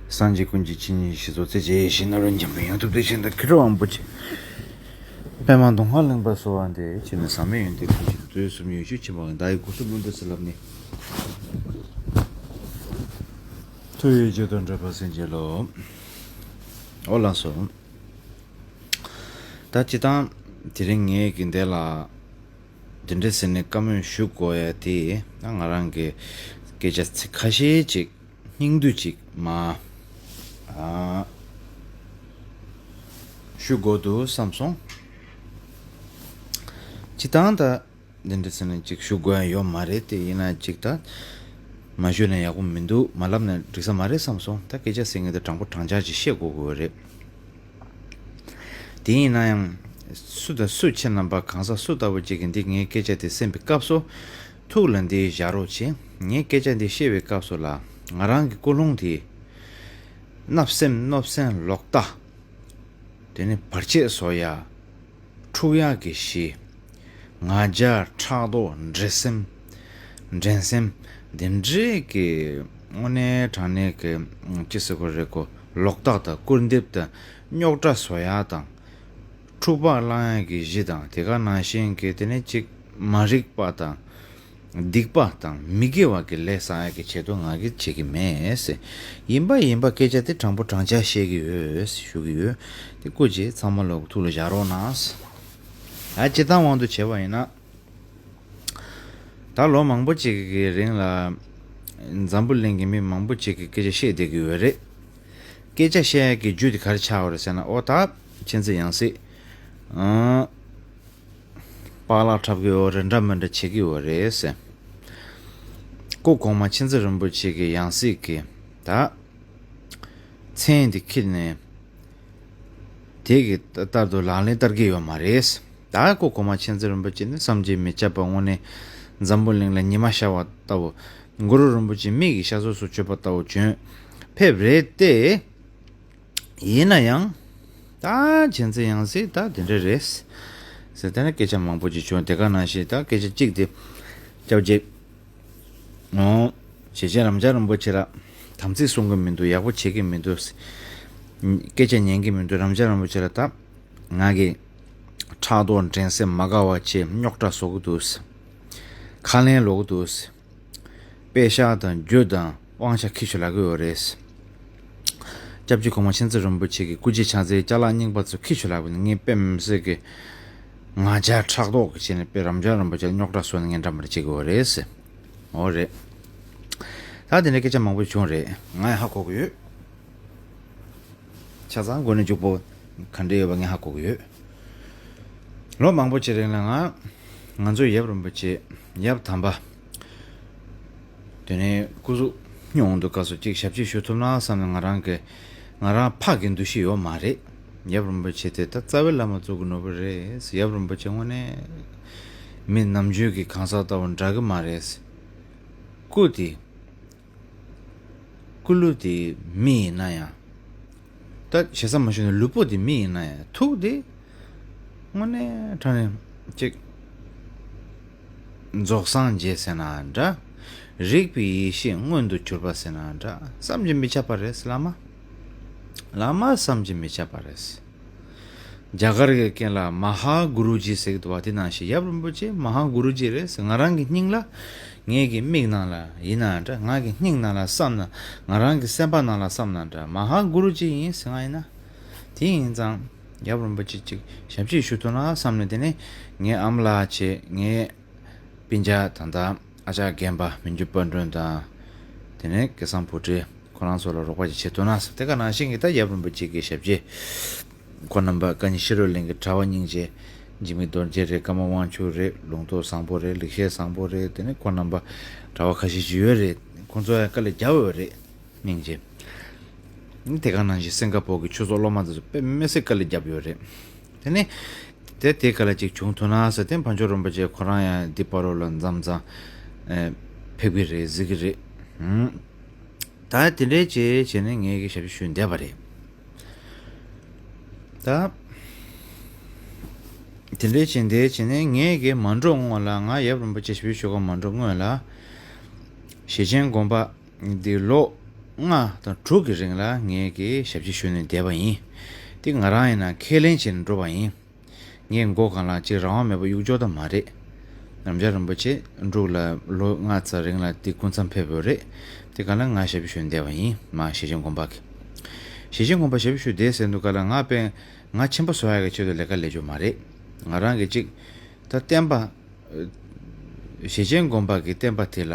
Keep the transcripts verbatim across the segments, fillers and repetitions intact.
སངས་རྒྱས་ཀུན་གྱི་ཆོས་ཉིད་ཞེས་སོགས་ཚེ་རྗེས་ཞེས་ན་རོ་འཇམ་པའི་ཡང་ཐུབ་བདེ་ཆེན་དང་ཁྱི་རོ་དབང་པོ་ཆེ། པདྨ་མདོ་སྔགས་གླིང་པ་སོགས་པ་འདི་ཆེ་ནས་ཟག་མེད་ཡོན་ཏན་ཀུན་གྱི་དུས་གསུམ་ཡོན་ཤུལ་ཆེན་པོ་བདག་ཡི་སྐུ་གསུང་ཐུགས་སུ་བསླབ་ནས། ཐུགས་ཡོད་རྒྱུ་དང་འབྲེལ་པ་སེམས་ཅན་ལོ། ཨོ་ལགས་སོ། ད་སྤྱིར་བཏང་དེ་རིང་ངས་ཀྱི་འདི་ལ་འདི་འདྲ་ཟེར་ནས་བཀའ་མོལ་ཞུ་དགོས་ཡ་དེ་ད་ང་རང་གི་སྐད་ཆ་ཚིག་ཁ་ཤས་ཅིག་སྙིང་བསྡུས་ཅིག་མ། ཨ། ཞུ་དགོས་འདུག་བསམ་སོང་། སྤྱིར་བཏང་ད་འདི་འདྲ་ཟེར་ནས་ཅིག་ཞུ་དགོས་ཡ་ཡོད་མ་རེད་དེ། ཡིན་ན་ཅིག་ད་མ་ཞུས་ན་ཡག་པོ་མི་འདུག་མ་ལབ་ན་འགྲིག་ས་མ་རེད་བསམ་སོང་། ད་སྐད་ཆ་ཟེར་མཁན་དེ་དྲང་པོ་དྲང་བཞག་ཅིག་བཤད་དགོས་དགོས་རེད། དེ་ཡིན་ན་ཡང་སུ་དང་སུ་ཁྱེད་རྣམ་པ་གང་ཟག་སུ་ལྟ་བུ་ཅིག་གིས་འདི་ངའི་སྐད་ཆ་དེ་གསན་པའི་སྐབས་སུ་ཐུགས་ལ་འདི་བཞག་རོགས་བྱེད། ངའི་སྐད་ཆ་འདི་བཤད་པའི་སྐབས་སུ་ལ་ང་རང་གི་ཀུན་སློང་དེ་བརྣབ་སེམས་གནོད་སེམས་ལོག་ལྟ། དེ་ནས་བར་ཆད་བཟོ་ཡ། འཁྲུག་ཡག་གི་གཞི། ང་རྒྱལ་ཕྲག་དོག་འགྲན་སེམས། འགྲན་སེམས། འདི་འདྲའི་གི་དངོས་གནས་དྲང་གནས་ཀྱི་ཅི་ཟེར་དགོས་རེད་གོ། ལོག་ལྟ་དང་སྐུར་འདེབས་དང་རྙོག་དྲ་བཟོ་ཡག་དང་། འཁྲུག་པ་བསླང་ཡག་གི་གཞི་དང་དེ་ག་ནང་བཞིན་གྱི་དེ་ནས་ཅིག་མ་རིག་པ་དང་། སྡིག་པ་དང་མི་དགེ་བ་གི་ལས་བསགས་ཡག་གི་ཆེད་དུ་ང་གིས་བྱེད་ཀྱི་མེད་ཟེར། ཡིན་པ་ཡིན་པ་སྐད་ཆ་དེ་དྲང་པོ་དྲང་བཞག་བཤད་ཀྱི་ཡོད་ཞུ་གི་ཡོད། དེ་སྐུ་མཁྱེན་ཚང་མ་ལོག་ཐུགས་ལ་བཞག་རོགས་གནང་། ད་སྤྱིར་བཏང་དབང་དུ་བྱས་པ་ཡིན་ན། ད་ལོ་མང་པོ་ཅིག་གི་རིང་ལ་འཛམ་བུ་གླིང་གི་མི་མང་པོ་ཅིག་གིས་སྐད་ཆ་བཤད་བསྡད་ཀྱི་ཡོད་རེད། སྐད་ཆ་བཤད་ཡག་གི་རྒྱུ་དེ་ག་རེ་ཆགས་པ་རེད་ཟེར་ན། ཨོ་ད་མཁྱེན་བརྩེ་ཡང་སྲིད། ཨང་། པཱ་ལགས་འཁྲབ་ཀྱི་ཡོད་རེད། འདྲ་མི་འདྲ་བྱེད་ཀྱི་ཡོད་རེད་ཟེར། སྐུ་གོང་མ་མཁྱེན་བརྩེ་རིན་པོ་ཆེ་གི་ཡང་སྲིད་ཀྱི་ད་མཚན་འདི་ཁྱེར་ནས་དེ་གི་ལྟར་དུ་ལག་ལེན་བསྟར་གྱི་ཡོད་མ་རེད། ད་སྐུ་གོང་མ་མཁྱེན་བརྩེ་རིན་པོ་ཆེ་ནི་བསམ་གྱིས་མི་ཁྱབ་པ་དངོས་གནས་འཛམ་བུ་གླིང་ལ་ཉི་མ་ཤར་བ་ལྟ་བུ། གུ་རུ་རིན་པོ་ཆེ་མིག་གི་ཤར་ཕྱོགས་སུ་བསྐྱོད་པ་ལྟ་བུ་བྱོན་ཕེབས་རེད་དེ། ཡིན་ན་ཡང་། ད་མཁྱེན་བརྩེ་ཡང་སྲིད་ད་དེ་འདྲ་རེད་ཟེར། དེ་ནས་སྐད་ཆ་མང་པོ་ཅིག་བྱུང་། དེ་ག་ནང་བཞིན་ད་སྐད་ཆ་གཅིག་དེ་སྐྱབས་རྗེ། ཨོ། ཞེ་ཆེན་རབ་འབྱམས་རིན་པོ་ཆེ་ལ་དམ་ཚིག་སྲུང་གི་མི་འདུག་ཡག་པོ་བྱེད་ཀྱི་མི་འདུག་སྐད་ཆ་ཉན་གྱི་མི་འདུག་རབ་འབྱམས་རིན་པོ་ཆེ་ལ་ད་ང་གི་ཕྲག་དོག་འགྲན་སེམས་མ་དགའ་བ་བྱེད། རྙོག་དྲ་བཟོ་གི་འདུག་ཁ་ལན་སློག་གི་འདུག་དཔེ་ཤག་དང་རྒྱུ་དང་དབང་ཆ་ཁྱེར་ཤོག་ལབ་ཀྱི་ཡོད་རེད། སྐྱབས་རྗེ་གོང་མ་མཁྱེན་བརྩེ་རིན་པོ་ཆེ་གི་སྐུ་རྗེས་ཕྱག་འཚལ་ཅ་ལག་རྙིང་པ་ཚོ་ཁྱེར་ཤོག་ལབ་ཀྱི་འདུག་ངས་དཔེ་མི་སྲིད་ཀྱི་ང་རྒྱལ་ཕྲག་དོག་གི་བྱས་ནས་དཔེ་རབ་འབྱམས་རིན་པོ་ཆེ་ལ་རྙོག་དྲ་བཟོས་ནས་ངས་འདྲ་མི་འདྲ་བྱེད་ཀྱི་ཡོད་རེད་ཟེར། འོ་རེད། ད་དེ་འདྲའི་སྐད་ཆ་མང་པོ་བྱུང་རེད། ང་ཡང་ཧ་གོ་གི་ཡོད། ཆ་ཚང་མགོ་ནས་མཇུག་པོ་ག་འདྲ་ཡོད་པ་ངས་ཧ་གོ་གི་ཡོད། ལོ་མང་པོ་ཅིག་རིང་ལ་ང་ང་ཚོའི་ཡབ་རིན་པོ་ཆེ་ཡབ་དམ་པ་དེ་ནས་སྐུ་གཟུགས་སྙུང་འདུག་སྐབས་སུ་ཅིག་ཞབས་ཕྱི་ཞུ་ཐུབ་ན་བསམ་ནས། ང་རང་གི་ང་རང་ཕག་གི་འདུ་ཤེས་ཡོད་མ་རེད། ཡབ་རིན་པོ་ཆེ་དེ་ད་རྩ་བའི་བླ་མ་གཙོ་གི་ནོར་བུ་རེད། ཡབ་རིན་པོ་ཆེ་དངོས་གནས་མི་ནམ་རྒྱུན་གྱི་གང་ཟག་ལྟ་བུ་འདྲ་གི་མ་རེད། སྐུ་དེ། སྐུ་ལུས་དེ་མི་ཡིན་ན་ཡང་། ད་ཞེ་ས་མ་ཞུ་ན་ལུས་པོ་དེ་མི་ཡིན་ན་ཡང་ཐུགས་དེ་དངོས་གནས་དྲང་གནས་ཅིག་རྫོགས་སངས་རྒྱས་ཟེར་ན་འདྲ། རིག་པའི་ཡེ་ཤེས་མངོན་དུ་གྱུར་པ་ཟེར་ན་འདྲ། བསམ་གྱིས་མི་ཁྱབ་པ་རེད་བླ་མ། བླ་མ་བསམ་གྱིས་མི་ཁྱབ་པ་རེད། རྒྱ་གར་གྱི་སྐད་ལ་མ་ཧཱ་གུ་རུ་ཇི་ཟེར་གྱི་འདུག་བ། དེ་ནང་བཞིན་ཡབ་རིན་པོ་ཆེ་མ་ཧཱ་གུ་རུ་ཇི་རེད་ཟེར། ང་རང་གི་སྙིང་ལ། ངའི་གི་མིག་ནང་ལ་ཡིན་ན་འདྲ། ང་གི་སྙིང་ནང་ལ་བསམ་ན། ང་རང་གི་སེམས་པ་ནང་ལ་བསམ་ན་འདྲ། མ་ཧཱ་གུ་རུ་ཇི་ཡིན་ཟེར་ང་ཡིན་ན། དེ་ཡིན་ཙང་ཡབ་རིན་པོ་ཆེ་ཅིག་ཞབས་ཕྱི་ཞུ་ཐུབ་ན་བསམ་ནས། དེ་ནས་ངའི་ཨ་མ་ལགས་བྱས། ངའི་སྤུན་ཀྱག་ད་ལྟ་ཨ་ཅག་རྒན་པ་མི་འགྱུར་དཔལ་སྒྲོན་དང་། དེ་ནས་སྐལ་བཟང་བུ་ཁྲིད། ཁོ་རང་ཚོ་ལ་རོགས་པ་ཅིག་བྱེད་ཐུབ་ན་ཟེར། དེ་ག་ནང་བཞིན་གྱི་ད་ཡབ་རིན་པོ་ཆེ་གི་ཞབས་ཕྱི། ཁོང་རྣམ་པ་བཀའ་ཉིད་ཤེས་རབ་གླིང་གི་གྲྭ་པ་སྙིང་རྗེ། འཇིགས་མེད་རྡོ་རྗེ་རེད། ཀརྨ་དབང་ཕྱུག་རེད། ལུང་རྟོགས་བཟང་པོ་རེད། ལེགས་བཤད་བཟང་པོ་རེད། དེ་ནས་ཁོང་རྣམ་པ་གྲྭ་པ་ཁ་ཤས་ཤིག་ཡོད་རེད། ཁོང་ཚོ་ཡང་དཀའ་ལས་བརྒྱབ་ཡོད་རེད། སྙིང་རྗེ། དེ་ག་ནང་བཞིན་སིང་ག་པོར་གྱི་ཆོས་ཚོགས་སློབ་མ་དེ་ཚོ་དཔེ་མི་སྲིད་དཀའ་ལས་བརྒྱབ་ཡོད་རེད། དེ་ནས་དེ་དེ་ག་ལ་ཅིག་བྱུང་ཐུབ་ན་ཟེར། དེ་ཕ་ཇོ་རིན་པོ་ཆེ་ཁོ་རང་ཡང་འདི་བར་ལ་མཚམས་མཚམས་ཕེབས་ཀྱི་རེད། གཟིགས་ཀྱི་རེད། ད་དེ་འདྲའི་བྱས་བྱས་ནས་ངས་ཀྱི་ཞབས་ཕྱི་ཞུས་བསྡད་པ་རེད། ད་དེ་འདྲའི་བྱས་བསྡད་བྱས་ནས་ངས་ཀྱི་མ་འགྲོ་སྔོན་ལ། ང་ཡབ་རིན་པོ་ཆེ་ཞབས་ཕྱི་ཞུ་ག་མ་འགྲོ་སྔོན་ལ། ཞེ་ཆེན་དགོན་པ་འདི་ལོ་ ལྔ་དང་དྲུག་གི་རིང་ལ་ངས་ཀྱི་ཞབས་ཕྱི་ཞུས་ནས་བསྡད་པ་ཡིན། དེ་ང་རང་ཡིན་ན་ཁས་ལེན་བྱས་ནས་འགྲོ་བ་ཡིན། ངས་མགོ་གང་ལ་ཅིག་རང་དབང་མེད་པ་གཡུག་འཇོག་ད་མ་རེད། རབ་འབྱམས་རིན་པོ་ཆེ་འབྲུག་ལ་ལོ་ལྔ་ཙམ་རིང་ལ་དེ་སྐུ་མཚམས་ཕེབས་ཡོད་རེད། དེ་ག་ལ་ང་ཞབས་ཕྱི་ཞུས་ནས་བསྡད་པ་ཡིན། མ་ཞེ་ཆེན་དགོན་པ་གི། ཞེ་ཆེན་དགོན་པ་ཞབས་ཕྱི་ཞུས་བསྡད་ཟེར་འདུག་ག་ལ། ང་དཔེ་ང་ཆེན་པོ་བཟོ་ཡག་གི་ཆེད་དུ་ལས་ཀ་ལས་རྒྱུ་མ་རེད། ང་རང་གི་ཅིག་ད་བསྟན་པ། ཞེ་ཆེན་དགོན་པ་གི་བསྟན་པ་དེ་ལ་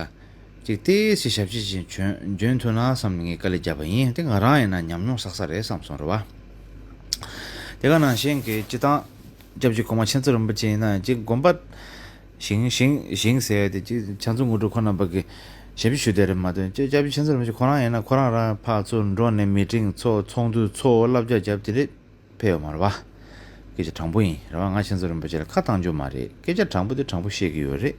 ཅིག་ཏོག་ཙམ་ཞབས་ཕྱི་ཅིག་འཇོན་འཇོན་ཐུབ་ན་བསམ་ནས་ངས་དཀའ་ལས་བརྒྱབ་པ་ཡིན། དེ་ང་རང་ཡིན་ན་ཉམས་མྱོང་བསགས་ས་རེད་བསམ་སོང་རེད་བ། དེ་ག་ནང་བཞིན་གྱི་སྤྱི་བཏང་སྐྱབས་རྗེ་གོང་མ་མཁྱེན་བརྩེ་རིན་པོ་ཆེ་ཡིན་ན་ཅིག་དགོན་པ་བཞེངས་བཞེངས་བཞེངས་ཟེར་ཡ་དེ་ཅིག་ཕྱག་མཛོད་དངོས་གྲུབ་ཁོ་རྣམ་པ་གི་ཞབས་ཕྱི་ཞུ་བསྡད་རེད་མ་གཏོགས། ཅིག་སྐྱབས་རྗེ་མཁྱེན་བརྩེ་རིན་པོ་ཆེ་ཁོ་རང་ཡིན་ན་ཁོ་རང་རང་ཕར་ཚུར་འགྲོ་ནས་མི་ཊིང་ཚོགས་ཚོགས་འདུ་ཚོགས་བསླབ་བྱ་བརྒྱབ་དེ་རེད། ཕེབས་ཡོད་མ་རེད་བ། སྐད་ཆ་དྲང་པོ་ཡིན་རེད་བ། ང་མཁྱེན་བརྩེ་རིན་པོ་ཆེ་ལ་ཁ་བཏང་རྒྱུ་མ་རེད། སྐད་ཆ་དྲང་པོ་དེ་དྲང་པོ་བཤད་ཀྱི་ཡོད་རེད།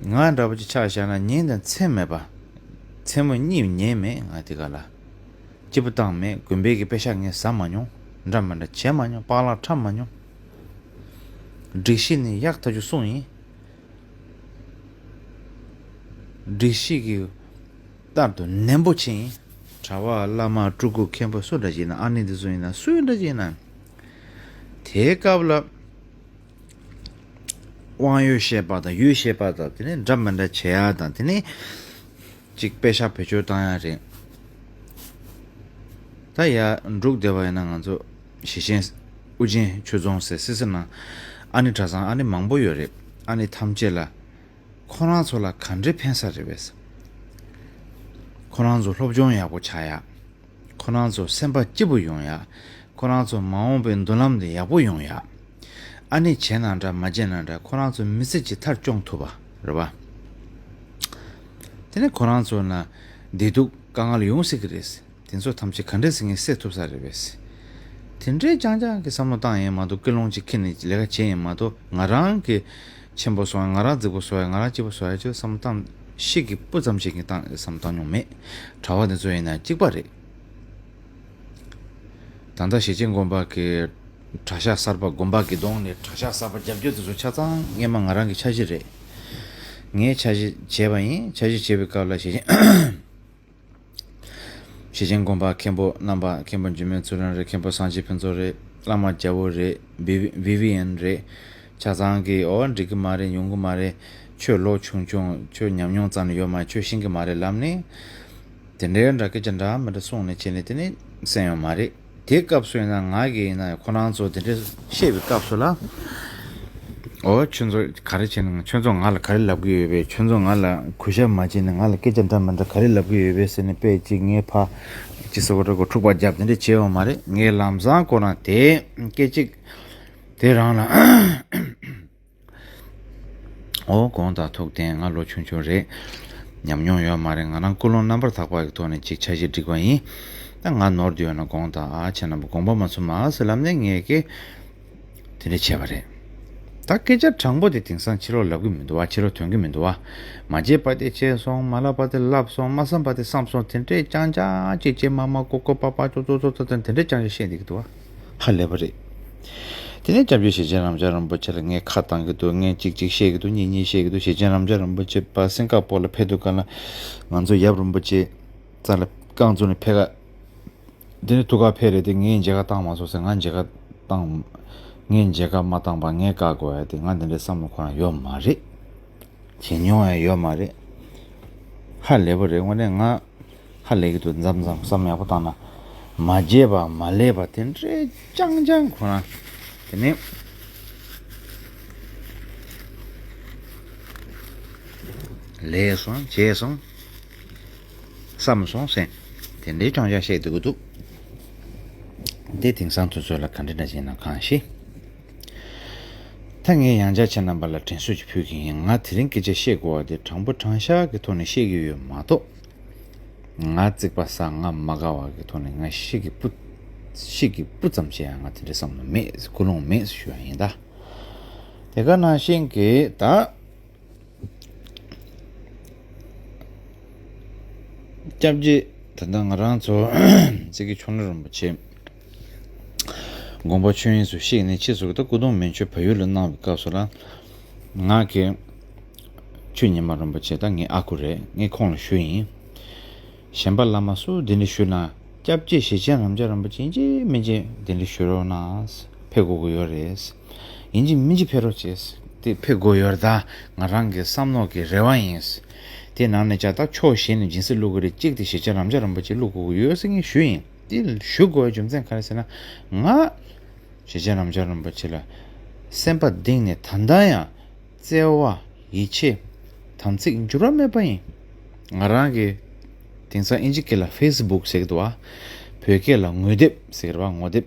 ང་འདྲ་པོ་ཅིག་ཆ་བཞག་ན་ཉིན་དང་མཚན་མེད་པ། མཚན་མོ་གཉིད་ཉལ་མེད་ང་དེ་ག་ལ། སྐྱིད་པོ་བཏང་མེད། དགོན་པའི་གི་པེ་ཤག་ངས་ཟ་མ་མྱོང་། འདྲ་མི་འདྲ་བྱས་མ་མྱོང་། པགས་ལག་འཁྲབ་མ་མྱོང་། སྒྲིག་གཞི་ནི་ཡག་ཐག་ཆོད་སྲུང་ཡིན། སྒྲིག་གཞི་གི་ལྟར་དུ་ནན་པོ་བྱེད་ཡིན། གྲྭ་པ་བླ་མ་སྤྲུལ་སྐུ་མཁན་པོ་སུ་འདྲ་ཞིག་ཡིན་ན། ཨ་ནེ་འདི་ཚོ་ཡིན་ན་སུ་འདྲ་ཞིག་ཡིན་ན། དེའི་སྐབས་ལ་དབང་ཡོད་བཤད་པ་དང་ཡོད་བཤད་པ་དང་དེ་ནས་འདྲ་མི་འདྲ་བྱེད་ཡ་དང་དེ་ནས་ཅིག་པེ་ཤག་བེད་སྤྱོད་བཏང་ཡ་རེད། ད་ཡ་འབྲུག་སྡེ་བ་ཡིན་ན་ང་ཚོ་ཞེ་ཆེན་ཨུ་རྒྱན་ཆོས་རྫོང་ཟེར་སི་སི་ནང་ཨ་ནེ་གྲྭ་ཚང་ཨ་ནེ་མང་པོ་ཡོད་རེད། ཨ་ནེ་ཐམས་ཅད་ལ་ཁོ་རང་ཚོ་ལ་ག་འདྲའི་ཕན་ས་རེད་པས། ཁོ་རང་ཚོ་སློབ་སྦྱོང་ཡག་པོ་ཆགས་ཡ། ཁོ་རང་ཚོ་སེམས་པ་སྐྱིད་པོ་ཡོང་ཡ། ཁོ་རང་ཚོ་མ་འོངས་པའི་མདུན་ལམ་དེ་ཡག་པོ་ཡོང་ཡ། ཨ་ནེ་བྱས་ན་འདྲ་མ་བྱས་ན་འདྲ་ཁོ་རང་ཚོ་མི་ཚེ་གཅིག་མཐར་སྐྱོང་ཐུབ་པ་རེད་བ། དེ་ནས་ཁོ་རང་ཚོ་ན་བདེ་སྡུག་དཀའ་ངལ་ཡོང་སྲིད་ཀྱི་རེད། དེ་ཚོ་ཐམས་ཅད་ག་འདྲས་སེ་ངས་སེལ་ཐུབ་ས་རེད་པས། དེ་འདྲས་རྐྱང་རྐྱང་གི་བསམ་བློ་བཏང་ཡིན་མ་གཏོགས། ཀུན་སློང་ཅིག་འཁྱེར་ནས་ལས་ཀ་བྱས་ཡིན་མ་གཏོགས། ང་རང་གི་ཆེན་པོ་བཟོ་ཡ། ང་རང་རྫིག་པོ་བཟོ་ཡ། ང་རང་སྐྱིད་པོ་བཟོ་ཡ་ཅིག་བསམ་བློ་བཏང་། ཤིག་གི་སྤུ་ཙམ་ཅིག་གི་བཏང་བསམ་བློ་བཏང་མྱོང་མེད། གྲྭ་པ་དེ་ཚོ་ཡིན་ན་གཅིག་པ་རེད། ད་ལྟ་ཞེ་ཆེན་དགོན་པ་གི་གྲྭ་ཤག་གསར་པ། དགོན་པ་གི་གདོང་ནས་གྲྭ་ཤག་གསར་པ་རྒྱབ་སྐྱོར་དེ་ཚོ་ཆ་ཚང་སྔས་མ་ང་རང་གི་འཆར་གཞི་རེད། ངས་འཆར་གཞི་བྱས་པ་ཡིན། འཆར་གཞི་བྱས་པའི་སྐབས་ལ་ཞེ་ཆེན། ཞེ་ཆེན་དགོན་པ་མཁན་པོ་རྣམ་པ། མཁན་པོ་འཇིགས་མེད་ཚུལ་ཁྲིམས་རེད། མཁན་པོ་སངས་རྒྱས་ཕུན་ཚོགས་རེད། བླ་མ་རྒྱལ་པོ་རེད། བི་བི་ཝི་ཝི་ཡན་རེད། ཆ་ཚང་གིས་འོ་འགྲིག་གི་མ་རེད། ཡོང་གི་མ་རེད། ཁྱོད་ལོ་ཆུང་ཆུང་། ཁྱོད་ཉམས་མྱོང་རྩ་ནས་ཡོད་མ་རེད། ཁྱོད་ཤེས་ཀྱི་མ་རེད་ལབ་ནས། དེ་འདྲའི་འདྲ་སྐད་ཆ་འདྲ་མི་འདྲ་གསུངས་ནས་བྱས་ནས་དེ་ནས་གསན་ཡོད་མ་རེད། དེ་སྐབས་སུ་ཡིན་ན་ང་གིས་ཡིན་ན་ཁོ་རང་ཚོ་དེ་འདྲ་བཤད་པའི་སྐབས་སུ་ལ། འོ་ཁྱོད་ཚོ་ག་རེ་བྱས་ན། ཁྱོད་ཚོ་ང་ལ་ག་རེ་ལབ་ཀྱི་ཡོད་པས། ཁྱོད་ཚོ་ང་ལ་གུས་ཞབས་མ་བྱས་ནས་ང་ལ་སྐད་ཆ་འདྲ་མི་འདྲ་ག་རེ་ལབ་ཀྱི་ཡོད་པས་ཟེར་ནས་དཔེ་ཅིག་ངས་ཕ་ཅི་ཟེར་བ་འདྲ་གོ་འཁྲུག་པ་བརྒྱབ་དེ་འདྲ་བྱས་ཡོད་མ་རེད། ངས་ལམ་སང་ཁོ་རང་དེ་སྐད་ཅིག་དེ་རང་ལ། ཨོ་དགོངས་དག། ཐུགས་བདེན། ང་ལོ་ཆུང་ཆུང་རེད། ཉམས་མྱོང་ཡོད་མ་རེད། ང་རང་ཀུན་སློང་རྣམ་པར་དག་པ་གི་ཐོག་ནས་ཅིག་འཆར་གཞི་སྒྲིག་པ་ཡིན། ད་ང་ནོར་འདི་ཡོད་ན་དགོངས་དག། ཨ་ཁྱེད་རྣམ་པ་དགོངས་པ་མ་ཚོམ་ཨ་ཟེར་ལབ་ནས་ངས་ཀྱི་དེ་འདྲ་བྱས་པ་རེད། ད་སྐད་ཆ་དྲང་པོ་དེ་དེང་སང་ཕྱི་ལོགས་ལབ་གི་མི་འདུག་བ། ཕྱི་ལོགས་ཐོན་གི་མི་འདུག་བ། མ་བརྗེད་པ་དེ་བརྗེད་སོང་། མ་ལབ་པ་དེ་ལབ་སོང་། མ་བསམ་པ་དེ་བསམ་སོང་། དེ་འདྲས་རྐྱང་རྐྱང་ཅིག་ཅིག་མ་མ་ཀོ་ཀོ་པ་པ་ཅོ་ཅོ་ཅོ་ཅོ་དེ་འདྲས་རྐྱང་རྐྱང་བཤད་འདི་གི་འདུག་བ། ཧ་ལས་པ་རེད། དེ་ནས་སྐྱབས་རྗེ་ཞེ་ཆེན་རབ་འབྱམས་རིན་པོ་ཆེ་ལ་ངས་ཁ་བཏང་གི་འདུག། ངས་གཅིག་གཅིག་བཤད་ཀྱི་འདུག། གཉིས་གཉིས་བཤད་ཀྱི་འདུག། ཞེ་ཆེན་རབ་འབྱམས་རིན་པོ་ཆེ་ཕར་སིང་ག་པོར་ལ་ཕེབས་དུས་སྒང་ལ་ང་ཚོ་ཡབ་རིན་པོ་ཆེ་རྩ་ལ་རྐང་བཙུགས་ནས་ཕེབས་ཀ། དེ་ནས་ཐུགས་ཁ་ཕེབས་རེད་དེ། ངས་མཇལ་ཁ་བཏང་མ་སོང་ཟེར། ང་མཇལ་ཁ་བཏང་། ངས་མཇལ་ཁ་མ་བཏང་པ་ངས་བཀག་དགོས་ཡ་དེ། ང་དེ་འདྲའི་བསམ་བློ་ཁོ་རང་ཡོད་མ་རེད། བྱེད་མྱོང་ཡང་ཡོད་མ་རེད། ཧ་ལས་པ་རེད། དངོས་གནས་ང་ཧ་ལས་ཀྱི་འདུག། མཚམས་མཚམས་བསམ་ཡག་པོ་བཏང་ན་མ་བརྗེད་པ་མ་ལས་པ་དེ་འདྲའི་རྐྱང་རྐྱང་ཁོ་རང་དེ་ནས་ལས་སོང་བྱས་སོང་བསམ་སོང་ཟེར། དེ་འདྲའི་རྐྱང་རྐྱང་བཤད་སྡོད་ཀྱི་འདུག། དེ་དེང་སང་དུས་ཚོད་ལ་ག་འདྲ་འདྲ་བྱས་ན་གང་ཤེས། ད་ངས་ཡང་བསྐྱར་ཁྱེད་རྣམ་པ་ལ་དྲན་གསོ་ཅིག་ཕུལ་གྱི་ཡིན། ང་དེ་རིང་སྐད་ཆ་བཤད་དགོས་པ་དེ་དྲང་པོ་དྲང་བཞག་གི་ཐོག་ནས་བཤད་ཀྱི་ཡོད་མ་གཏོགས། ང་རྩིག་པ་ཟ། ང་མ་དགའ་བ་གི་ཐོག་ནས་ང་ཤིག་གི་སྤུ། ཤིག་གི་སྤུ་ཙམ་བྱས་ཡང་ང་དེ་འདྲའི་བསམ་བློ་མེད། ཀུན་སློང་མེད་ཞུ་ཡ་ཡིན་ད། དེ་ག་ནང་བཞིན་གྱི་ད། སྐྱབས་རྗེ་ད་ལྟ་ང་རང་ཚོ་ཙི་གི་ཆོས་ནོར་རིན་པོ་ཆེ་དགོངས་པ་ཆོས་དབྱིངས་སུ་གཤེགས་ནས་ཕྱིས་སུ་ད་སྐུ་གདུང་མན་ཆད་བལ་ཡུལ་ལ་གནང་བའི་སྐབས་སུ་ལ། ང་གི་ཆོས་ཉི་མ་རིན་པོ་ཆེ་ད་ངའི་ཨ་ཁུ་རེད། ངས་ཁོང་ལ་ཞུས་ཡིན། གཞན་པ་བླ་མ་སུ་གདན་འདྲེན་ཞུས་ན་སྐྱབས་རྗེ་ཞེ་ཆེན་རབ་འབྱམས་རིན་པོ་ཆེ་ཡིན་གཅིག་མིན་གཅིག་གདན་འདྲེན་ཞུ་རོགས་གནང་། ཕེབས་དགོས་ཀྱི་ཡོད་རེད། ཡིན་གཅིག་མིན་གཅིག་ཕེབས་རོགས་བྱེད། དེ་ཕེབས་དགོས་ཡོད་རེད། ད་ང་རང་གི་བསམ་མནོ་གི་རེ་བ་ཡིན། དེ་ནང་ནས་ཀྱང་ད་ཕྱོགས་བཞི་ནས་སྦྱིན་སྲེག་བླུག་དགོས་རེད། གཅིག་དེ་ཞེ་ཆེན་རབ་འབྱམས་རིན་པོ་ཆེ་བླུག་དགོས་ཀྱི་ཡོད་ཟེར་ངས་ཞུས་ཡིན། དེ་ཞུ་དགོས་པའི་རྒྱུ་མཚན་ག་རེ་ཟེར་ན། ང་ཞེ་ཆེན་རབ་འབྱམས་རིན་པོ་ཆེ་ལ་སེམས་པ་གཏིང་ནས་ད་ལྟ་ཡང་བརྩེ་བ་ཡིད་ཆེས་དམ་ཚིག་འགྱུར་བ་མེད་པ་ཡིན། ང་རང་གི་དེང་སང་ཨིན་ཇི་སྐད་ལ་ཕེ་སི་བུག་ཟེར་གི་འདུག་བ། བོད་སྐད་ལ་ངོ་དེབ་ཟེར་གི་རེད་བ། ངོ་དེབ།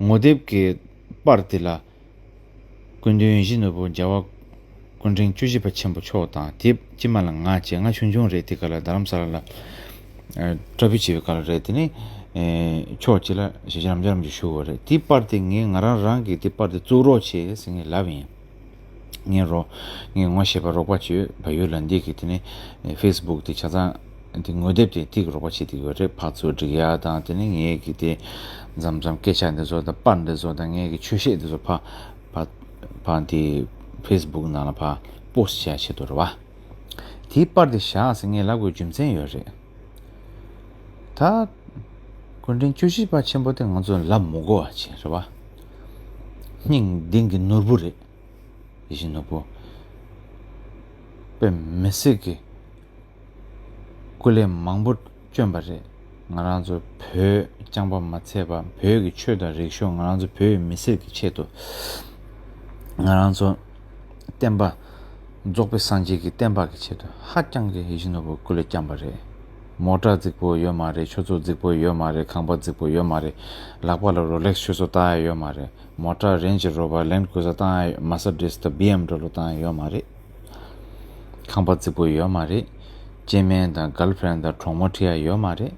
ངོ་དེབ་ཀྱི་པར་དེ་ལ་སྐུ་མདུན་ཡིད་བཞིན་ནོར་བུ་རྒྱལ་བ་སྐུ་ཕྲེང་བཅུ་བཞི་པ་ཆེན་པོ་མཆོག་དང་། དེ་ཕྱི་མ་ལ་ང་བྱས། ང་ཆུང་ཆུང་རེད། དེ་ག་ལ་རྡ་རམ་ས་ལ་ལ་ཨ་བཀྲ་ཤིས་བྱེད་པའི་སྐབས་ལ་རེད། དེ་ནས་ཨེ་ཕྱོགས་གཅིག་ལ་ཞེ་ཆེན་རབ་འབྱམས་རིན་པོ་ཆེ་བཞུགས་ཡོད་རེད། དེ་པར་དེ་ངས་ང་རང་རང་གིས་དེ་པར་དེ་བཙུགས་རོགས་བྱེད་ཟེར་ངས་ལབ་ཡིན། ངས་རོགས། ངས་ངོ་ཤེས་པ་རོགས་པ་ཅིག་ཡོད། བལ་ཡུལ་ལ་འདི་གི་དེ་ནས་ཕེ་སི་བུག་དེ་ཆ་ཚང་དེ་ངོ་དེབ་དེ་དེ་གི་རོགས་པ་བྱེད་དེ་ཡོད་རེད། ཕར་ཚུར་སྒྲིག་ཡ་དང་། དེ་ནས་ངས་གི་དེ་མཚམས་མཚམས་སྐད་ཆ་འདི་ཚོ་དང་པར་འདི་ཚོ་དང་ངས་གི་ཆོས་བཤད་འདི་ཚོ་ཕར་ཕར་ཕར་དེ་ཕེ་སི་བུག་ནང་ལ་ཕར་པོ་སི་ཊི་བྱ་ཆེད་དུ་རེད་བ། དེའི་པར་དེ་བཞག་ཟེར་ངས་ལབ་དགོས་རྒྱུ་མཚན་ཡོད་རེད། ད་སྐུ་ཕྲེང་བཅུ་བཞི་པ་ཆེན་པོ་དེ་ང་ཚོ་ལབ་མི་དགོས་པ་ཅིག་རེད་བ། སྙིང་གཏིང་གི་ནོར་བུ་རེད། ཡིད་བཞིན་ནོར་བུ། དཔེ་མི་སྲིད་ཀྱི་སྐུ་ལས་མང་པོ་བསྐྱོན་པ་རེད། ང་རང་ཚོ་བོད་རྐྱང་པ་མ་ཚད་པ་བོད་ཀྱི་ཆོས་དང་རིག་གཞུང་། ང་རང་ཚོ་བོད་ཀྱི་མི་སེར་གྱི་ཆེད་དུ། ང་རང་ཚོ་བསྟན་པ་རྫོགས་པའི་སངས་རྒྱས་ཀྱི་བསྟན་པ་གི་ཆེད་དུ་ཧ་ཅང་གི་ཡིད་བཞིན་ནོར་བུ་སྐུ་ལས་བསྐྱངས་པ་རེད། མོ་ཊ་རྫིག་པོ་ཡོད་མ་རེད། ཆུ་ཚོད་རྫིག་པོ་ཡོད་མ་རེད། ཁང་པ་རྫིག་པོ་ཡོད་མ་རེད། ལག་པ་ལ་རོ་ལེག་སི་ཆུ་ཚོད་བཏགས་ཡ་ཡོད་མ་རེད། མོ་ཊ་རེན་ཇི་རོ་བར་ལེན་ཌི་ཀུ་རུ་ཛར་བཏགས་ཡ། མར་སི་ཌི་སི་དང་བི་ཨེམ་ཌབ་ལུ་བཏགས་ཡ་ཡོད་མ་རེད། ཁང་པ་རྫིག་པོ་ཡོད་མ་རེད། སྐྱེ་དམན་དང་གར་ལི་ཕི་རེན་ཌི་དང་གྲོགས་མོ་ཁྲིད་ཡ་ཡོད་མ་རེད།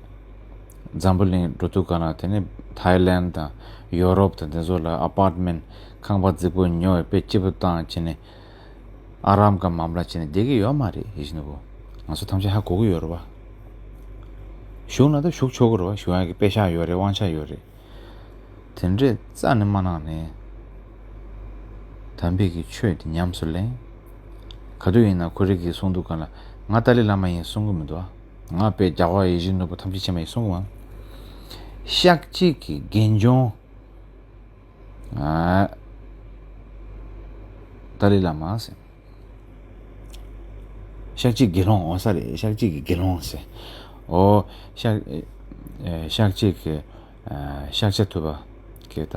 འཛམ་བུ་གླིང་འགྲོ་དུས་ག་ན་དེ་ནི་ཐའི་ལན་དང་ཡོ་རོབ་དང་དེ་ཚོ་ལ་ཨ་པར་ཊི་མེན་ཊི་ཁང་པ་རྫིག་པོ་ཉོ་བའི་དཔེ་སྐྱིད་པོ་བཏང་བྱས་ནས་ཨ་རམ་ག་མམ་ལ་བྱས་ནས་བསྡད་ཀྱི་ཡོད་མ་རེད། ཡིད་བཞིན་ནོར་བུ། ང་ཚོ་ཐམས་ཅད་ཧ་གོ་གི་ཡོད་རེད་བ། བཞུགས་ན་ད་བཞུགས་ཆོག་གི་རེད་བ། བཞུགས་ཡ་གི་དཔེ་ཤག་ཡོད་རེད། དབང་ཆ་ཡོད་རེད། དེ་འདྲས་རྩ་ནས་མ་གནང་ནས། དམ་པའི་གི་ཆོས་དེ་ཉམས་སུ་ལེན། ག་དུས་ཡིན་ན་ཁོ་རང་གིས་གསུང་དུས་ག་ལ་ང་ཏཱ་ལའི་བླ་མ་ཡིན་གསུང་གི་མི་འདུག་ཨ། ང་དཔེ་རྒྱལ་བ་ཡིད་བཞིན་ནོར་བུ་ཐམས་ཅད་མཁྱེན་པ་ཡིན་གསུང་གི་མ། ཤཱཀྱའི་གི་དགེ་སྦྱོང་། ཨ། ཏཱ་ལའི་བླ་མ་ཟེར། ཤཱཀྱའི་དགེ་སློང་འོ་ས་རེད། ཤཱཀྱའི་གི་དགེ་སློང་ཟེར། འོ། ཤཱཀ་ཨེ། ཤཱཀྱའི་གི་ཨ། ཤཱཀྱ་ཐུབ་པ་གི་ད་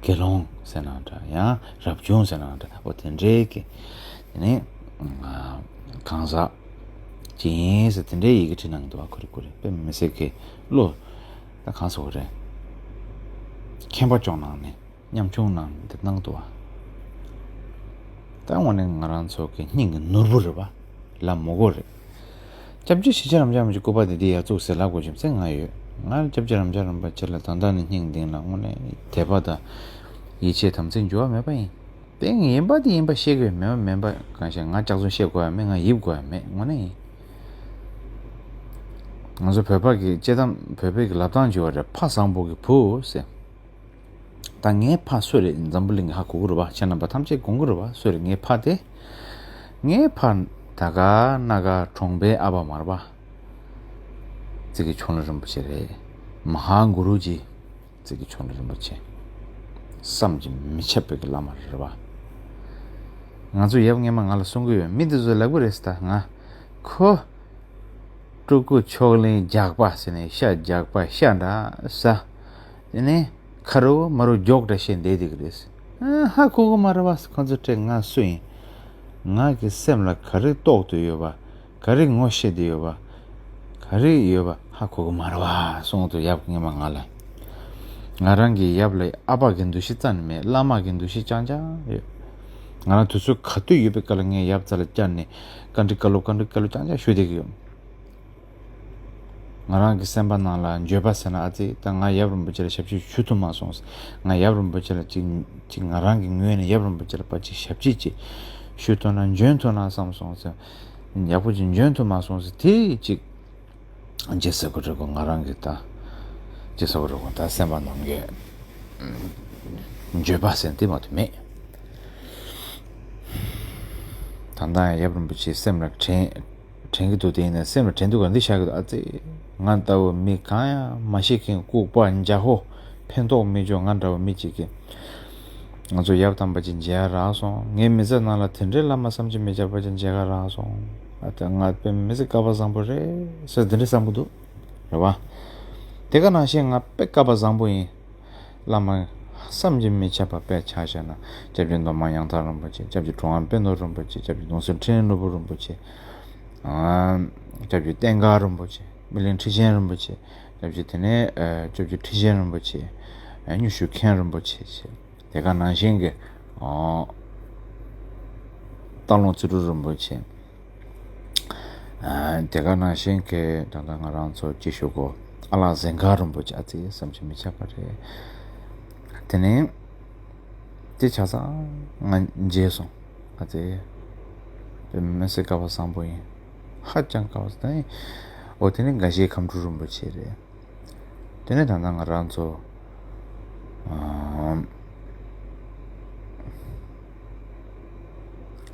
དགེ་སློང་ཟེར་ན་འདྲ། ཡང་རབ་བྱུང་ཟེར་ན་འདྲ། འོ་དེ་འདྲའི་གི་དེ་ནི་ཨ། གང་ཟག་ཅིག་ཡིན་ཟེར་དེ་འདྲའི་ཡི་གེ་བྲིས་གནང་འདུག་བ། ཁོ་རེ་ཁོ་རེ་དཔེ་མི་སྲིད་གི་བློ་ད་གང་ཟེར་དགོས་རེད། མཁྱེན་པ་སྐྱོང་གནང་ནས། ཉམ་ཆུང་ནང་འདི་གནང་འདུག་བ། ད་དངོས་གནས་ང་རང་ཚོ་གི་སྙིང་གི་ནོར་བུ་རེད་བ། ལབ་མི་དགོས་རེད། སྐྱབས་རྗེ་ཞེ་ཆེན་རབ་འབྱམས་རིན་པོ་ཆེའི་སྐུ་པར་དེ་འདི་ཡར་བཙུགས་ཟེར་ལབ་དགོས་རྒྱུ་མཚན་ང་ཡོད། ང་སྐྱབས་རྗེ་རབ་འབྱམས་རིན་པོ་ཆེ་ལ་ད་ལྟ་ནས་སྙིང་གཏིང་ལ་དངོས་གནས་དད་པ་དང་ཡིད་ཆེས་དམ་ཚིག་འགྱུར་བ་མེད་པ་ཡིན། དེ་ཡིན་པ་དེ་ཡིན་པ་ཤེས་དགོས། མེད་པ་མེད་པ། གང་ཤེས། ང་ལྕགས་རྫུན་བཤད་དགོས་ཡ་མེད། ང་ཡིབ་དགོས་ཡ་མེད། དངོས་གནས་ཡིན། ང་ཚོ་བོད་པ་གི་དཔྱེ་གཏམ། བོད་པའི་གི་ལབ་སྟངས་བྱས་པ་རེད། ཕ་བཟང་པོ་གི་བུ་ཟེར། ད་ངའི་ཕ་སུ་རེད། འཛམ་བུ་གླིང་གི་ཧ་གོ་གི་རེད་བ། ཁྱེད་རྣམ་པ་ཐམས་ཅད་དགོངས་ཀྱི་རེད་བ། སུ་རེད་ངའི་ཕ་དེ། ངའི་ཕ་ད་ག་ན་ག་གྲོང་པའི་ཨ་ཕ་མ་རེད་བ། ཙི་གི་ཆོ་ལོ་རིན་པོ་ཆེ་རེད། མ་ཧཱ་གུ་རུ་ཇི་ཙི་གི་ཆོ་ལོ་རིན་པོ་ཆེ། བསམ་གྱིས་མི་ཁྱབ་པའི་གི་བླ་མ་རེད་བ། ང་ཚོ་ཡབ་སྔས་མ་ང་ལ་གསུང་གི་ཡོད། མི་འདི་ཚོ་ལབ་གི་རེད་ཟེར། ད་ང་ཁོ། སྤྲུལ་སྐུ་མཆོག་གླིང་རྒྱགས་པ་ཟེར་ནས་ཤ་རྒྱགས་པ་ཤ་འདྲ་ཟ། དེ་ནས་ཁ་རུ་མ་རུ་རྒྱོག་འདྲ་བཤད་བསྡད་དེ་གི་རེད། ཨ། ཧ་གོ་གི་མ་རེད་བ། ཁོ་ཚོ་སྤྲད་ང་སུ་ཡིན། ང་གི་སེམས་ལ་ག་རེ་རྟོགས་བསྡད་ཡོད་པ། ག་རེ་ངོ་ཤེས་བསྡད་ཡོད་པ། ག་རེ་ཡོད་པ་ཧ་གོ་གི་མ་རེད་བ་གསུངས་འདུག་ཡབ་སྔས་མ་ང་ལ། ང་རང་གི་ཡབ་ལ་ཨ་ཕ་གི་འདུ་ཤེས་རྩ་ནས་མེད། བླ་མ་གི་འདུ་ཤེས་རྐྱང་རྐྱང་ཡོད། ང་རང་དུས་ཚོད་ག་དུས་ཡོད་པའི་སྐབས་ལ་ངས་ཡབ་རྩ་ལ་བཅར་ནས་བཀའ་འདྲི་བཀའ་སློབ་བཀའ་འདྲི་བཀའ་སློབ་རྐྱང་རྐྱང་ཞུས་བསྡད་ཀྱི་ཡོད། ང་རང་གི་སེམས་པ་ནང་ལ་འགྱོད་པ་ཟེར་ན་ཨ་ཙི། ད་ང་ཡབ་རིན་པོ་ཆེ་ལ་ཞབས་ཕྱི་ཞུ་ཐུབ་མ་སོང་། ང་ཡབ་རིན་པོ་ཆེ་ལ་ཅིག་ཅིག་ང་རང་གི་ངོས་ནས་ཡབ་རིན་པོ་ཆེ་ལ་ཕར་ཅིག་ཞབས་ཕྱི་ཅིག་ཞུ་ཐུབ་ན་འཇོན་ཐུབ་ན་བསམ་སོང་ཟེར། ཡག་པོ་ཅིག་འཇོན་ཐུབ་མ་སོང་ཟེར། དེ་ཅིག་ཅི་ཟེར་དགོས་རེད་གོ། ང་རང་གི་ད་ཅི་ཟེར་དགོས་རེད་གོ། ད་སེམས་པ་ནང་གི་འགྱོད་པ་ཟེར་དེ་མ་གཏོགས་མེད། ད་ལྟ་ཡང་ཡབ་རིན་པོ་ཆེ་སེམས་ལ་དྲན་ དྲན་གྱི་འདུག་དེ་ཡིན་ན་སེམས་ལ་དྲན་འདུག་ག་འདི་བཞག་གི་འདུག་ཨ་ཙི། ང་ལྟ་བུ་མི་གང་ཡང་མ་ཤེས་མཁན་ལྐུགས་པ་འཇའ་ཧོ་ཕན་ཐོགས་མི་འཇོག་ང་འདྲ་བ་མི་གཅིག་གིས་ང་ཚོ་ཡབ་དམ་པ་ཅིག་མཇལ་རག་སོང་། ངའི་མི་ཚེ་ནང་ལ་དེ་འདྲའི་བླ་མ་བསམ་གྱིས་མི་ཁྱབ་པ་ཅིག་མཇལ་ག་རག་སོང་། ཨ་ཙི་ང་དཔེ་མི་སྲིད་སྐལ་བ་བཟང་པོ་རེད་ཟེར་དེ་འདྲ་བསམ་གྱི་འདུག་རེད་བ། དེ་ག་ནང་བཞིན་ང་དཔེ་སྐལ་བ་བཟང་པོ་ཡིན། བླ་མ་བསམ་གྱིས་མི་ཁྱབ་པ་དཔེ་ཆ་བཞག་ན་སྐྱབས་རྗེ་མདོ་སྨད་ཡང་ཐང་རིན་པོ་ཆེ། སྐྱབས་རྗེ་གྲུབ་དབང་དཔོན་སློབ་རིན་པོ་ཆེ། སྐྱབས་རྗེ་གདུང་སྲས་ཁྲི་སྲོང་ནོར་བུ་རིན་པོ་ཆེ། ཨ། སྐྱབས་རྗེ་བསྟན་དགའ་རིན་པོ་ཆེ། སྨིན་གླིང་ཁྲི་ཆེན་རིན་པོ་ཆེ། སྐྱབས་རྗེ་དེ་ནས་ཨ། སྐྱབས་རྗེ་ཁྲི་ཆེན་རིན་པོ་ཆེ། ཨ། སྨྱུག་ཞུ་མཁན་རིན་པོ་ཆེ་ཞེས་དེ་ག་ནང་བཞིན་གྱི་ཨ། སྟག་ལུང་ཚེ་སྒྲུབ་རིན་པོ་ཆེ། ཨ། དེ་ག་ནང་བཞིན་གྱི་ད་ལྟ་ང་རང་ཚོ་ཅི་ཞུ་དགོས། ཨ་ལགས་གཟན་དཀར་རིན་པོ་ཆེ་ཨ་ཙི་བསམ་གྱིས་མི་ཁྱབ་པ་རེད། དེ་ནས་དེ་ཆ་ཚང་ང་མཇལ་སོང་། ཨ་ཙི། དཔེ་མི་སྲིད་སྐལ་བ་བཟང་པོ་ཡིན། ཧ་ཅང་སྐལ་བ་བཟང་། ཨོ་དེ་ནས་དགའ་བཞིའི་ཁམས་སྤྲུལ་རིན་པོ་ཆེ་རེད། དེ་ནས་ད་ལྟ་ང་རང་ཚོ་ཨམ།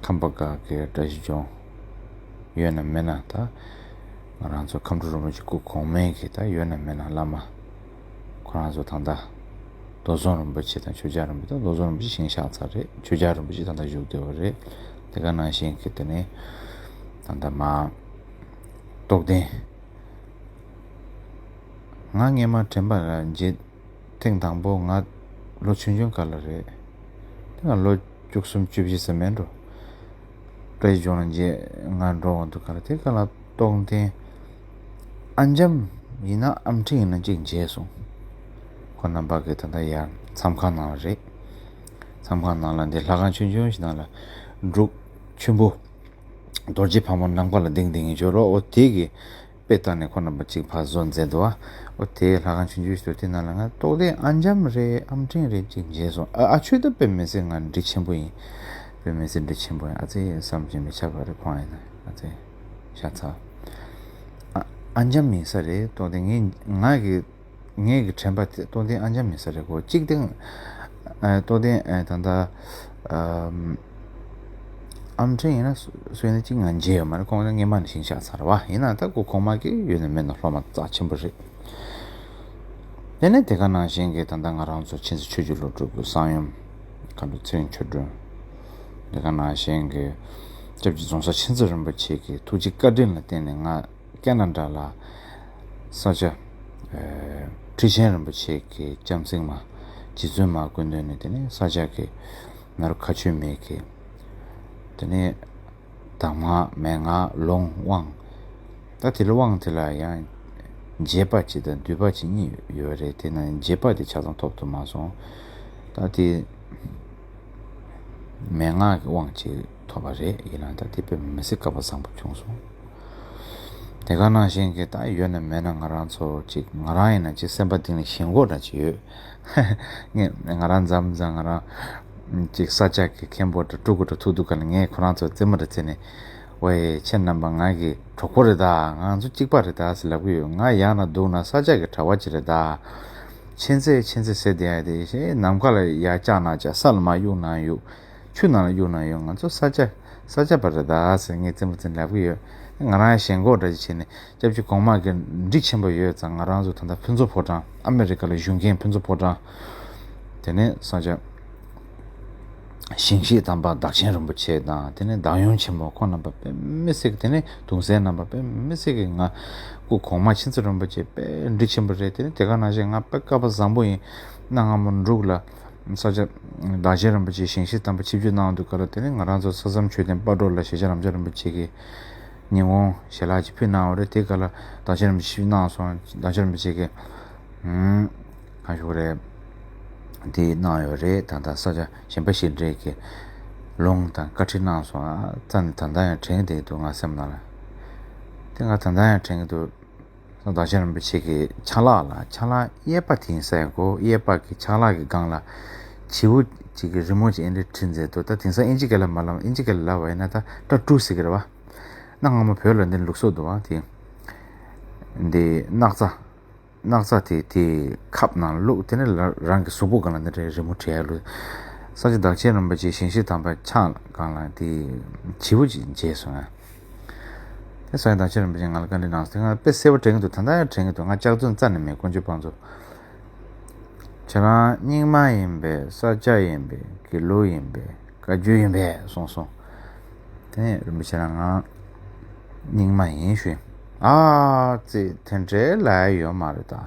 ཁམས་པ་ཁག་གི་བཀྲ་ཤིས་ལྗོངས་ཡོད་ན་མེད་ན། ད་ང་རང་ཚོ་ཁམས་སྤྲུལ་རིན་པོ་ཆེ་སྐུ་གོང་མའི་གི་ད་ཡོད་ན་མེད་ན་བླ་མ་ཁོ་རང་ཚོ་ད་ལྟ་རྡོར་འཛོམས་རིན་པོ་ཆེ་དང་ཆོས་རྒྱལ་རིན་པོ་ཆེ། ད་རྡོར་འཛོམས་རིན་པོ་ཆེ་ཞིང་གཤེགས་ཚར་རེད། ཆོས་རྒྱལ་རིན་པོ་ཆེ་ད་ལྟ་བཞུགས་བསྡད་པ་རེད། དེ་ག་ནང་བཞིན་གི་དེ་ནས་ད་ལྟ་མ་རྟོགས་ལྡན། ང་སྔས་མ་དྲན་པ་ལ་མཇལ་ཐེངས་དང་པོ་ང་ལོ་ཆུང་ཆུང་སྐབས་ལ་རེད། དེ་ང་ལོ་བཅུ་གསུམ་བཅུ་བཞི་ཙམ་མིན་འགྲོ། བཀྲ་ཤིས་ལྗོངས་ལ་མཇལ་ང་འགྲོ་འོང་དུས་སྐབས་ལ་དེ་སྐབས་ལ་རྟོགས་ལྡན་ཨ་འཇམ་ཡིན་ན་ཨམ་ཕྲིན་ཡིན་ན་གཅིག་མཇལ་སོང་། ཁོ་རྣམ་པ་གི་ད་ལྟ་ཡར་མཚམས་ཁང་ནང་ལ་རེད། མཚམས་ཁང་ནང་ལ་འདི་ལྷ་ཁང་ཆུང་ཆུང་ཞིག་ནང་ལ་འབྲུག་ཆེན་པོ། རྡོ་རྗེ་ཕག་མོ་ནམ་མཁའ་ལ་ལྡིང་ལྡིང་ཡིན་ཅོག་རོ། འོ་དེ་གི་དཔེ་བལྟས་ནས་ཁོ་རྣམ་པ་གཅིག་ཕར་བཟོ་མཛད་འདུག་ཨ། འོ་དེ་ལྷ་ཁང་ཆུང་ཆུང་ཞིག་འདུག་དེ་ནང་ལ་ང་རྟོགས་ལྡན་ཨ་འཇམ་རེད་ཨམ་ཕྲིན་རེད་གཅིག་མཇལ་སོང་། ཨ་ཨ་ཆོས་ད་དཔེ་མི་སྲིད་ང་འདྲི་ཆེན་པོ་ཡིན། དཔེ་མི་སྲིད་འདྲི་ཆེན་པོ་ཡིན། ཨ་ཙི་བསམ་གྱིས་མི་ཁྱབ་པ་རེད། ཁོང་ཡིན་ན་ཨ་ཙི་ཤ་ཚ། ཨ་ཨ་འཇམ་ཡིན་ས་རེད། རྟོགས་ལྡན་ངས་ང་གི་ངའི་གི་དྲན་པ་དེ་རྟོགས་ལྡན་ཨ་འཇམ་ཡིན་ས་རེད་གོ། གཅིག་དེ་ཨ་རྟོགས་ལྡན་ཨ་ད་ལྟ་ཨམ། ཨམ་ཕྲིན་ཡིན་ན་སུ་སུ་ཡིན་ན་གཅིག་ང་མཇལ་ཡོད་མ་རེད། ཁོང་ནི་སྔས་མ་ནས་ཞིང་གཤེགས་ཚར་བ་ཡིན་ན་ད་ཁོ་གོང་མ་གི་ཡོད་ན་མེད་ན་སློབ་མ་རྩ་ཆེན་པོ་རེད། དེ་ནས་དེ་ག་ནང་བཞིན་གྱི་ད་ལྟ་ང་རང་ཚོ་མཁྱེན་བརྩེ་ཆོས་ཀྱི་བློ་གྲོས་ཀྱི་གསང་ཡུམ་མཁའ་འགྲོ་ཚེ་རིང་ཆོས་སྒྲོན། དེ་ག་ནང་བཞིན་གྱི་སྐྱབས་རྗེ་རྫོང་གསར་མཁྱེན་བརྩེ་རིན་པོ་ཆེ་གི་ཐུགས་རྗེ་བཀའ་དྲིན་ལ་བརྟེན་ནས་ང་། ཀེ་ན་ཌ་ལ་ས་སྐྱ་ཨེ་ཁྲི་ཆེན་རིན་པོ་ཆེ་གི་སྐྱབས་སེམས་མ་རྗེ་བཙུན་མ་སྐུ་མདུན་ནས་དེ་ནས་ས་སྐྱ་གི་ནཱ་རོ་མཁའ་སྤྱོད་མའི་གི་དེ་ནས་གདམས་ངག་མན་ངག་ལུང་དབང་། ད་དེ་ལ་དབང་དེ་ལ་ཡང་རྒྱས་པ་གཅིག་དང་བསྡུས་པ་གཅིག་གཉིས་ཡོད་རེད། དེ་ན་རྒྱས་པ་དེ་ཆ་ཚང་ཐོབ་ཐུབ་མ་སོང་། ད་དེ། མན་ངག་གི་དབང་ཅིག་ཐོབ་པ་རེད། ཡིན་ན་ད་དེ་དཔེ་མི་སྲིད་སྐལ་བ་བཟང་པོ་བྱུང་སོང་། དེ་ག་ནང་བཞིན་གྱི་ད་ཡོད་ན་མེད་ན་ང་རང་ཚོ་ཅིག་ང་རང་ཡིན་ན་ཅིག་སེམས་པ་གཏིང་ནས་ཞེན་ཁོག་འདྲ་ཅིག་ཡོད། ངས་ང་རང་མཚམས་མཚམས་ང་རང་ཅིག་ས་སྐྱ་གི་མཁན་པོ་འདྲ་སྤྲུལ་སྐུ་འདྲ་ཐུག་དུས་ག་ལ་ངས་ཁོ་རང་ཚོ་རྩེད་མོ་འདྲ་རྩེས་ནས། ཝེ་ཁྱེད་རྣམ་པ་ང་གི་གྲོགས་པོ་རེད་ད། ང་ཚོ་གཅིག་པ་རེད་ད་ཟེར་ལབ་ཀྱི་ཡོད། ང་ཡག་ན་སྡུག་ན་ས་སྐྱ་གི་གྲྭ་པ་ཅིག་རེད་ད། མཁྱེན་བརྩེ་མཁྱེན་བརྩེ་ཟེར་བསྡད་ཡ་དེ་ཞེ་ནམ་མཁའ་ལ་ཡར་བཀྱག་ན་བཀྱག་ས་ལ་མར་གཡུག་ན་གཡུག་ཆུ་ནང་ལ་གཡུག་ན་གཡུག་ང་ཚོ་ས་སྐྱ་ས་སྐྱ་པ་རེད་ད་ཟེར་ངས་རྩེད་མོ་རྩེ་ལབ་ཀྱི་ཡོད། ང་རང་ཞེན་ཁོག་འདྲ་ཅིག་བྱས་ནས་སྐྱབས་རྗེ་གོང་མ་གི་འདྲི་ཆེན་པོ་ཡོད་ཙང་ང་རང་ཚོ་ད་ལྟ་ཕུན་ཚོགས་ཕོ་བྲང་ཨ་མེ་རི་ཀ་ལ་བཞུགས་མཁན་ཕུན་ཚོགས་ཕོ་བྲང་། དེ་ནས་ས་སྐྱ་ཞིང་གཤེགས་དམ་པ་བདག་ཆེན་རིན་པོ་ཆེ་དང་དེ་ནས་བདག་ཡོན་ཆེན་མོ་ཁོང་རྣམ་པ་དཔེ་མི་སྲིད་ཀྱི། དེ་ནས་གདུང་སྲས་རྣམ་པ་དཔེ་མི་སྲིད་ཀྱི། ང་སྐུ་གོང་མ་མཁྱེན་བརྩེ་རིན་པོ་ཆེ་དཔེ་འདྲི་ཆེན་པོ་རེད། དེ་ནས་དེ་ག་ནང་བཞིན་ང་དཔེ་སྐལ་བ་བཟང་པོ་ཡིན། གནའ་སྔ་མོ་འབྲུག་ལ་ས་སྐྱ་བདག་ཆེན་རིན་པོ་ཆེ་ཞིང་གཤེགས་དམ་པ་ཆིབས་བསྒྱུར་གནང་དུས་སྐབས་ལ་དེ་ནས་ང་རང་ཚོ་ས་མཚམས་མཆོད་རྟེན་སྤ་གྲོ་ལ་ཞེ་བྱ་རབ་འབྱམས་རིན་པོ་ཆེ་གི་ཉིན་གུང་ཞལ་ལག་ཅིག་ཕུལ་གནང་བ་རེད། དེ་ག་ལ་བདག་ཆེན་རིན་པོ་ཆེ་ཆིབས་བསྒྱུར་གནང་སོང་། བདག་ཆེན་རིན་པོ་ཆེ་གིས་ཧུམ། གང་ཞུ་དགོས་རེད། དེ་གནང་ཡོད་རེད། ད་ལྟ་ས་སྐྱ་གཞན་པ་ཞིག་འདྲེས་ཀྱི་ལུང་དང་བཀའ་ཁྲིད་གནང་སོང་། ཨ་རྩ་ནས་ད་ལྟ་ཡང་དྲན་བསྡད་འདུག་ང་སེམས་ནང་ལ། དེ་ང་ད་ལྟ་ཡང་དྲན་གྱི་འདུག་བདག་ཆེན་རིན་པོ་ཆེ་གི་ཕྱག་ལག་ལ་ཕྱག་ལག་གཡས་པ་དེ་ཡིན་ས་ཡ་གོ། གཡས་པ་གི་ཕྱག་ལག་གི་སྒང་ལ་བྱིའུ་གཅིག་གི་རི་མོ་གཅིག་ཨེ་འདྲ་བྲིས་མཛད་འདུག་ད་དེང་སང་ཨིན་ཇི་སྐད་ལ་མ་ལབ། ཨིན་ཇི་སྐད་ལ་ལབ་པ་ཡིན་ན་ད་ཊ་ཊུ་ཟེར་གི་རེད་བ། གནའ་སྔ་མོ་བོད་ལ་འདི་ལུགས་སྲོལ་འདུག་བ། དེ་འདི་སྣག་ཚ། སྣག་ཚ་དེ་དེ་ཁབ་ནང་བླུགས། དེ་ནས་ལ་རང་གི་གཟུགས་པོ་སྒང་ལ་འདི་འདྲའི་རི་མོ་བྲིས་ཡ་ལུགས། ས་སྐྱ་བདག་ཆེན་རིན་པོ་ཆེ་ཞིང་གཤེགས་དམ་པའི་ཕྱག་སྒང་ལ་དེ་བྱིའུ་ཅིག་མཇལ་སོང་ང་། ས་ཡ་དང་ཆེན་རིན་པོ་ཆེ་ང་ལ་བཀའ་འདྲི་གནང་སོང་། དེ་ང་དཔེ་གསལ་པོ་དྲན་གྱི་འདུག་ད་ལྟ་ཡང་དྲན་གྱི་འདུག་ང་ལྕགས་རྫུན་རྩ་ནས་མེད། དཀོན་མཆོག་དཔང་འཛོམས། ཁྱེད་རང་རྙིང་མ་ཡིན་པས། ས་སྐྱ་ཡིན་པས། དགེ་ལུགས་ཡིན་པས། བཀའ་བརྒྱུད་ཡིན་པས་གསུངས་སོང་། དེ་ནས་རིན་པོ་ཆེ་ལ་ང་རྙིང་མ་ཡིན་ཞུས། ཨ་ཙི། དེ་འདྲའི་ལབ་ཡ་ཡོད་མ་རེད་ད།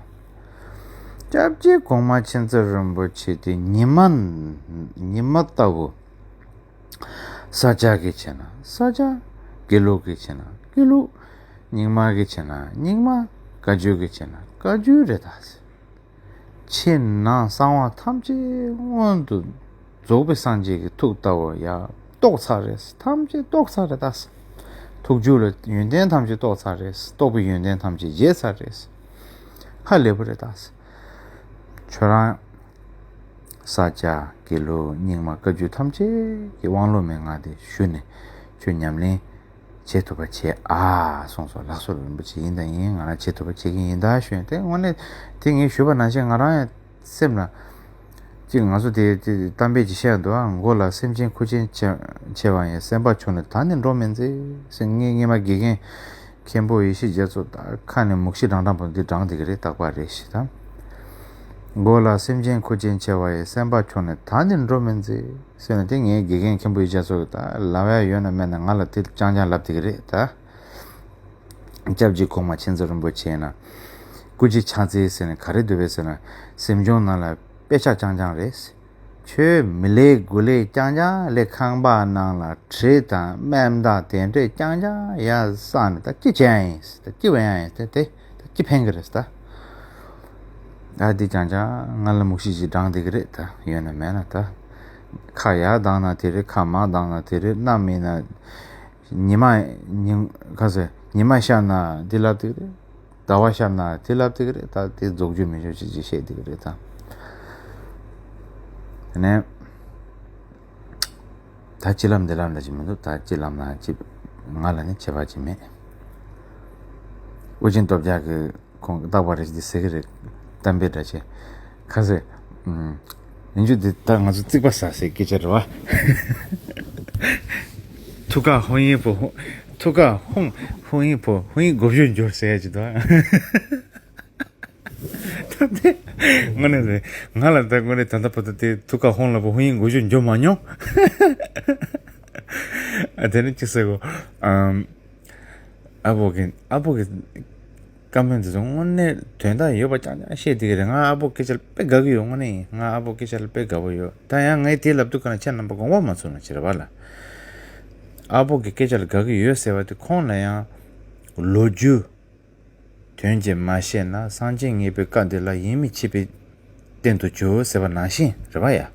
སྐྱབས་རྗེ་གོང་མ་མཁྱེན་བརྩེ་རིན་པོ་ཆེ་དེ་ཉི་མ། ཉི་མ་ལྟ་བུ། ས་སྐྱ་གི་བྱས་ན་ས་སྐྱ། དགེ་ལུགས་ཀྱི་བྱས་ན་དགེ་ལུགས། རྙིང་མ་གི་བྱས་ན་རྙིང་མ། བཀའ་བརྒྱུད་ཀྱི་བྱས་ན་བཀའ་བརྒྱུད་རེད་ད། ཕྱི་ནང་གསང་བ་ཐམས་ཅད་སྔོན་དུ་རྫོགས་པའི་སངས་རྒྱས་ཀྱི་ཐུགས་ལྟ་བུ་ཡ་རྟོགས་ཚར་རེད། ཐམས་ཅད་རྟོགས་ཚར་རེད་ད། ཐུགས་རྒྱུད་ལ་ཡོན་ཏན་ཐམས་ཅད་རྟོགས་ཚར་རེད། རྟོགས་པའི་ཡོན་ཏན་ཐམས་ཅད་རྒྱས་ཚར་རེད། ཧ་ལས་པ་རེད་ད། ཁྱོད་རང་ས་སྐྱ། དགེ་ལུགས། རྙིང་མ། བཀའ་བརྒྱུད་ཐམས་ཅད་ཀྱི་དབང་ལུང་མན་ངག་དེ་ཞུས་ནས་ཁྱོད་ཉམས་ལེན་བྱེད་ཐུབ་པ་བྱེད་ཨ་གསུངས་སོང་། ལགས་སོ། རིན་པོ་ཆེ། ཡིན་དང་ཡིན། ང་རང་བྱེད་ཐུབ་པ་བྱེད་ཀྱི་ཡིན་ད་ཞུས། དེ་དངོས་གནས་དེ་ངས་ཞུས་པ་ནང་བཞིན་ང་རང་ཡང་སེམས་ལ་ཅིག་ང་ཚོ་དེ་དེ་གཏམ་དཔེ་ཅིག་བཤད་འདུག་ཨ། མགོ་ལ་སེམས་ཅན་ཁུར་ཆེན་ཆེ་བ་ཡི། སེམས་པ་ཆུང་ནས་ད་ནི་འགྲོ་མི་མཛེས་ཟེར། ངས་སྔོན་མ་དགེ་རྒན་མཁན་པོ་ཡེ་ཤེས་རྒྱ་མཚོ་ད་ཁ་ནས་མུག་ཤི་སྦྲང་སྦྲང་པོ་འདི་སྦྲང་བསྡད་ཀྱི་རེད། རྟག་པར་རེད་ཤི་ད། མགོ་ལ་སེམས་ཅན་ཁུར་ཆེན་ཆེ་བ་ཡི། སེམས་པ་ཆུང་ནས་ད་ནི་འགྲོ་མི་མཛེས་ཟེར་ནས། དེ་ངའི་དགེ་རྒན་མཁན་པོ་ཡེ་ཤེས་རྒྱ་མཚོ་གིས་ད་ལབ་ཡ་ཡོད་ན་མེད་ན་ང་ལ་དེ་རྐྱང་རྐྱང་ལབ་བསྡད་ཀྱི་རེད་ད། སྐྱབས་རྗེ་གོང་མ་མཁྱེན་བརྩེ་རིན་པོ་ཆེ་ན་སྐུ་མཁྱེན་ཕྱག་འཚལ་ཟེར་ནས་ག་རེ་འདུག་པས་ཟེར་ན། སེམས་བྱུང་རྣམས་ལ་དཔེ་ཆ་རྐྱང་རྐྱང་རེད། ཁྱོད་མི་ལས་དགུ་ལས་རྐྱང་རྐྱང་ལས། ཁང་པ་ནང་ལ་གྲི་དང་སྨན་དང་དེ་འདྲས་རྐྱང་རྐྱང་ཡར་བསགས་ནས་ད་ཅི་བྱས་ཡིན། ད་ཅི་བས་ཡང་ཡིན། དེ་དེ་ད་ཅི་ཕན་གི་རེད་ད། ཨ་འདི་རྐྱང་རྐྱང་ང་ལ་མུག་ཤི་ཞིག་འགྲངས་བསྡད་ཀྱི་རེད་ད། ཡོད་ན་མེད་ན་ད། ཁ་ཡར་ལྡང་ན་དེ་རེད། ཁ་མར་ལྡང་ན་དེ་རེད། གནམ་ཡིན་ན། ཉི་མ་ཉིན་ག་ཟེར། ཉི་མ་ཤར་ན་འདི་ལབ་བསྡད་ཀྱི་རེད། ཟླ་བ་ཤར་ན་དེ་ལབ་བསྡད་ཀྱི་རེད། ད་དེ་རྫོགས་རྒྱུ་མེད་རྒྱུ་ཅིག་ཅིག་བཤད་བསྡད་ཀྱི་རེད་ད། དེ་ནས་ད་ཅི་ལབ་འདི་ལབ་འདྲ་ཅིག་མི་འདུག་ད་ཅི་ལབ་ན་ཅི། ང་ལ་ནི་ཁྱད་པར་ཅིག་མེད། དབུ་ཅན་སྟོབས་རྒྱལ་གྱིས་ཁོང་གིས་རྟག་པར་རེ་ཞིག་འདི་ཟེར་གྱི་རེད། གཏམ་དཔེ་འདྲ་ཅིག་ཁ་ཟེར། ཨུམ། ཡིན་རྒྱུ་འདི་ད་ང་ཚོ་རྩིག་པ་ཟ་སའི་སྐད་ཆ་རེད་བ། ཐུགས་ཁ་ཧོང་ཡིན་པོ་ཧོང་། ཐུགས་ཁ་ཧོང་། ཧོང་ཡིན་པོ་ཧོང་ཡིན་སྒོ་བཞི་འབྱོར་ཟེར་ཡ་ཅིག་འདུག་ཨ། ད་དེ་དངོས་གནས་རེད། ང་ལ་ད་དངོས་གནས་ད་ལྟ་བར་དུ་དེ་ཐུགས་ཁ་ཧོང་ལ་པོ་ཧོང་ཡིན་སྒོ་བཞི་འབྱོར་མ་མྱོང་། ཨ་དེ་ནི་ཅི་ཟེར་གོ། ཨམ། ཨ་པོ་གི་ཨ་པོ་གི་བཀའ་མོལ་འདི་ཚོ་དངོས་གནས་དོན་དག་ཡོད་པ་རྐྱང་རྐྱང་བཤད་བསྡད་ཀྱི་རེད། ང་ཨ་པོ་སྐད་ཆ་ལ་དཔེ་དགའ་གི་ཡོད། དངོས་གནས་ཡིན། ང་ཨ་པོ་སྐད་ཆ་ལ་དཔེ་དགའ་པོ་ཡོད། ད་ཡང་ངས་དེ་ལབ་དུས་ག་ན་ཁྱེད་རྣམ་པ་དགོངས་པ་མ་ཚོམ་ན་བྱེད་རེད་བ་ལ། ཨ་པོ་གི་སྐད་ཆ་ལ་དགའ་གི་ཡོད་ཟེར་བ་དེ་ཁོང་ལ་ཡང་ལོ་རྒྱུས་དོན་གྱིས་མ་བཤད་ན། སངས་རྒྱས་ངེས་པའི་བཀའ་འདི་ལ་ཡིད་མི་ཆེས་པའི་རྟེན་དུ་གྱུར་ཟེར་བ་ནང་བཞིན་རེད་བ་ཡ།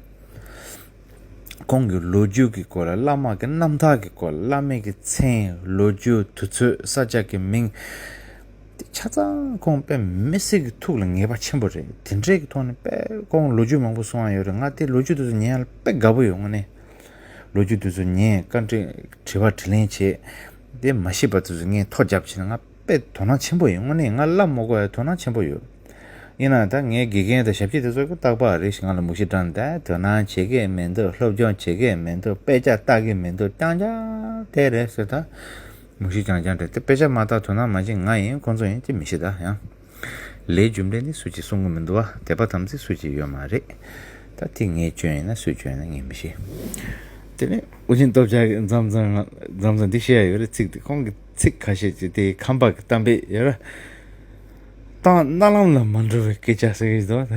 ཁོང་གི་ལོ་རྒྱུས་ཀྱི་སྐོར་ལ། བླ་མ་གི་རྣམ་ཐར་གྱི་སྐོར་ལ། བླ་མའི་གི་མཚན། ལོ་རྒྱུས། དུས་ཚོད། ས་ཆ་གི་མིང་། དེ་ཆ་ཚང་ཁོང་དཔེ་མི་སྲིད་ཀྱི་ཐུགས་ལ་ངེས་པ་ཆེན་པོ་རེད། དེ་འདྲའི་གི་ཐོག་ནས་དཔེ་ཁོང་ལོ་རྒྱུས་མང་པོ་གསུང་བ་ཡོད་རེད། ང་དེ་ལོ་རྒྱུས་དེ་ཚོ་ཉན་ཡ་ལ་དཔེ་དགའ་པོ་ཡོད། དངོས་གནས་ལོ་རྒྱུས་དེ་ཚོ་ཉན། བཀའ་འདྲི་དྲི་བ་དྲིས་ལན་བྱེད། དེ་མ་ཤེས་པ་དེ་ཚོ་ངས་ཐོ་རྒྱབ་བྱས་ན་ང་དཔེ་དོ་སྣང་ཆེན་པོ་ཡོད། དངོས་གནས་ང་བསླབ་མ་དགོས་ཡ་དོ་སྣང་ཆེན་པོ་ཡོད། ཡིན་ན་ད་ངའི་དགེ་རྒན་དང་ཞབས་ཕྱི་དེ་ཚོ་གི་རྟག་པར་རེ་ཞིག་ང་ལ་མུག་ཤི་དྲངས་ཏེ། དོ་སྣང་བྱེད་ཀྱི་མི་འདུག་སློབ་སྦྱོང་བྱེད་ཀྱི་མི་འདུག་དཔེ་ཆ་ལྟ་གི་མི་འདུག་རྐྱང་རྐྱང་དེ་རེད་ཟེར། ད་མུག་ཤི་རྐྱང་རྐྱང་རེད། དེ་དཔེ་ཆ་མ་ལྟ་དོ་སྣང་མ་བྱེད་ང་ཡིན་ཁོང་ཚོ་ཡིན་ཅི་མི་ཤེས་ད་ཡང་། ལས་རྒྱུ་འབྲས་ནི་སུ་གཅིག་གསུང་གི་མི་འདུག་བ། དད་པ་དམ་ཚིག་སུ་གཅིག་ཡོད་མ་རེད། ད་དེ་ངའི་སྐྱོན་ཡིན་ན་སུའི་སྐྱོན་ཡིན་ན་ངས་མི་ཤེས། དེ་ནས་ཨུ་ཆེན་སྟོབས་རྒྱལ་གྱིས་མཚམས་མཚམས་ང་མཚམས་མཚམས་འདི་བཤད་ཡ་ཡོད་རེད། ཚིག་དེ་ཁོང་གི་ཚིག་ཁ་ཤས་ཀྱིས་དེ་ཁམས་པ་གི་གཏམ་དཔེ་ཡོད་རེད། གཏམ་རྣ་ལམ་ལ་མ་འགྲོ་བའི་སྐད་ཆ་ཟེར་གྱི་འདུག་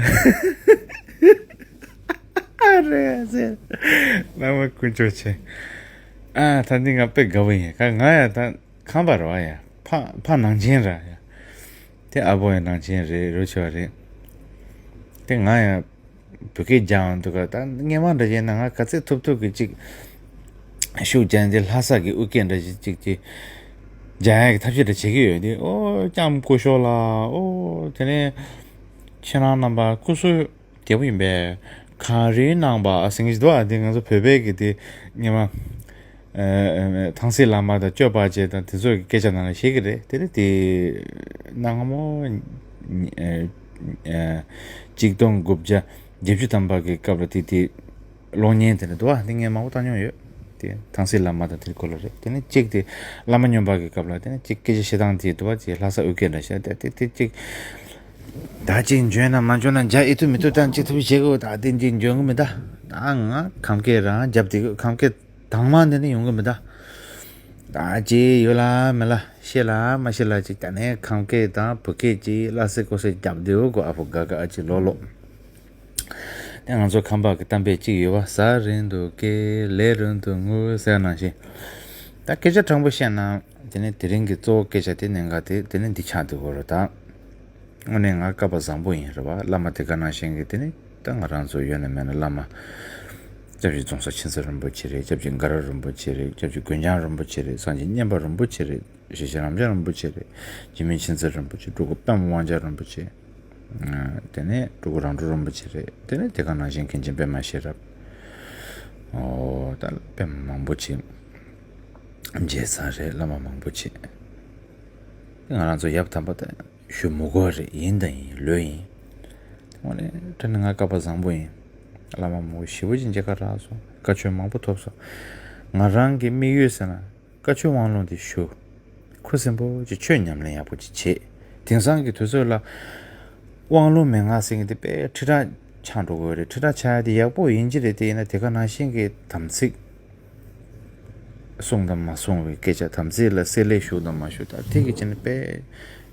ཨ་རེད་ཟེར། བླ་མ་དཀོན་མཆོག་མཁྱེན། ཨ་ད་འདི་ང་དཔེ་དགའ་པོ་ཡིན། ང་ཡང་ད་ཁམས་པ་རེད་བ་ཡ། ཕ་ཕ་ནང་ཆེན་རེད་ཡ། དེ་ཨ་བོ་ཡང་ནང་ཆེན་རེད། རོ་ཆོ་རེད། དེ་ང་ཡང་བོད་སྐད་སྦྱང་འདུག་ག་ད་སྔོན་མ་འདྲ་བྱས་ན་ང་ག་ཚད་ཐུབ་ཐུབ་ཀྱི་ཅིག་ཤུགས་རྒྱག་འདི་ལྷ་ས་གི་ཨུ་སྐད་འདྲ་ཅིག་ཅིག་ཅིག་སྦྱང་ཡག་གི་ཐབས་ཤེས་འདྲ་བྱེད་ཀྱི་ཡོད། དེ་ཨོ་ལྕམ་སྐུ་ཞབས་ལགས། ཨོ་དེ་ནས་ཁྱེད་རང་རྣམ་པ་སྐུ་གཟུགས་བདེ་པོ་ཡིན་པས། གངས་རིའི་ནང་པ་ཟེར་མཁན་ཞིག་འདུག་ཨ། དེ་ང་ཚོ་བོད་པའི་གི་དེ་སྔོན་མ། ཨ་ཐང་སེ་བླ་མ་དང་ཅོ་པ་ཅེ་དང་དེ་ཚོ་གི་སྐད་ཆ་ནང་ལ་བཤད་ཀྱི་རེད། དེ་ནི་དེ་གནའ་སྔ་མོ། ཨ་ཨ་གཅིག་སྟོང་དགུ་བརྒྱ་བརྒྱད་ཅུ་ཐམ་པ་གི་སྐབས་ལ་དེ་དེ་གློག་བརྙན་དེ་འདྲ་འདུག་ཨ། དེ་ངས་མང་པོ་བལྟ་མྱོང་ཡོད། ཐང་སི་བླ་མ་དང་དེ་སྐོར་ལ་རེད། དེ་ནས་གཅིག་དེ་བླ་མ་སྨྱོན་པ་གི་སྐབས་ལ་དེ་ནས་གཅིག་སྐད་ཆ་བཤད་སྟངས་དེ་འདུག་བ། ཅིག་ལྷ་ས་དབུས་སྐད་འདྲ་བཤད་དེ་དེ་དེ་གཅིག་ད་ཅིག་འཇོན་ན་མ་འཇོན་ན་འཇའ་ཨེ་ཐུ་མི་ཐུ་དང་ཅིག་ཐུབ་བྱེད་དགོས། ད་དེ་ཅིག་འཇོན་གི་མི་ད། ད་ང་ཁམས་སྐད་རང་རྒྱབ་དེ་གི་ཁམས་སྐད་དྭངས་མ་འདི་ནས་ཡོང་གི་མི་ད། ད་ཅིག་ཡོད་ལ་མེད་ལ་ཤེས་ལ་མ་ཤེས་ལ་ཅིག་ད་ནས་ཁམས་སྐད་དང་བོད་སྐད་ཅིག་སླ་སེ་ཀོ་སེ་རྒྱབ་དེ་འོ་གོ་ཨ་ཕོ་དགའ་དགའ་ཨ་ཅིག་ལོ་ལོ། དེ་ང་ཚོ་ཁམས་པ་གི་གཏམ་དཔེ་གཅིག་ཡོད་པ། ཟ་རན་དུ་སྐད་ལས་རན་དུ་ངུ་ཟེར་ནང་བཞིན། ད་སྐད་ཆ་དྲང་པོ་བཤད་ན་དེ་ནི་དེ་རིང་གི་གཙོ་བོ་སྐད་ཆ་དེ་གནད་འགག་དེ་དེ་ནི་འདི་ཆགས་འདུག་གོ་རེད་ད། དངོས་གནས་ང་སྐལ་པ་བཟང་པོ་ཡིན་རེད་བ། བླ་མ་དེ་ག་ནང་བཞིན་གི་དེ་ནི་ད་ང་རང་ཚོ་ཡོད་ན་མེད་ན་བླ་མ། སྐྱབས་རྗེ་རྫོང་གསར་མཁྱེན་བརྩེ་རིན་པོ་ཆེ་རེད། སྐྱབས་རྗེ་དགའ་རབ་རིན་པོ་ཆེ་རེད། སྐྱབས་རྗེ་རྒོད་ལྕགས་རིན་པོ་ཆེ་རེད། སངས་རྒྱས་མཉན་པ་རིན་པོ་ཆེ་རེད། ཞེ་ཆེན་རབ་འབྱམས་རིན་པོ་ཆེ་རེད། འཇིགས་མེད་མཁྱེན་བརྩེ་རིན་པོ་ཆེ། སྤྲུལ་སྐུ་པདྨ་དབང་རྒྱལ་རིན་པོ་ཆེ། དེ་ནས་སྤྲུལ་སྐུ་རང་གྲོལ་རིན་པོ་ཆེ་རེད། དེ་ནས་དེ་ག་ནང་བཞིན་མཁན་ཆེན་པད་མ་ཤེས་རབ། ཨོ་ད་པདྨ་མང་པོ་ཆེ། རྗེ་བཙུན་རེད། བླ་མ་མང་པོ་ཆེ། ང་རང་ཚོ་ཡབ་དམ་པ་དང་ཞུ་མི་དགོས་རེད། ཡིན་དང་ཡིན་ལོས་ཡིན། དངོས་གནས་དྲང་གནས་ང་སྐལ་པ་བཟང་པོ་ཡིན། བླ་མ་མང་པོ་ཞེ་པོ་ཅིག་མཇལ་ཁ་རག་སོང་། བཀའ་ཆོས་མང་པོ་ཐོབ་སོང་། ང་རང་གི་དམིགས་ཡུལ་ཟེར་ན། བཀའ་ཆོས་དབང་ལུང་དེ་ཞུ། ཁུ་སིམ་པོ་ཅིག་ཆོས་ཉམས་ལེན་ཡག་པོ་ཅིག་བྱེད། དེང་སང་གི་དུས་ཚོད་ལ་དབང་ལུང་མན་ངག་ཟེར་མཁན་དེ་དཔེ་ཁྲི་ཕྲག་ཆགས་འགྲོ་གི་ཡོད་རེད། ཁྲི་ཕྲག་ཆགས་ཡ་དེ་ཡག་པོ་ཡིན་གྱི་རེད། དེ་ཡིན་ན་དེ་ག་ནང་བཞིན་གྱི་དམ་ཚིག་སྲུང་དང་མ་སྲུང་བའི་སྐད་ཆ། དམ་ཚིག་ལ་བསྲེ་ལྷད་ཞུགས་དང་མ་ཞུགས། ད་དེ་གི་ཆ་ནས་དཔེ་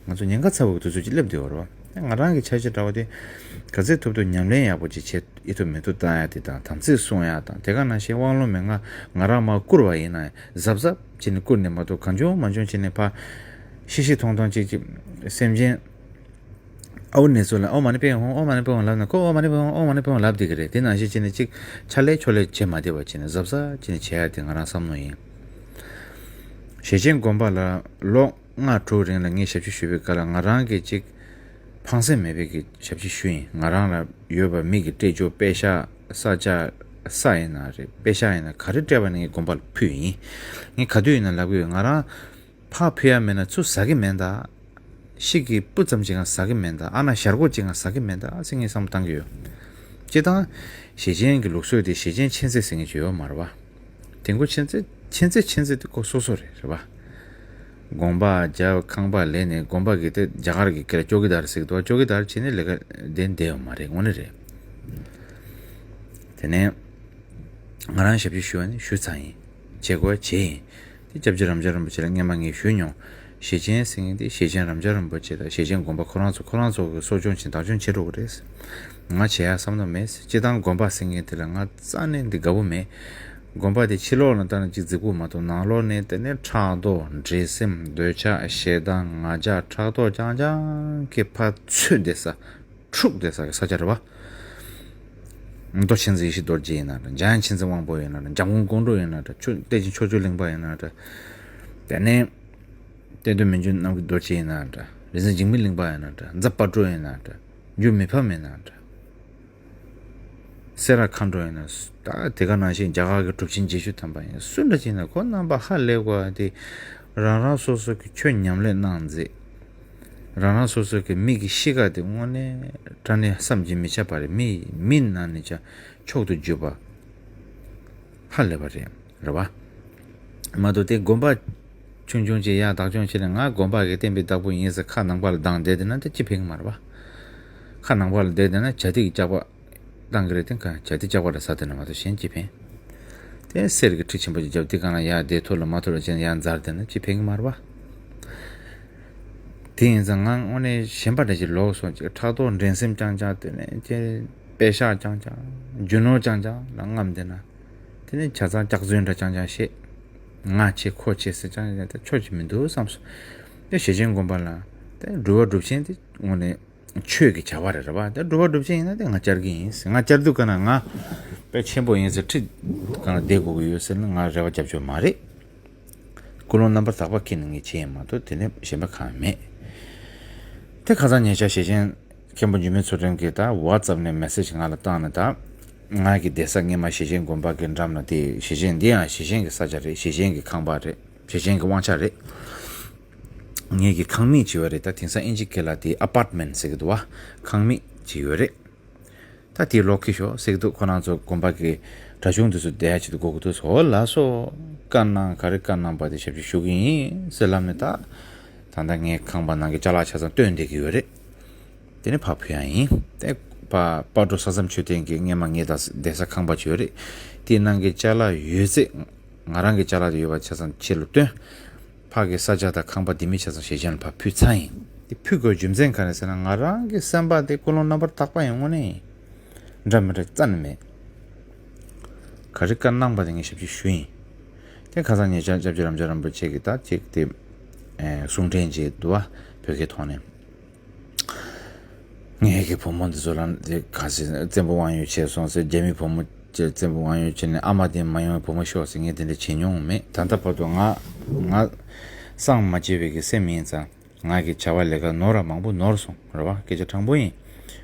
ང་ཚོ་ཉེན་ཁ་ཚ་བོ་གི་དུས་ཚོད་ཅིག་སླེབས་བསྡད་ཡོད་རེད་བ། ང་རང་གི་འཆར་གཞི་འདྲ་བོ་དེ་ག་ཚོད་ཐུབ་ཐུབ་ཉམས་ལེན་ཡག་པོ་ཅིག་བྱེད། ཨི་ཐུབ་མི་ཐུབ་བཏང་ཡ་དེ་དང་། དམ་ཚིག་སྲུང་ཡ་དང་། དེ་ག་ནང་བཞིན་དབང་ལུང་མན་ངག་ང་རང་མར་བསྐུར་བ་ཡིན་ན་གཟབ་གཟབ་བྱས་ནས་བསྐུར་ནས་མ་གཏོགས་གང་བྱུང་མང་བྱུང་བྱས་ནས་ཕར་ཤི་ཤི་ཐོང་ཐོང་ཅིག་ཅིག་སེམས་ཅན་ཨའུ་ནེ་ཚོ་ལ་ཨོཾ་མ་ཎི་པདྨེ་ཧཱུྃ། ཨོཾ་མ་ཎི་པདྨེ་ཧཱུྃ་ལབ་ན་ཁོ་ཨོཾ་མ་ཎི་པདྨེ་ཧཱུྃ། ཨོཾ་མ་ཎི་པདྨེ་ཧཱུྃ་ལབ་བསྡད་ཀྱི་རེད། དེ་ནང་བཞིན་བྱས་ནས་ཅིག་ཕྱག་ལས་ཕྱོགས་ལས་བྱེད་མ་བདེ་བ་བྱས་ནས་གཟབ་གཟབ་བྱས་ནས་བྱེད་ཡ་དེ་ང་རང་བསམ་བློ་ཡིན། ཞེ་ཆེན་དགོན་པ་ལ་ལོ་ལྔ་དྲུག་རིང་ལ་ངས་ཞབས་ཕྱི་ཞུས་པའི་སྐབས་ལ་ང་རང་གིས་ཅིག་ཕངས་སེམས་མེད་པའི་གི་ཞབས་ཕྱི་ཞུས་ཡིན། ང་རང་ལ་ཡོད་པ་མི་གི་སྤྲད་རྒྱུ་པེ་ཤག་ས་ཆ་ས་ཡིན་ན་རེད། པེ་ཤག་ཡིན་ན་ག་རེ་སྤྲད་པ་ནི་ངས་དགོན་པ་ལ་ཕུལ་ཡིན། ངས་ག་དུས་ཡིན་ན་ལབ་གི་ཡོད། ང་རང་ཕར་ཕུལ་ཡ་མེད་ན་ཚུར་ཟ་གི་མེད་ད། ཤི་གི་སྤུ་ཙམ་ཅིག་ང་ཟ་གི་མེད་ད། ཨ་ན་ཞར་གོ་ཅིག་ང་ཟ་གི་མེད་ད་ཟེར་ངས་བསམ་བློ་བཏང་གི་ཡོད། སྤྱིར་བཏང་ཞེ་ཆེན་གྱི་ལུགས་སྲོལ་དེ་ཞེ་ཆེན་མཁྱེན་བརྩེ་ཟེར་མཁན་ཅིག་ཡོད་མ་རེད་བ། དེ་ཁོ་མཁྱེན་བརྩེ་མཁྱེན་བརྩེ་མཁྱེན་བརྩེ་དེ་ཁོ་སོ་སོ་རེད། རེད་བ། དགོན་པ་རྒྱབ། ཁང་པ་ལས་ནས། དགོན་པ་གི་དེ་རྒྱ་གར་གྱི་སྐད་ལ་ཅོ་ཀི་དར་ཟེར་གི་འདུག་ཅོ་ཀི་དར་བྱས་ནས་ལས་ཀ་དེ་འདེད་ཡོད་མ་རེད། དངོས་གནས་རེད། དེ་ནས་ང་རང་ཞབས་ཕྱི་ཞུ་བ་ནི་ཞུ་ཚར་ཡིན། བྱེད་དགོས་བྱེད་ཡིན། དེ་སྐྱབས་རྗེ་རབ་འབྱམས་རིན་པོ་ཆེ་ལ་སྔོན་མ་ངས་ཞུས་མྱོང་། ཞེ་ཆེན་ཟེར་མཁན་དེ་ཞེ་ཆེན་རབ་འབྱམས་རིན་པོ་ཆེ་དང་ཞེ་ཆེན་དགོན་པ་ཁོ་རང་ཚོ་ཁོ་རང་ཚོ་གི་གསོ་སྐྱོང་བྱེད་བདག་སྐྱོང་བྱེད་འགྲོ་གི་རེད། ང་བྱེད་ཡ་བསམ་བློ་མེད། སྤྱིར་བཏང་དགོན་པ་ཟེར་མཁན་དེ་ལ་ང་རྩ་ནས་འདི་དགའ་པོ་མེད། དགོན་པ་དེ་ཕྱི་ལོགས་ལ་ལྟ་ན་ཅིག་རྫིག་པོ་མ་གཏོགས་ནང་ལོགས་ནས་དེ་ནས་ཕྲག་དོག་འདྲེ་སེམས་འདོད་ཆགས་ཞེ་སྡང་ང་རྒྱལ་ཕྲག་དོག་རྐྱང་རྐྱང་གི་ཕར་ཚུད་བསྡད་ས། འཁྲུགས་བསྡད་ས་གི་ས་ཆ་རེད་བ། མདོ་མཁྱེན་བརྩེ་ཡེ་ཤེས་རྡོ་རྗེ་ཡིན་ན་འདྲ། འཇམ་དབྱངས་མཁྱེན་བརྩེ་དབང་པོ་ཡིན་ན་འདྲ། འཇམ་མགོན་ཀོང་སྤྲུལ་ཡིན་ན་འདྲ། ཆོས་བསྟན་འཛིན་ཕྱོགས་བཅུའི་གླིང་པ་ཡིན་ན་འདྲ། དེ་ནས་བསྟན་དོན་མི་འགྱུར་རྣམ་རྒྱལ་རྡོ་རྗེ་ཡིན་ན་འདྲ། རིག་འཛིན་འཇིགས་མེད་གླིང་པ་ཡིན་ན་འདྲ། རྫ་དཔལ་སྤྲུལ་ཡིན་ན་འདྲ། འགྱུར་མེད་ཕབ་ཡིན་ན་འདྲ། སེ་ར་མཁའ་འགྲོ་ཡིན་ན། ད་དེ་ག་ནང་བཞིན་རྒྱ་གར་གྱི་གྲུབ་ཆེན་བརྒྱད་ཅུ་ཐམ་པ་ཡིན། སུ་འདྲ་ཅིག་ཡིན་ན་ཁོ་རྣམ་པ་ཧ་ལས་དགོས་པ་དེ། རང་རང་སོ་སོ་གི་ཆོས་ཉམས་ལེན་གནང་མཛད། རང་རང་སོ་སོ་གི་མི་གི་གཤིས་ཀ་དེ་དངོས་གནས་དྲང་གནས་བསམ་གྱིས་མི་ཁྱབ་པ་རེད། མི་མི་ནང་ནས་ཀྱང་མཆོག་ཏུ་གྱུར་པ་ཧ་ལས་པ་རེད། རེད་བ། མ་གཏོགས་དེ་དགོན་པ་ཆུང་ཆུང་ཅིག་ཡར་བདག་སྐྱོང་བྱས་ནས་ང་དགོན་པ་གི་བསྟན་པའི་བདག་པོ་ཡིན་ཟེར་ཁ་ནང་པ་ལ་བཏང་བསྡད་དེ་ན་དེ་ཅི་ཕན་གི་མ་རེད་བ། ཁ་ནང་པ་ལ་བསྡད་དེ་ན་བྱ་དེ་གི་ལྕགས་པ་བཏང་གི་རེད། དེ་ག་བྱ་དེ་ལྕགས་པ་ལ་ཟ་དེ་ན་མ་གཏོགས་གཞན་ཅི་ཕན། དེ་གསེར་གྱི་ཁྲི་ཆེན་པོ་ཅིག་བརྒྱབ་དེ་གང་ལ་ཡར་བསྡད་ཐུབ་ལ་མ་ཐུབ་ལ་བྱས་ནས་ཡར་འཛར་དེ་ན་ཅི་ཕན་གི་མ་རེད་བ། དེ་ཡིན་ཙང་ང་དངོས་གནས་ཞེན་པ་འདྲ་ཅིག་ལོག་སོང་། ཅིག་ཕྲག་དོག་འགྲན་སེམས་རྐྱང་རྐྱང་དེ་ནས་ཅིག་པད་ཤག་རྐྱང་རྐྱང་རྒྱུ་ནོར་རྐྱང་རྐྱང་ལ་རྔམ་བསྡད་ན། དེ་ནས་ཆ་ཚང་སྐྱག་རྫུན་འདྲ་རྐྱང་རྐྱང་བཤད། ང་ཆེ་ཁོ་ཆེ་ཟེར་རྐྱང་རྐྱང་དེ་ཆོག་གི་མི་འདུག་བསམ་སོང་། དེ་ཞེ་ཆེན་དགོན་པ་ལ་དེ་སྒྲུབ་པ་སྒྲུབ་ཆེན་དེ་དངོས་གནས་ཆོས་ཀྱི་བྱ་བ་རེད། རེད་བ། དེ་སྒྲུབ་པ་སྒྲུབ་ཆེན་ཡིན་ན་དེ་ང་བཅར་གི་ཡིན་ཟེར། ང་བཅར་དུས་ག་ན་ང་དཔེ་ཆེན་པོ་ཡིན་ཟེར། ཁྲི་ག་ན་བསྡད་དགོས་ཀྱི་ཡོད་ཟེར་ན་ང་རེ་བ་རྒྱབ་ཆོག་མ་རེད། ཀུན་སློང་རྣམ་པར་དག་པ་ཁྱེར་ནས་ངས་བྱས་ཡིན་མ་གཏོགས་དེ་ནས་གཞན་པ་གང་མེད། དེ་ཁ་སང་ཉེ་ཆར་ཞེ་ཆེན་མཁན་པོ་འཇིགས་མེད་མཚོ་སྒྲོན་གྱིས་ད་ཝ་ཙབ་ནས་མེ་སེ་ཇི་ང་ལ་བཏང་ནས། ད་ང་གི་བསྡད་ས་སྔས་མ་ཞེ་ཆེན་དགོན་པ་གི་འགྲམ་ན་དེ་ཞེ་ཆེན་འདི་ཡང་ཞེ་ཆེན་གྱི་ས་ཆ་རེད། ཞེ་ཆེན་གྱི་ཁང་པ་རེད། ཞེ་ཆེན་གྱི་དབང་ཆ་རེད། ངེད་ཀྱི་ཁང་མིག་ཅིག་ཡོད་རེད། ད་དེང་སང་ཨིན་ཇི་སྐད་ལ་དེ་ཨ་པར་ཊི་མེན་ཊི་ཟེར་གི་འདུག་བ། ཁང་མིག་ཅིག་ཡོད་རེད། ད་དེའི་ལོག་ཁྱེར་ཤོག་ཟེར་གི་འདུག་ཁོ་རང་ཚོ་དགོན་པ་གི་ གྲྭ་ཆུང་དེ་ཚོ་བསྡད་ཡ་ཆེད་དུ་དགོས་ཀྱི་འདུག་ཟེར། འོ་ལགས་སོ། བཀའ་གནང་། ག་རེ་བཀའ་གནང་པ་དེ་ཞབས་ཕྱི་ཞུ་གི་ཡིན་ཟེར་ལབ་ནས། ད་ད་ལྟ་ངའི་ཁང་པ་ནང་གི་ཅ་ལག་ཆ་ཚང་སྟོན་བསྡད་ཀྱི་ཡོད་རེད། དེ་ནས་ཕར་ཕུལ་ཡ་ཡིན། དེ་ཕར་སྤ་གྲོ་ས་མཚམས་མཆོད་རྟེན་གྱི་སྔས་མ་ངའི་ད་བསྡད་ས་ཁང་པ་ཅིག་ཡོད་རེད། དེའི་ནང་གི་ཅ་ལག་ཡོད་ཚད། ང་རང་གི་ཅ་ལག་དེ་ཡོད་པ་ཆ་ཚང་ཁྱེད་ལ་སྟོན། ཕ་གི་ས་ཆ་དང་ཁང་པ་ལྡེ་མིག་ཆ་ཚང་ཞེ་ཆེན་ལ་ཕར་ཕུལ་ཚར་ཡིན། དེ་ཕུལ་དགོས་རྒྱུ་མཚན་ག་རེ་ཟེར་ན། ང་རང་གི་སེམས་པ་དེ་ཀུན་སློང་རྣམ་པར་དག་པ་ཡིན། དངོས་གནས་ཡིན། འདྲ་མི་འདྲ་རྩ་ནས་མེད། ག་རེ་བཀའ་གནང་པ་དེ་ངས་ཞབས་ཕྱི་ཞུ་ཡིན། དེ་ཁ་སང་ཉེ་ཆར་སྐྱབས་རྗེ་རབ་འབྱམས་རིན་པོ་ཆེ་གིས་ད་ཅིག་དེ་གསུང་འཕྲིན་ཅིག་འདུག་བ། བོད་སྐད་ཐོག་ནས། ངའི་གི་བུ་མོ་འདི་ཚོ་ལ་དེ་ག་ཟེར། བཙན་པོ་དབང་ཡོད་བྱས་སོང་ཟེར། རྒྱ་མི་བུ་མོ་བྱས། བཙན་པོ་དབང་ཡོད་བྱས་ནས་ཨ་མ་དེ་མ་ཡོང་བའི་བུ་མོ་ཤོག་ཟེར། ངས་དེ་འདྲ་བྱེད་མྱོང་མེད། ད་ལྟ་བར་དུ་ང་ང་སངས་མ་རྒྱས་པའི་གི་སེམས་ཡིན་ཙང་། ང་གི་བྱ་བ་ལས་ཀ་ནོར་ར་མང་པོ་ནོར་སོང་རེད་བ། སྐད་ཆ་དྲང་པོ་ཡིན།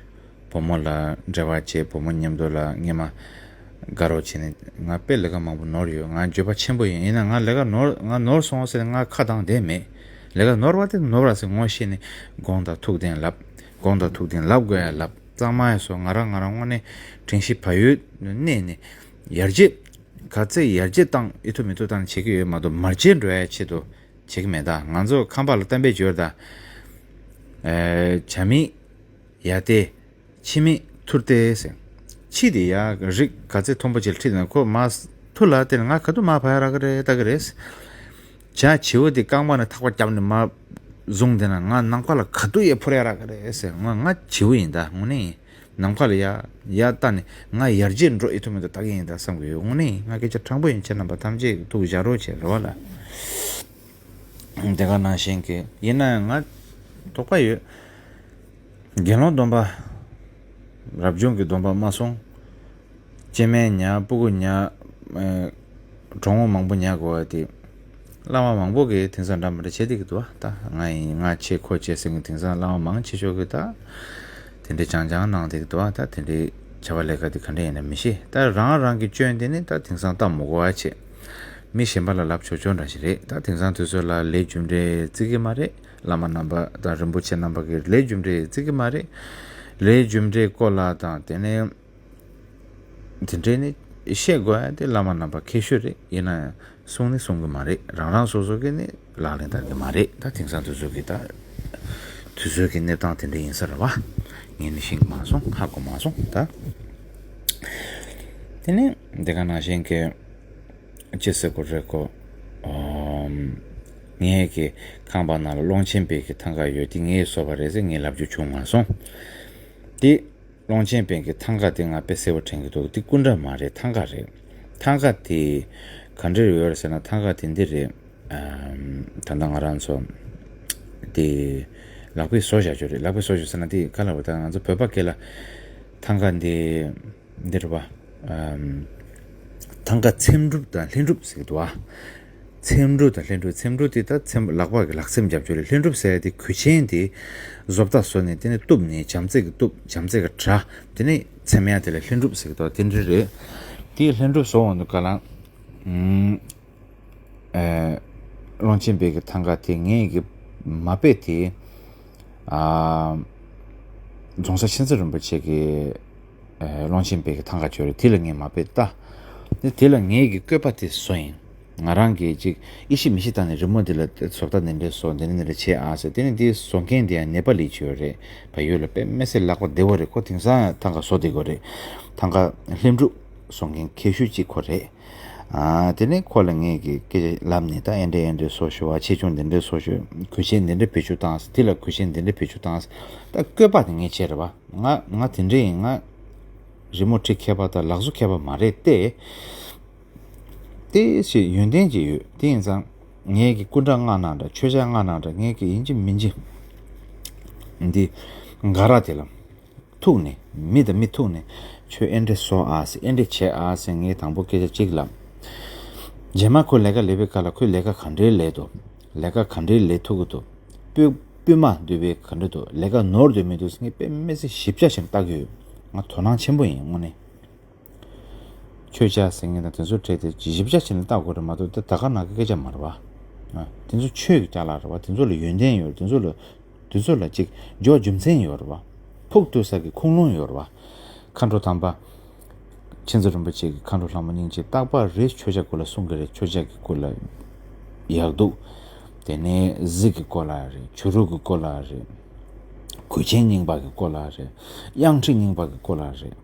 བུ་མོ་ལ་འབྲེལ་བ་བྱས། བུ་མོ་མཉམ་དུ་ལ་སྔས་མ་དགའ་རོགས་བྱས་ནས། ང་དཔེ་ལས་ཀ་མང་པོ་ནོར་ཡོད། ང་འགྱོད་པ་ཆེན་པོ་ཡིན། ཡིན་ན་ང་ལས་ཀ་ནོར་ང་ནོར་སོང་ཟེར་ང་ཁ་གདངས་བསྡད་མེད། ལས་ཀ་ནོར་བ་དེ་ནོར་བ་ཟེར་ངོ་ཤེས་ནས་དགོངས་དག་ཐུགས་བདེན་ལབ། དགོངས་དག་ཐུགས་བདེན་ལབ་དགོས་ཡ་ལབ། གཙང་མ་ཡ་སོ། ང་རང་ང་རང་དངོས་གནས་དྲན་ཤེས་བག་ཡོད་གནས་ནས་ཡར་རྒྱས། ག་ཚད་ཡར་རྒྱས་བཏང་ཨེ་ཐུབ་མི་ཐུབ་བཏང་བྱེད་ཀྱི་ཡོད་མ་གཏོགས། མར་རྒྱས་འགྲོ་ཡ་ཆེད་དུ་བྱེད་ཀྱི་མེད། ད་ང་ཚོ་ཁམས་པ་ལ་གཏམ་དཔེ་ཅིག་ཡོད་རེད་ད། ཨེ། བྱ་མེད་ཡ་ཏའི། ཁྱི་མེད་ཐུར་ཏའི་ཟེར། ཁྱི་དེ་ཡ་རིགས་ག་ཚད་མཐོན་པོ་ཅིག་ལ་ཁྲིད་ན། ཁོ་མར་ཐུར་ལ་བལྟས་ན་ང་ག་དུས་མར་བབས་ཡ་རག་གི་རེད། ལྟ་གི་རེད། བྱ་བྱིའུ་དེ་རྐང་པ་ནས་ཐག་པ་བརྒྱབ་ནས་མར་བཟུང་བསྡད་ན། ང་ནམ་མཁའ་ལ་ག་དུས་ཡར་འཕུར་ཡ་རག་གི་རེད་ཟེར། ང་ང་བྱིའུ་ཡིན་ད། དངོས་གནས་ཡིན། ནམ་མཁའ་ལ་ཡ་ཡ་བལྟས་ནས་ང་ཡར་རྒྱས་འགྲོ་ཨེ་ཐུབ་མི་ཐུབ་ལྟ་གི་ཡིན་ད་བསམ་གི་ཡོད། དངོས་གནས་ཡིན། ང་སྐད་ཆ་དྲང་པོ་ཡིན། ཁྱེད་རྣམ་པ་ཐམས་ཅད་ཐུགས་བཞག་རོགས་བྱེད་རེད་བ་ལ། དེ་ག་ནང་བཞིན་གྱི་ཡིན་ན་ཡང་ང་དོགས་པ་ཡོད། དགེ་སློང་སྡོམ་པ། རབ་བྱུང་གི་སྡོམ་པ་མ་སྲུང་། སྐྱེ་དམན་ཉར། སྤུ་གུ་ཉར། ཨེ། གྲོགས་མོ་མང་པོ་ཉར་དགོས་པ་དེ། བླ་མ་མང་པོ་གིས་དེང་སང་འདྲ་མི་འདྲ་བྱེད་བསྡད་ཀྱི་འདུག་བ། ད་ང་ཡིན་ང་བྱེད་ཁོ་བྱེད་ཟེར་མཁན་དེང་སང་བླ་མ་མང་ཆེ་ཤོས་ཀྱིས་ད་དེ་འདྲའི་སྦྱང་སྦྱང་གནང་བསྡད་ཀྱི་འདུག་བ། ད་དེ་འདྲའི་བྱ་བ་ལས་ཀ་དེ་ག་འདྲ་ཡིན་ན་མི་ཤེས། ད་རང་རང་གི་སྐྱོན་དེ་ནི་ད་དེང་སང་ལྟ་མི་དགོས་པ་བྱེད། མི་གཞན་པ་ལ་ལབ་ཆོག་ཆོག་འདྲ་ཞིག་རེད། ད་དེང་སང་དུས་ཚོད་ལ་ལས་རྒྱུ་འབྲས་བརྩི་གི་མ་རེད། བླ་མ་རྣམ་པ་དང་རིན་པོ་ཆེ་རྣམ་པ་གིས་ལས་རྒྱུ་འབྲས་བརྩི་གི་མ་རེད། ལས་རྒྱུ་འབྲས་སྐོར་ལ་དང་དེ་ནས་དེ་འདྲས་ནི་བཤད་དགོས་ཡ་དེ་བླ་མ་རྣམ་པ་མཁས་ཤོས་རེད། ཡིན་ན་ཡང་གསུང་ནི་གསུང་གི་མ་རེད། རང་རང་སོ་སོ་གིས་ནི་ལག་ལེན་བསྟར་གི་མ་རེད། ད་དེང་སང་དུས་ཚོད་ཀྱི་ད་དུས་ཚོད་ཀྱི་གནས་སྟངས་དེ་འདྲ་ཡིན་ས་རེད་བ། ངས་ནི་ཤེས་ཀྱི་མ་སོང་། ཧ་གོ་མ་སོང་། ད་དེ་ནས་དེ་ག་ནང་བཞིན་གྱི་ཅི་ཟེར་དགོས་རེད་གོ། ཨམ། ངའི་གི་ཁང་པ་ནང་ལ་ཀློང་ཆེན་པའི་གི་ཐང་ག་ཡོད། དེ་ངས་བཟོས་པ་རེད་ཟེར་ངས་ལབ་རྒྱུ་བྱུང་མ་སོང་། དེ་ཀློང་ཆེན་པའི་གི་ཐང་ག་དེ་ང་དཔེ་གསལ་པོ་དྲན་གྱི་འདུག་དེ་སྐུ་འདྲ་མ་རེད། ཐང་ག་རེད། ཐང་ག་དེ་ག་འདྲ་ཡོད་རེད་ཟེར་ན། ཐང་ག་དེ་འདི་རེད། ཨམ། ད་ལྟ་ང་རང་ཚོ་དེ་ལག་པས་བཟོ་བཞག་རྒྱུ་རེད། ལག་པས་བཟོ་རྒྱུ་ཟེར་ན་དེ་ག་ལབ་དགོས། ད་ང་ཚོ་བོད་པ་སྐད་ལ་ཐང་ག་འདི་འདི་རེད་པ། ཨམ། ཐང་ག་ཚེམ་དྲུབ་དང་ལྷུན་གྲུབ་ཟེར་གྱི་འདུག་བ། ཚེམ་དྲུབ་དང་ལྷུན་གྲུབ། ཚེམ་དྲུབ་དེ་ད་ཚེམ་ལག་པ་གི་ལག་ཚེམ་རྒྱབ་རྒྱུ་རེད། ལྷུན་གྲུབ་ཟེར་ཡ་དེ་གོས་ཆེན་དེ་བཟོ་ལྟ་བཟོས་ནས་དེ་ནས་གཏུབ་ནས་བྱམས་བརྩེ་གི་གཏུབ། བྱམས་བརྩེ་གི་དྲ། དེ་ནས་ཚེམ་ཡ་དེ་ལ་ལྷུན་གྲུབ་ཟེར་གྱི་འདུག་དེ་འདྲ་རེད། དེ་ལྷུན་གྲུབ་བཟོ་འོང་དུས་ག་ལ། ཨམ། ཨེ། ཀློང་ཆེན་པའི་གི་ཐང་ག་དེ་ངས་གི་མ་དཔེ་དེ། ཨ། རྫོང་སར་མཁྱེན་བརྩེ་རིན་པོ་ཆེ་གི། ཨེ། ཀློང་ཆེན་པའི་གི་ཐང་ག་ཅིག་ཡོད་རེད། དེ་ལ་ངས་མ་དཔེ་ལྟ། དེ་དེ་ལ་ངས་གི་བཀོད་པ་དེ་བཟོ་ཡིན། ང་རང་གིས་ཅིག་ཡིད་ཆེས་མི་ཤེས་བཏང་ནས་རི་མོ་འདི་ལ་བཟོ་ལྟ་འདི་འདྲས་བཟོ། འདི་འདྲ་འདི་འདྲ་བྱེད་ཨ་ཟེར། དེ་ནས་འདི་བཟོ་མཁན་དེ་ཡང་ནེ་པ་ལི་ཅིག་ཡོད་རེད། བལ་ཡུལ་ལ་དཔེ་མི་སྲིད་ལག་པ་བདེ་བོ་རེད། ཁོ་དེང་སང་ཐང་ག་བཟོ་བསྡད་ཀྱི་ཡོད་རེད། ཐང་ག་ལྷུན་གྲུབ་བཟོ་མཁན་མཁས་ཤོས་གཅིག་ཁོ་རེད། ཨ། དེ་ནས་ཁོ་ལ་ངས་ཀྱི་སྐད་ཆ་ལབ་ནས། ད་ཨེ་འདྲས་ཨེ་འདྲས་བཟོ་ཤོག་ཨ། ཆེ་ཆུང་འདི་འདྲས་བཟོ་ཤོག་གོས་ཆེན་འདི་འདྲས་བེད་སྤྱོད་བཏང་། དེ་ལ་གོས་ཆེན་འདི་འདྲས་བེད་སྤྱོད་བཏང་། ད་བཀོད་པ་དེ་ངས་བྱས་རེད་བ། ང་ང་དེ་འདྲས་ཡིན། ང་རི་མོ་འབྲི་མཁས་པ་དང་ལག་བཟོ་མཁས་པ་མ་རེད་དེ། དེ་ཞིག་ཡོན་ཏན་ཅིག་ཡོད། དེ་ཡིན་ཙང་ངས་ཀྱི་སྐུ་འདྲ་མངགས་གནང་འདྲ། མཆོད་ཆས་མངགས་གནང་འདྲ། ངས་ཀྱི་ཡིན་གཅིག་མིན་གཅིག་འདི་འགའ་ར་དེ་ལ་ཐུག་ནས། མི་དང་མི་ཐུག་ནས་ཁྱོད་ཨེ་འདྲས་བཟོ་ཨ་ཟེར། ཨེ་འདྲས་བྱེད་ཨ་ཟེར། ངས་དང་པོ་སྐད་ཆ་གཅིག་ལབ། རྗེས་མ་ཁོ་ལས་ཀ་ལས་པའི་སྐབས་ལ་ཁོས་ལས་ཀ་ག་འདྲས་ལས་འདུག་ལས་ཀ་ག་འདྲས་ལས་ཐུབ་ཀྱི་འདུག་སྤུས་སྤུས་མ་འདུས་པའི་ག་འདྲས་འདུག་ལས་ཀ་ནོར་འདུག་མི་འདུག་ཟེར། ངས་དཔེ་མི་སྲིད་ཞིབ་ཆ་ཞིག་ལྟ་གི་ཡོད། ང་དོ་སྣང་ཆེན་པོ་ཡིན་དངོས་གནས། མཆོད་ཆས་ཟེར་མཁན་དང་དེ་ཚོ་གྲས་དེ་ཞིབ་ཆ་བྱས་ནས་ལྟ་དགོས་རེད་མ་གཏོགས། དེ་ད་ག་ནང་གི་སྐད་ཆ་མ་རེད་བ། ཨ། དེ་ཚོ་ཆོས་ཀྱི་ཅ་ལག་རེད་བ། དེ་ཚོ་ལ་ཡོན་ཏན་ཡོད་རེད། དེ་ཚོ་ལ་དེ་ཚོ་ལ་ཅིག་འཇོག་རྒྱུ་མཚན་ཡོད་རེད་བ། ཕུགས་གཏུགས་ས་གི་ཁུངས་ལུང་ཡོད་རེད་བ། མཁའ་འགྲོ་དམ་པ། མཁྱེན་བརྩེ་རིན་པོ་ཆེ་གི་མཁའ་འགྲོ་ལྷ་མོ་སྙིང་རྗེ་རྟག་པར་རེ་མཆོད་བྱ་སྐོར་ལ་གསུང་གི་རེད། མཆོད་བྱ་གི་སྐོར་ལ་ཡག་སྡུག་དེ་ནས་གཟིག་གི་སྐོར་ལ་རེད། བྱུ་རུ་གི་སྐོར་ལ་རེད། གོས་ཆེན་རྙིང་པ་གི་སྐོར་ལ་རེད། གཡང་ཁྲི་རྙིང་པ་གི་སྐོར་ལ་རེད།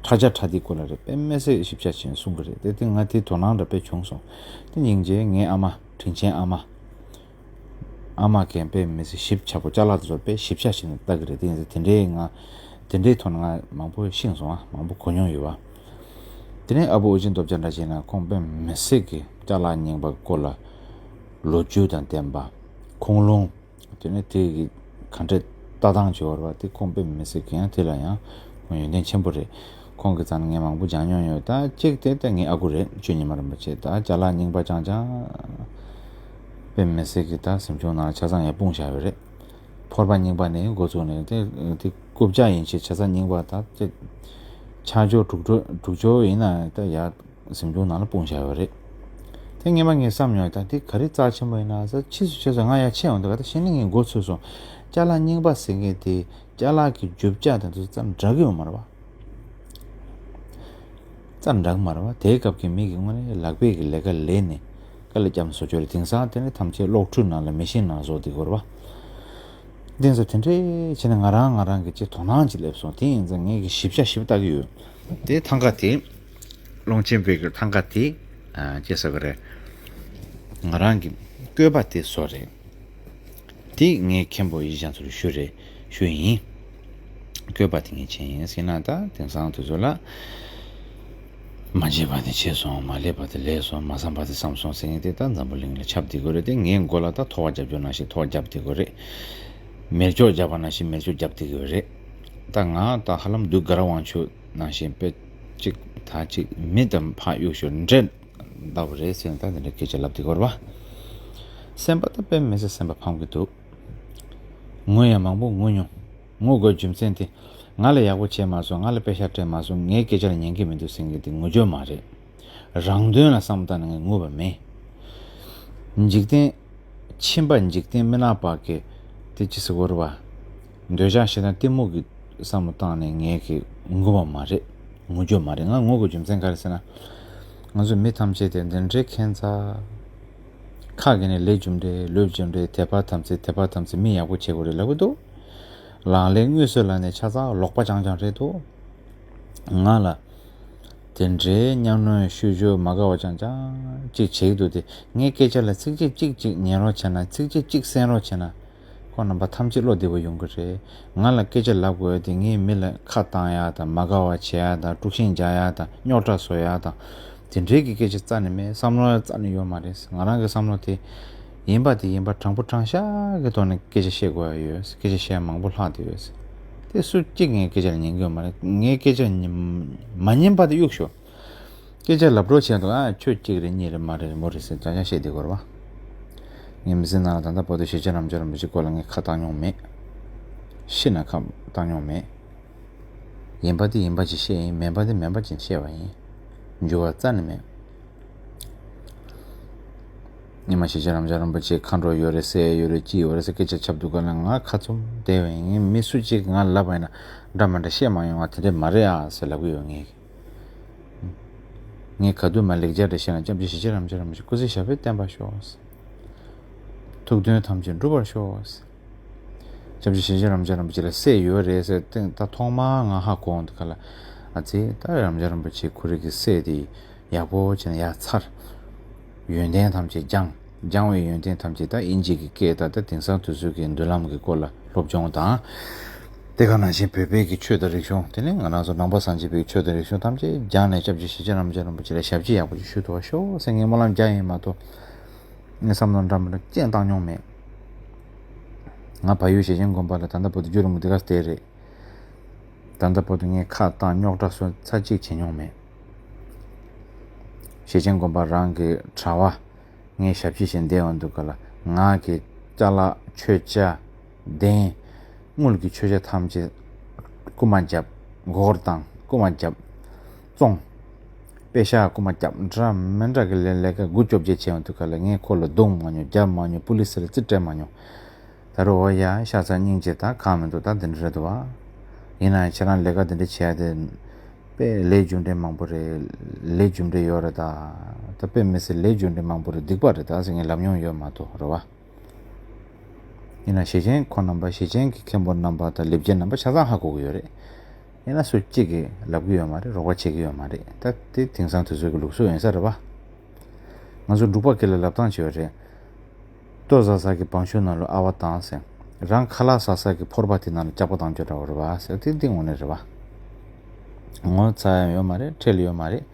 ཁྲ་ཆ་ཁྲ་ཐིག་སྐོར་ལ་རེད། དཔེ་མི་སྲིད་ཞིབ་ཆ་ཆེན་གསུང་གི་རེད། དེ་དེ་ང་དེ་དོ་སྣང་འདྲ་དཔེ་བྱུང་སོང་། དེ་སྙིང་རྗེ་ངའི་ཨ་མ་དྲིན་ཆེན་ཨ་མ། ཨ་མ་རྒན་པས་མི་ཚེ་ཞིབ་ཆ་པོ་ཅ་ལག་དེ་ཚོར་དཔེ་ཞིབ་ཆ་ཞིག་ནས་ལྟ་གི་རེད། དེ་ཡིན་ཙང་དེ་འདྲའི་ང་དེ་འདྲའི་ཐོག་ནས་ང་མང་པོ་ཤེས་སོང་ཨ། མང་པོ་གོ་མྱོང་ཡོད་པ། དེ་ནས་ཨ་བུ་ཨོ་རྒྱན་རྡོ་རྗེ་འདྲ་བྱས་ན་ཁོང་དཔེ་མི་སྲིད་ཀྱི་ཅ་ལག་རྙིང་པ་སྐོར་ལ་ལོ་རྒྱུས་དང་ལྡན་པ། ཁུངས་ལུང་། དེ་ནས་དེ་གི་ག་འདྲས་ལྟ་སྟངས་བྱེད་བར་བ་དེ་ཁོང་དཔེ་མི་སྲིད་ཀྱི་ཡང་དེ་ལ་ཡང་ཁོང་ཡོན་ཏན་ཆེན་པོ་རེད། ཁོང་གི་རྩ་ནས་ངས་མང་པོ་སྦྱང་མྱོང་ཡོད། ད་གཅིག་དེ་ད་ངའི་ཨ་ཁུ་རེད། ཆོས་ཉི་མ་རིན་པོ་ཆེ། ད་ཅ་ལག་རྙིང་པ་རྐྱང་རྐྱང་དཔེ་མི་སྲིད་ཀྱི་ད་གཟིམ་ཆུང་ནང་ཆ་ཚང་ཡང་སྤུངས་བཞག་ཡོད་རེད། ཕོར་པ་རྙིང་པ་ནས་འགོ་བཙུགས་ནས་དེ་དེ་རྐུབ་ཀྱག་ཡིན་ཕྱིར་ཆ་ཚང་རྙིང་པ་ད་དེ་ཆ་འཇོག་དྲུག་འཇོག་དྲུག་འཇོག་ཡིན་ན་ད་ཡར་གཟིམ་ཆུང་ནང་ལ་སྤུངས་བཞག་ཡོད་རེད། དེ་སྔོན་མ་ངས་བསམ་མྱོང་། ད་དེ་ག་རེ་རྩ་ཆེན་པོ་ཡིན་ན་ཟེར། ཕྱིས་སུ་ཕྱིས་སུ་ང་ཡར་ཕྱིན་འོང་དུས་ག་ད་ཤེས་ནི་ངས་མགོ་ཚོས་སོང་། ཅ་ལག་རྙིང་པ་ཟེར་མཁན་དེ་ཅ་ལག་གི་རྒྱུ་ཆ་དང་དེ་ཚོ་རྩ་འདྲ་གི་ཡོད་མ་རེད་བ། རྩ་འདྲ་གི་མ་རེད་བ། དེའི་སྐབས་ཀྱི་མི་གི་དངོས་གནས་ལག་པས་ཀྱི་ལས་ཀ་ལས་ནས་དཀའ་ལས་བརྒྱབ་ནས་བཟོ་རྒྱུ་རེད། དེང་སང་དེ་ནི་ཐམས་ཅད་གློག་འཕྲུལ་ནང་ལ་མེ་ཤིན་ནང་བཟོ་བསྡད་ཀྱི་ཡོད་རེད་བ། དེང་སང་དེ་འདྲས་བྱས་ནས་ང་རང་ང་རང་གི་ཅིག་དོ་སྣང་ཅིག་སླེབས་སོང་། དེ་ཡིན་ཙང་ངས་ཀྱི་ཞིབ་ཆ་ཞིབ་ལྟ་གི་ཡོད། དེ་ཐང་ག་དེ། ཀློང་ཆེན་པའི་གི་ཐང་ག་དེ། ཨ་ཅེས་ཟེར་གི་རེད། ང་རང་གི་བཀོད་པ་དེ་བཟོ་རེད། དེ་ངའི་མཁན་པོ་ཡིན་ཞང་ཚོར་ཞུ་རེད། ཞུ་ཡིན། བཀོད་པ་དེ་ངས་བྱས་ཡིན་ཟེར་ན་ད་དེང་སང་དུས་ཚོད་ལ། མ་བྱས་པ་དེ་བྱས་སོང་། མ་ལས་པ་དེ་ལས་སོང་། མ་བསམ་པ་དེ་བསམ་སོང་ཟེར་མཁན་དེ་ད་འཛམ་བུ་གླིང་ལ་ཁྱབ་བསྡད་ཀྱི་རེད། དེ་ངའི་མགོ་ལ་ད་ཐོ་བ་རྒྱབ་རྒྱུ་ནང་བཞིན་ཐོ་བ་རྒྱབ་བསྡད་ཀྱི་རེད། མེ་སྒྱོགས་རྒྱབ་པ་ནང་བཞིན་མེ་སྒྱོགས་རྒྱབ་བསྡད་ཀྱི་རེད། ད་ང་ད་ཧ་ལམ་བདུད་དགའ་རབ་དབང་ཕྱུག་ནང་བཞིན་དཔེ་གཅིག་ད་གཅིག་མི་དང་ཕར་གཡུག་ཞོར་འདྲེ་ལྟ་བུ་རེད་ཟེར་ནས་ད་འདི་འདྲ་སྐད་ཆ་ལབ་བསྡད་ཀྱི་རེད་བ། སེམས་པ་ད་དཔེ་མི་སྲིད་སེམས་པ་ཕམ་གྱི་འདུག་ངུ་ཡ་མང་པོ་ངུ་མྱོང་། ངུ་དགོས་རྒྱུ་མཚན་དེ། ང་ལ་ཡག་པོ་བྱས་མ་སོང་། ང་ལ་པེ་ཤག་སྤྲད་མ་སོང་། ངའི་སྐད་ཆ་ལ་ཉན་གྱི་མི་འདུག་ཟེར་མཁན་དེ་ངུ་རྒྱུ་མ་རེད། རང་དོན་ལ་བསམ་བཏང་ནས་ངས་ངུ་བ་མེད། འཇིག་རྟེན། ཁྱིམ་པ་འཇིག་རྟེན་མི་ནག་པ་གི་དེ་ཅི་ཟེར་དགོས་རེད་བ། འདོད་ཆགས་ཞེ་སྡང་གཏི་མུག་གི་བསམ་བློ་བཏང་ནས་ངས་གི་ངུ་བ་མ་རེད། ངུ་རྒྱུ་མ་རེད། ང་ངུ་དགོས་རྒྱུ་མཚན་ག་རེ་ཟེར་ན། ང་ཚོ་མི་ཐམས་ཅད་དེ་འདི་འདྲའི་ཁྱད་མཚར། ཁ་གི་ནས་ལས་རྒྱུ་འབྲས་ལུས་རྒྱུ་འབྲས་དད་པ་དམ་ཚིག་དད་པ་དམ་ཚིག་མི་ཡག་པོ་བྱེད་དགོས་རེད་ལབ་གི་འདུག་ལག་ལེན་དངོས་སུ་ལ་ནས་ཆ་ཚང་ལོག་པ་རྐྱང་རྐྱང་རེད་འདུག་ང་ལ་དེ་འདྲའི་གཉའ་གནོན་ཤུ་ཤུ་མ་དགའ་བ་རྐྱང་རྐྱང་ཅིག་བྱེད་ཀྱི་འདུག་སྟེ། ངའི་སྐད་ཆ་ལ་ཚིགས་བཅད་གཅིག་ཅིག་ཉན་རོགས་བྱས་ན། ཚིགས་བཅད་གཅིག་གསན་རོགས་བྱས་ན། ཁོང་རྣམ་པ་ཐམས་ཅད་བློ་བདེ་པོ་ཡོང་གི་རེད། ང་ལ་སྐད་ཆ་ལབ་དགོས་དེ་ངས་མི་ལ་ཁ་བཏང་ཡ་དང་མ་དགའ་བ་བྱེད་ཡ་དང་དཀྲུག་ཤིང་རྒྱག་ཡ་དང་རྙོག་དྲ་བཟོ་ཡ་དང་། དེ་འདྲའི་གི་སྐད་ཆ་རྩ་ནས་མེད། བསམ་བློ་རྩ་ནས་ཡོད་མ་རེད། ང་རང་གི་བསམ་བློ་དེ། ཡིན་པ་དེ་ཡིན་པ་དྲང་པོ་དྲང་བཞག་གི་ཐོག་ནས་སྐད་ཆ་བཤད་དགོས་ཡ་ཡོད། སྐད་ཆ་བཤད་ཡ་མང་པོ་ལྷག་བསྡད་ཡོད། དེ་སུ་གཅིག་ངའི་སྐད་ཆ་ལ་ཉན་གི་ཡོད་མ་རེད། ངའི་སྐད་ཆ་ཉན་མ་ཉན་པ་དེ་གཡུག་ཞོག་སྐད་ཆ་ལབ་རོགས་བྱས་འདུག་ཨ་ཁྱོད་གཅིག་རེད་གཉིས་རེད་མ་རེད་མོ་རེད་ཟེར་ཅང་ཅང་བཤད་བསྡད་དགོས་རེད་བ། ངའི་མི་ཚེ་ནང་ལ་ད་ལྟ་བར་དུ་ཞེ་ཆེན་རབ་འབྱམས་རིན་པོ་ཆེའི་སྐོར་ལ་ངས་ཁ་བཏང་མྱོང་མེད། ཤི་ན་ཁ་བཏང་མྱོང་མེད། ཡིན་པ་དེ་ཡིན་པ་ཅིག་བཤད་ཡིན། མིན་པ་དེ་མིན་པ་ཅིག་བཤད་པ་ཡིན། འགྱུར་བ་རྩ་ནས་མེད། ཉི་མ་ཞེ་ཆེན་རབ་འབྱམས་རིན་པོ་ཆེ་མཁའ་འགྲོ་ཡོད་རེད་ཟེར་ཡོད་རེད། ཅི་ཡོད་རེད་ཟེར་སྐད་ཆ་ཁྱབ་འདུག་ག་ལ་ང་ཁ་བཙུམ་བསྡད་པ་ཡིན། ངས་མི་སུ་གཅིག་གིས་ང་ལབ་པ་ཡིན་ན་འདྲ་མི་འདྲ་བཤད་མ་ཡོང་བ་དེ་འདྲས་མ་རེད་ཨ་ཟེར་ལབ་གི་ཡོད་ངས། ངས་ག་དུས་མ་ལེགས་སྦྱར་རེ་བཤད་ན་སྐྱབས་རྗེ་ཞེ་ཆེན་རབ་འབྱམས་རིན་པོ་ཆེ་སྐུ་ཚེ་ཞབས་པད་བརྟན་པར་ཤོག །ཐུགས་དོན་ཐམས་ཅད་འགྲུབ་པར་ཤོག །སྐྱབས་རྗེ་ཞེ་ཆེན་རབ་འབྱམས་རིན་པོ་ཆེ་ལ་སྲས་ཡོད་རེད་ཟེར་ཏེ་ད་ཐོག་མར་ང་ཧ་གོ་འོང་དུས་ག་ལ་ཨ་ཙི་ད་རབ་འབྱམས་རིན་པོ་ཆེ་ཁོ་རང་གི་སྲས་དེ་ཡག་པོ་བྱས་ནས་ཡར་ཚར། ཡོན་ཏན་ཐམས་ཅད་སྦྱངས། སྦྱངས་པའི་ཡོན་ཏན་ཐམས་ཅད་ད་དབྱིན་ཇི་གི་སྐད་དང་ད་དེང་སང་དུས་ཚོད་ཀྱི་མདུན་ལམ་གྱི་སྐོར་ལ་སློབ་སྦྱོང་དང་། དེ་ག་ནང་བཞིན་བོད་པའི་གི་ཆོས་དང་རིག་གཞུང་དེ་ནས་ང་རང་ཚོ་ནང་པ་སངས་རྒྱས་པའི་ཆོས་དང་རིག་གཞུང་ཐམས་ཅད་སྦྱངས་ནས་སྐྱབས་རྗེ་ཞེ་ཆེན་རབ་འབྱམས་རིན་པོ་ཆེ་ལ་ཞབས་ཕྱི་ཡག་པོ་ཞིག་ཞུ་ཐུབ་པ་ཤོག་ཟེར་ངས་སྨོན་ལམ་རྒྱག་ཡིན་མ་གཏོགས། ངས་བསམ་བློ་འདྲ་མི་འདྲ་ཅང་བཏང་མྱོང་མེད། ང་བལ་ཡུལ་ཞེ་ཆེན་དགོན་པ་ལ་ད་ལྟ་བར་དུ་རྒྱུན་རིང་པོ་འདི་ག་བསྡད་རེད། ད་ལྟ་བར་དུ་ངས་ཁ་བཏང་རྙོག་དྲ་བཟོ་ཚར་གཅིག་བྱེད་མྱོང་མེད། ཞེ་ཆེན་དགོན་པ་རང་གི་གྲྭ་བ་ངས་ཞབས་ཕྱི་བྱེད་བསྡད་ཡོང་དུས་ག་ལ་ང་གི་ཅ་ལག་མཆོད་ཆས་གདན་དངུལ་གྱི་མཆོད་ཆས་ཐམས་ཅད་རྐུ་མ་བརྒྱབ། སྒོར་དང་རྐུ་མ་བརྒྱབ། བཙོང་། པེ་ཤག་རྐུ་མ་བརྒྱབ། འདྲ་མི་འདྲ་གི་ལས་ལས་ཀ་དགུ་བཅོ་བརྒྱད་བྱས་ཡོང་དུས་ག་ལ་ངས་ཁོ་ལ་རྡུང་མ་མྱོང་། རྒྱབ་མ་མྱོང་། པུ་ལི་སི་ལ་རྩིས་སྤྲད་མ་མྱོང་། ད་རུང་འོ་ཡ་ཤ་ཚ་སྙིང་རྗེ་ད་གང་མི་འདུག་ད་འདི་འདྲ་རེད་འདུག་བ། ཡིན་ན་ཡང་ཁྱེད་རང་ལས་ཀ་འདི་འདྲ་བྱས་ཏེ། དཔེ་ལས་རྒྱུ་འབྲས་མང་པོ་རེད། ལས་རྒྱུ་འབྲས་ཡོད་རེད་ད། ད་དཔེ་མི་སྲིད་ལས་རྒྱུ་འབྲས་མང་པོ་རེད། སྡིག་པ་རེད་ད་ཟེར་ངས་ལབ་མྱོང་ཡོད་མ་གཏོགས་རེད་བ། ཡིན་ན་ཞེ་ཆེན་ཁོང་རྣམ་པ་ཞེ་ཆེན་གྱི་མཁན་པོ་རྣམ་པ་དང་ལེབ་རྒྱལ་རྣམ་པ་ཆ་ཚང་ཧ་གོ་གི་ཡོད་རེད། ཡིན་ན་སུ་གཅིག་གིས་ལབ་གི་ཡོད་མ་རེད། རོགས་པ་བྱེད་ཀྱི་ཡོད་མ་རེད། ད་དེ་དེང་སང་དུས་ཚོད་ཀྱི་ལུགས་སྲོལ་ཡིན་ས་རེད་བ། ང་ཚོ་འབྲུག་པ་སྐད་ལ་ལབ་སྟངས་བྱས་པ་རེད། ལྟོ་ཟ་ས་གི་བང་ཆུང་ནང་ལ་ཨ་བ་བཏང་ཟེར། རང་ཁ་ལག་ཟ་ས་གི་ཕོར་པ་དེ་ནང་ལ་སྐྱག་པ་བཏང་རྒྱུ་འདྲ་བོ་རེད་བ་ཟེར། དེ་འདི་དངོས་གནས་རེད་བ། ངོ་ཚ་ཡང་ཡོད་མ་རེད། ཁྲེལ་ཡོད་མ་རེད།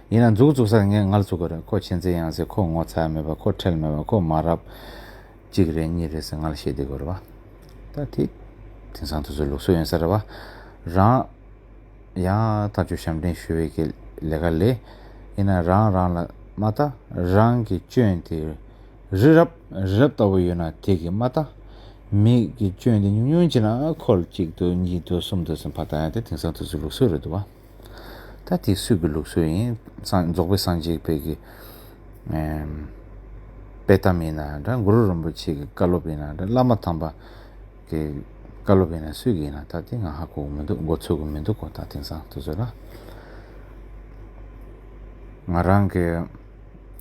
ཡིན་ན་མཛུག་མཛུག་ས་ངས་ངལ་ཚུགས་དགོས་རེད། ཁོ་མཁྱེན་བརྩེ་ཡང་ཟེར། ཁོ་ངོ་ཚ་ཡང་མེད་པ། ཁོ་ཁྲེལ་མེད་པ། ཁོ་མ་རབས་གཅིག་རེད་གཉིས་རེད་ཟེར་ངལ་བཤད་བསྡད་དགོས་རེད་བ། ད་དེ་དེང་སང་དུས་ཚོད་ལུགས་སྲོལ་ཡིན་ས་རེད་བ། རང་ཡང་ད་ཅོ་ཞབས་འདྲེན་ཞུ་བའི་གི་ལས་ཀ་ལས། ཡིན་ན་རང་རང་ལ་མ་ལྟ། རང་གི་སྐྱོན་དེ་རི་རབ་རི་རབ་ལྟ་བུ་ཡོད་ན་དེ་གི་མ་ལྟ། མི་གི་སྐྱོན་དེ་ཉུང་ཉུང་ཅིག་ན་ཁོལ་གཅིག་ཏུ་གཉིས་ཏུ་གསུམ་དུ་ཟིན་པ་ལྟ་ཡང་དེ་དེང་སང་དུས་ཚོད་ལུགས་སྲོལ་རེད་འདུག་བ། ད་དེ་སུས་གི་ལུགས་སྲོལ་ཡིན། སངས་རྫོགས་པའི་སངས་རྒྱས་པའི་གི་ཨེམ། དཔེ་གཏམ་ཡིན་ན་འདྲ། གུ་རུ་རིན་པོ་ཆེ་གི་བཀའ་སློབ་ཡིན་ན་འདྲ། བླ་མ་དམ་པ་གི་བཀའ་སློབ་ཡིན་ན་སུས་གི་ཡིན་ན་ད་དེ་ང་ཧ་གོ་གི་མི་འདུག་མགོ་ཚོད་གི་མི་འདུག་གོ། ད་དེང་སང་དུས་ཚོད་ལ་ང་རང་གི་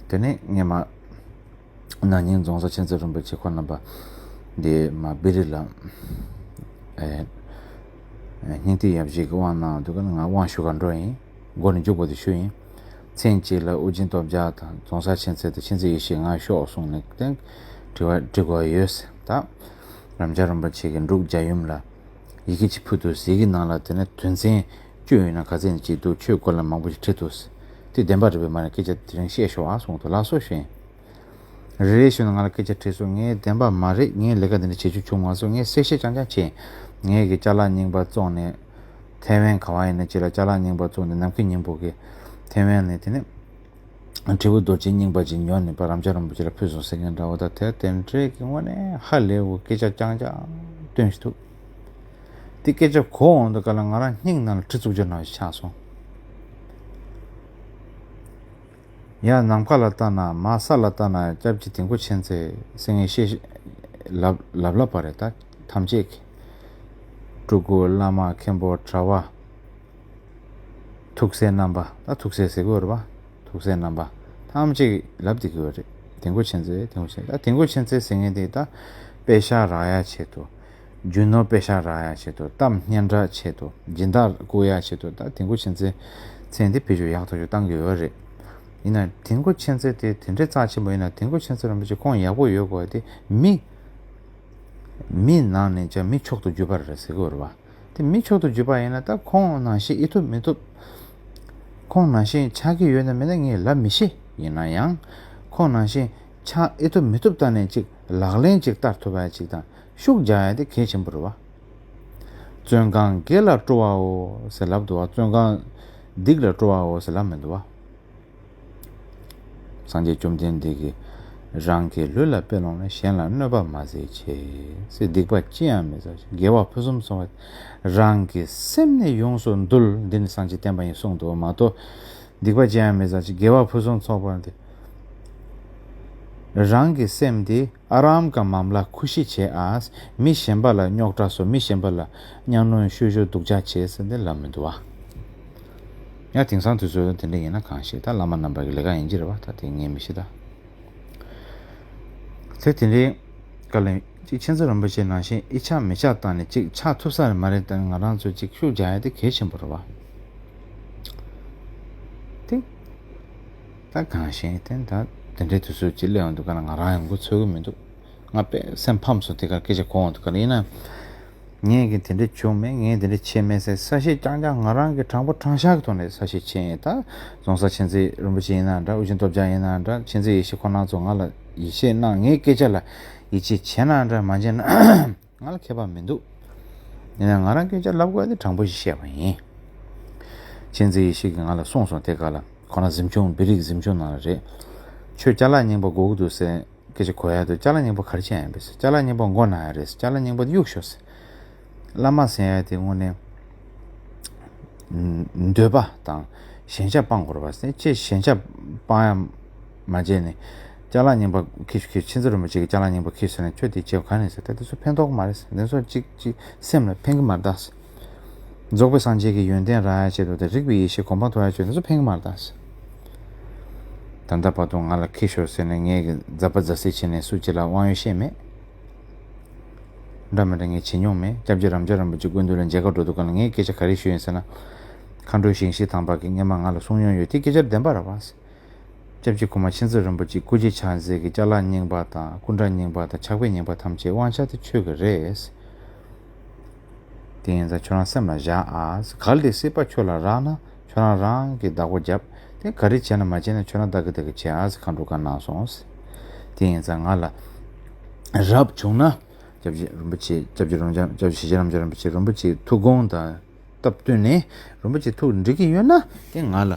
དེ་ནས་སྔས་མ་ན་ནིང་རྫོང་སར་མཁྱེན་བརྩེ་རིན་པོ་ཆེ་ཁོ་རྣམ་པ་འདི་མ་བི་རི་ལ་ཨེ་སྙིང་ཐིག་ཡབ་གཞིས་ཀྱི་དབང་གནང་འདུག་ག་ང་དབང་ཞུ་གར་འགྲོ་ཡིན། མགོ་ནས་མཇུག་བར་དུ་ཞུ་ཡིན། མཚན་གཅིག་ལ་ཨོ་རྒྱན་སྟོབས་རྒྱལ་དང་རྫོང་སར་མཁྱེན་བརྩེ་དང་མཁྱེན་བརྩེ་ཡེ་ཤེས་ང་ཤོག་གསུངས་ནས་བསྟན་དྲི་བ་འདྲི་དགོས་ཡོད་ཟེར། ད་རབ་འབྱམས་རིན་པོ་ཆེ་གིས་འབྲུག་རྒྱལ་ཡུམ་ལ་ཡི་གེ་ཅིག་ཕུལ་འདུག་ཟེར། ཡི་གེ་ནང་ལ་དེ་ནས་དོན་ཚན་བཅུ་ཡོད་ན་ག་ཚད་ཅིག་འདུག་ཆོས་སྐོར་ལ་མང་པོ་ཞིག་བྲིས་འདུག་ཟེར། དེ་བདེན་པ་རེད་པས་མ་རེད་སྐད་ཆ་དེ་རིང་བཤད་ཤོག་ཨ་གསུངས་འདུག་ལགས་སོ་ཞུས། རེ་རེ་བཞིན་ང་ལ་སྐད་ཆ་དྲིས་སོང་། ངས་བདེན་པ་མ་རེད། ངས་ལས་ཀ་འདི་འདྲ་བྱེད་རྒྱུ་བྱུང་མ་སོང་། ངས་གསལ་བཤད་རྐྱང་རྐྱང་བྱས། ངས་གི་ཅ་ལག་རྙིང་པ་བཙོངས་ནས་ཐའེ་ཝན་ག་བ་ཡིན་ན་ཅི་ལ་ཅ་ལག་རྙིང་པ་བཙོངས་ནས་ནམ་མཁའི་སྙིང་པོ་གི་ཐའེ་ཝན་ནས་དེ་ནས་དྲིལ་བུ་རྡོ་རྗེ་རྙིང་པ་ཅིག་ཉོ་ནས་ཕར་རབ་འབྱམས་རིན་པོ་ཆེ་ལ་ཕུལ་སོང་ཟེར་མཁན་འདྲ་བོ་དང་དེ་དེ་འདྲའི་གི་དངོས་གནས་ཧ་ལས་པའི་སྐད་ཆ་རྐྱང་རྐྱང་བཏོན་ཞིག་འདུག་དེ་སྐད་ཆ་གོ་འོང་དུས་ག་ལ་ང་རང་སྙིང་ནང་ལ་གྲི་བཙུགས་རྒྱུ་ནང་བཞིན་ཆགས་སོང་། ཡར་ནམ་མཁའ་ལ་ལྟ་ན་མར་ས་ལ་ལྟ་ན་སྐྱབས་རྗེ་དིལ་མགོ་མཁྱེན་བརྩེ་ཟེར་ངས་བཤད་ལབ་ལབ་ལབ་པ་རེད། ད་ཐམས་ཅད་ཀྱི་སྤྲུལ་སྐུ་བླ་མ་མཁན་པོ་གྲྭ་པ་ཐུགས་སྲས་རྣམ་པ། ད་ཐུགས་སྲས་ཟེར་དགོས་རེད་པ། ཐུགས་སྲས་རྣམ་པ་ཐམས་ཅད་ཀྱིས་ལབ་བསྡད་ཀྱི་ཡོད་རེད། དིལ་མགོ་མཁྱེན་བརྩེ་དིལ་མགོ་མཁྱེན་བརྩེ། ད་དིལ་མགོ་མཁྱེན་བརྩེ་ཟེར་མཁན་དེ་ད་དཔེ་ཤག་རག་ཡ་ཆེད་དུ། རྒྱུ་ནོར་དཔེ་ཤག་རག་ཡ་ཆེད་དུ། གཏམ་སྙན་གྲགས་ཆེད་དུ། སྦྱིན་བདག་བསྐུར་ཡ་ཆེད་དུ། ད་དིལ་མགོ་མཁྱེན་བརྩེ་མཚན་འདི་བེད་སྤྱོད་ཡག་ཐག་ཆོད་བཏང་གི་ཡོད་རེད། ཡིན་ན་དིལ་མགོ་མཁྱེན་བརྩེ་དེ་དེ་འདྲའི་རྩ་ཆེན་པོ་ཡིན་ན་དིལ་མགོ་མཁྱེན་བརྩེ་རིན་པོ་ཆེ་ཁོང་ཡག་པོ་ཡོད་དགོས་དེ་མི། མི་ནང་ནས་ཀྱང་མི་མཆོག་ཏུ་གྱུར་པ་རེད་ཟེར་གི་ཡོད་རེད་བ། དེ་མི་མཆོག་ཏུ་གྱུར་པ་ཡིན་ན་ད་ཁོང་ནང་བཞིན་ཨེ་ཐུབ་མི་ཐུབ། ཁོང་ནང་བཞིན་ཆགས་ཀྱི་ཡོད་ན་མེད་ན་ངས་ལབ་མི་ཤེས། ཡིན་ན་ཡང་ཁོང་ནང་བཞིན་ཆགས་ཨེ་ཐུབ་མི་ཐུབ་ལྟ་ནས་ཅིག་ལག་ལེན་ཅིག་བསྟར་ཐུབ་པ་ཅིག་དང་། ཤུགས་རྒྱག་ཡ་དེ་གལ་ཆེན་པོ་རེད་བ། བཙོན་ཁང་བགེགས་ལ་སྤྲོ་བའོ་ཟེར་ལབ་འདུག་བ། བཙོན་ཁང་སྡིག་ལ་སྤྲོ་བའོ་ཟེར་ལབ་མི་འདུག་བ། སངས་རྒྱས་བཅོམ་ལྡན་འདས་ཀྱིས་རང་གི་ལུས་ལ་དཔེ་ལོངས་ནས། གཞན་ལ་གནོད་པ་མ་མཛད་ཅེས་ཟེར། སྡིག་པ་ཅི་ཡང་མི་བསགས་ཤིང་། དགེ་བ་ཕུན་སུམ་ཚོགས་པ། རང་གི་སེམས་ནི་ཡོངས་སུ་འདུལ། འདི་ནི་སངས་རྒྱས་བསྟན་པ་ཡིན་གསུངས་འདུག་བ་མ་གཏོགས། སྡིག་པ་ཅི་ཡང་མི་བསགས་ཅིང་དགེ་བ་ཕུན་སུམ་ཚོགས་པ་སྟེ། རང་གི་སེམས་དེ་ཨ་རམ་ཀ་མམ་ལ་ཁུ་ཤི་བྱེད་ཨ། མི་གཞན་པ་ལ་རྙོག་དྲ་བཟོ། མི་གཞན་པ་ལ་གཉའ་གནོན་ཤོད་ཤོད་སྡུག་ཅག་བྱེད་ཟེར་འདི་ལབ་མི་འདུག་བ། ཡང་དེང་སང་དུས་ཚོད་དེ་འདྲ་ཡིན་ན་གང་ཤེས། ད་བླ་མ་རྣམ་པ་གི་ལས་ཀ་ཡིན་གྱི་རེད་བ། ད་དེ་ངས་མི་ཤེས་ད། དེ་དེ་འདྲའི་བཀའ་ལན་ཅིག་མཁྱེན་བརྩེ་རིན་པོ་ཆེ་ནང་བཞིན་ཨི་ཆགས་མི་ཆགས་བཏང་ནས་ཅིག་ཆགས་ཐུབ་ས་རེད་མ་རེད། ད་ང་རང་ཚོ་ཅིག་ཤུགས་རྒྱག་ཡ་དེ་གལ་ཆེན་པོ་རེད་བ། དེ་ད་གང་ཤེས་དེ་ད་དེ་འདྲའི་དུས་ཚོད་ཅིག་སླེབས་ཡོང་དུས་ག་ལ་ང་རང་ཡང་མགོ་ཚོད་གི་མི་འདུག་ང་དཔེ་སེམས་ཕམ་སོང་། དེ་གར་སྐད་ཆ་གོ་འོང་དུས་ག་ལ་ཡིན་ན། ངས་གི་དེ་འདྲ་བྱུང་མེད། ངས་དེ་འདྲ་བྱས་མེད་ཟེར་གསལ་བཤད་རྐྱང་རྐྱང་ང་རང་གི་དྲང་པོ་དྲང་བཞག་གི་ཐོག་ནས་གསལ་བཤད་བྱས་ཡིན། ད་རྫོང་སར་མཁྱེན་བརྩེ་རིན་པོ་ཆེ་ཡིན་ན་འདྲ། ཨོ་རྒྱན་སྟོབས་རྒྱལ་ཡིན་ན་འདྲ། མཁྱེན་བརྩེ་ཡེ་ཤེས་ཁོ་རང་ཚོ་ང་ལ་ཡིད་ཆེས་གནང་། ངའི་སྐད་ཆ་ལ་ཡིད་ཆེས་བྱས་ན་འདྲ་མ་བྱས་ན་ང་ལ་ཁྱད་པར་མི་འདུག་ཡིན་ན་ང་རང་སྐད་ཆ་ལབ་དགོས་དེ་དྲང་པོ་ཞིག་བཤད་པ་ཡིན། མཁྱེན་བརྩེ་ཡེ་ཤེས་ཀྱིས་ང་ལ་གསུངས་སོང་། དེ་ག་ལ་ཁོ་རང་གཟིམ་ཆུང་བི་རིག་གཟིམ་ཆུང་ནང་ལ་རེད། ཁྱོད་ཅ་ལག་རྙིང་པ་དགོས་ཀྱི་འདུག་ཟེར། སྐད་ཆ་གོ་ཡ་དུས་ཅ་ལག་རྙིང་པ་ག་རེ་བྱེད་ཡ་ཡིན་པས་ཟེར། ཅ་ལག་རྙིང་པ་མགོ་ན་ཡ་རེད་ཟེར། ཅ་ལག་རྙིང་པ་གཡུག་ཤོག་ཟེར། བླ་མ་ཟེར་ཡ་དེ་དངོས་གནས་འདོད་པ་དང་ཞེན་ཆགས་སྤང་དགོས་རེད་པ་ཟེར། ཅེས་ཞེན་ཆགས་སྤང་ཡ་མ་བྱས་ནས་ཅ་ལག་རྙིང་པ་ཁྱེར་ཤོག་ཁྱེར། མཁྱེན་བརྩེ་རིན་པོ་ཆེ་གིས་ཅ་ལག་རྙིང་པ་ཁྱེར་ཟེར་ནས་ཁྱོད་དེ་བྱེད་ག་ནས་ཟེར། ད་དེ་ཚོ་ཕན་ཐོགས་མ་རེད་ཟེར། དེ་ཚོ་གཅིག་གཅིག་སེམས་ལ་ཕན་གི་མ་རེད་ད་ཟེར། རྫོགས་པའི་སངས་རྒྱས་ཀྱི་ཡོན་ཏན་རག་ཡ་ཆེད་དུ་དང་རིག་པའི་ཡེ་ཤེས་གོ་འཕང་ཐོབ་ཡ་ཆེད་དུ་ཕན་གྱི་མ་རེད་ད། ད་ལྟ་བར་དུ་ང་ལ་ཁྱི་ཤོར་ཟེར་ནས་ངས་ཀྱི་མཛད་པ་མཛད་སྲིད་བྱས་ནས་སུ་གཅིག་ལ་དབང་ཡོད་ཤེས་མེད། འདྲ་མི་འདྲ་ངས་བྱེད་མྱོང་མེད། སྐྱབས་རྗེ་རབ་འབྱམས་རིན་པོ་ཆེ་སྐུ་མདུན་ལ་མཇལ་ཁ་འགྲོ་དུས་ག་ལ་ངས་སྐད་ཆ་ག་རེ་ཞུས་ཡིན་ཟེར་ན། མཁའ་འགྲོ་ཞིང་གཤེགས་དམ་པ་གིས་སྔས་མ་ང་ལ་གསུང་མྱོང་ཡོད་དེ་སྐད་ཆ་བདེན་པ་རེད་པ། སྐྱབས་རྗེ་གོང་མ་མཁྱེན་བརྩེ་རིན་པོ་ཆེ་སྐུ་རྗེས་ཕྱག་འཚལ་གྱི་ཅ་ལག་རྙིང་པ་དང་སྐུ་འདྲ་རྙིང་པ་དང་ཕྱག་དཔེ་རྙིང་པ་ཐམས་ཅད་དབང་ཆ་དེ་ཁྱོད་ཀྱི་རེད། དེ་ཡིན་ཙང་ཁྱོད་རང་སེམས་ལ་བཞག་ཨ། གལ་ཏེ་སྲིད་པ་ཁྱོད་ལ་རག་ན་ཁྱོད་རང་རང་གི་བདག་པོ་རྒྱབ། དེ་ག་རེ་བྱས་ན་མ་བྱས་ན་ཁྱོད་རང་བདག་གི་བདག་གི་བྱེད་ཨ་ཟེར་མཁའ་འགྲོ་བཀའ་གནང་སོང་། དེ་ཡིན་ཙང་ང་ལ་རབ་བྱུང་ན་སྐྱབས་རྗེ་རིན་པོ་ཆེ་སྐྱབས་རྗེ་རབ་འབྱམས་སྐྱབས་རྗེ་ཞེ་རབ་འབྱམས་རིན་པོ་ཆེ་རིན་པོ་ཆེའི་ཐུགས་དགོངས་དང་སྟབས་བསྟུན་ནས་རིན་པོ་ཆེ་ཐུགས་འགྲིག་གི་ཡོད་ན་དེ་ང་ལ་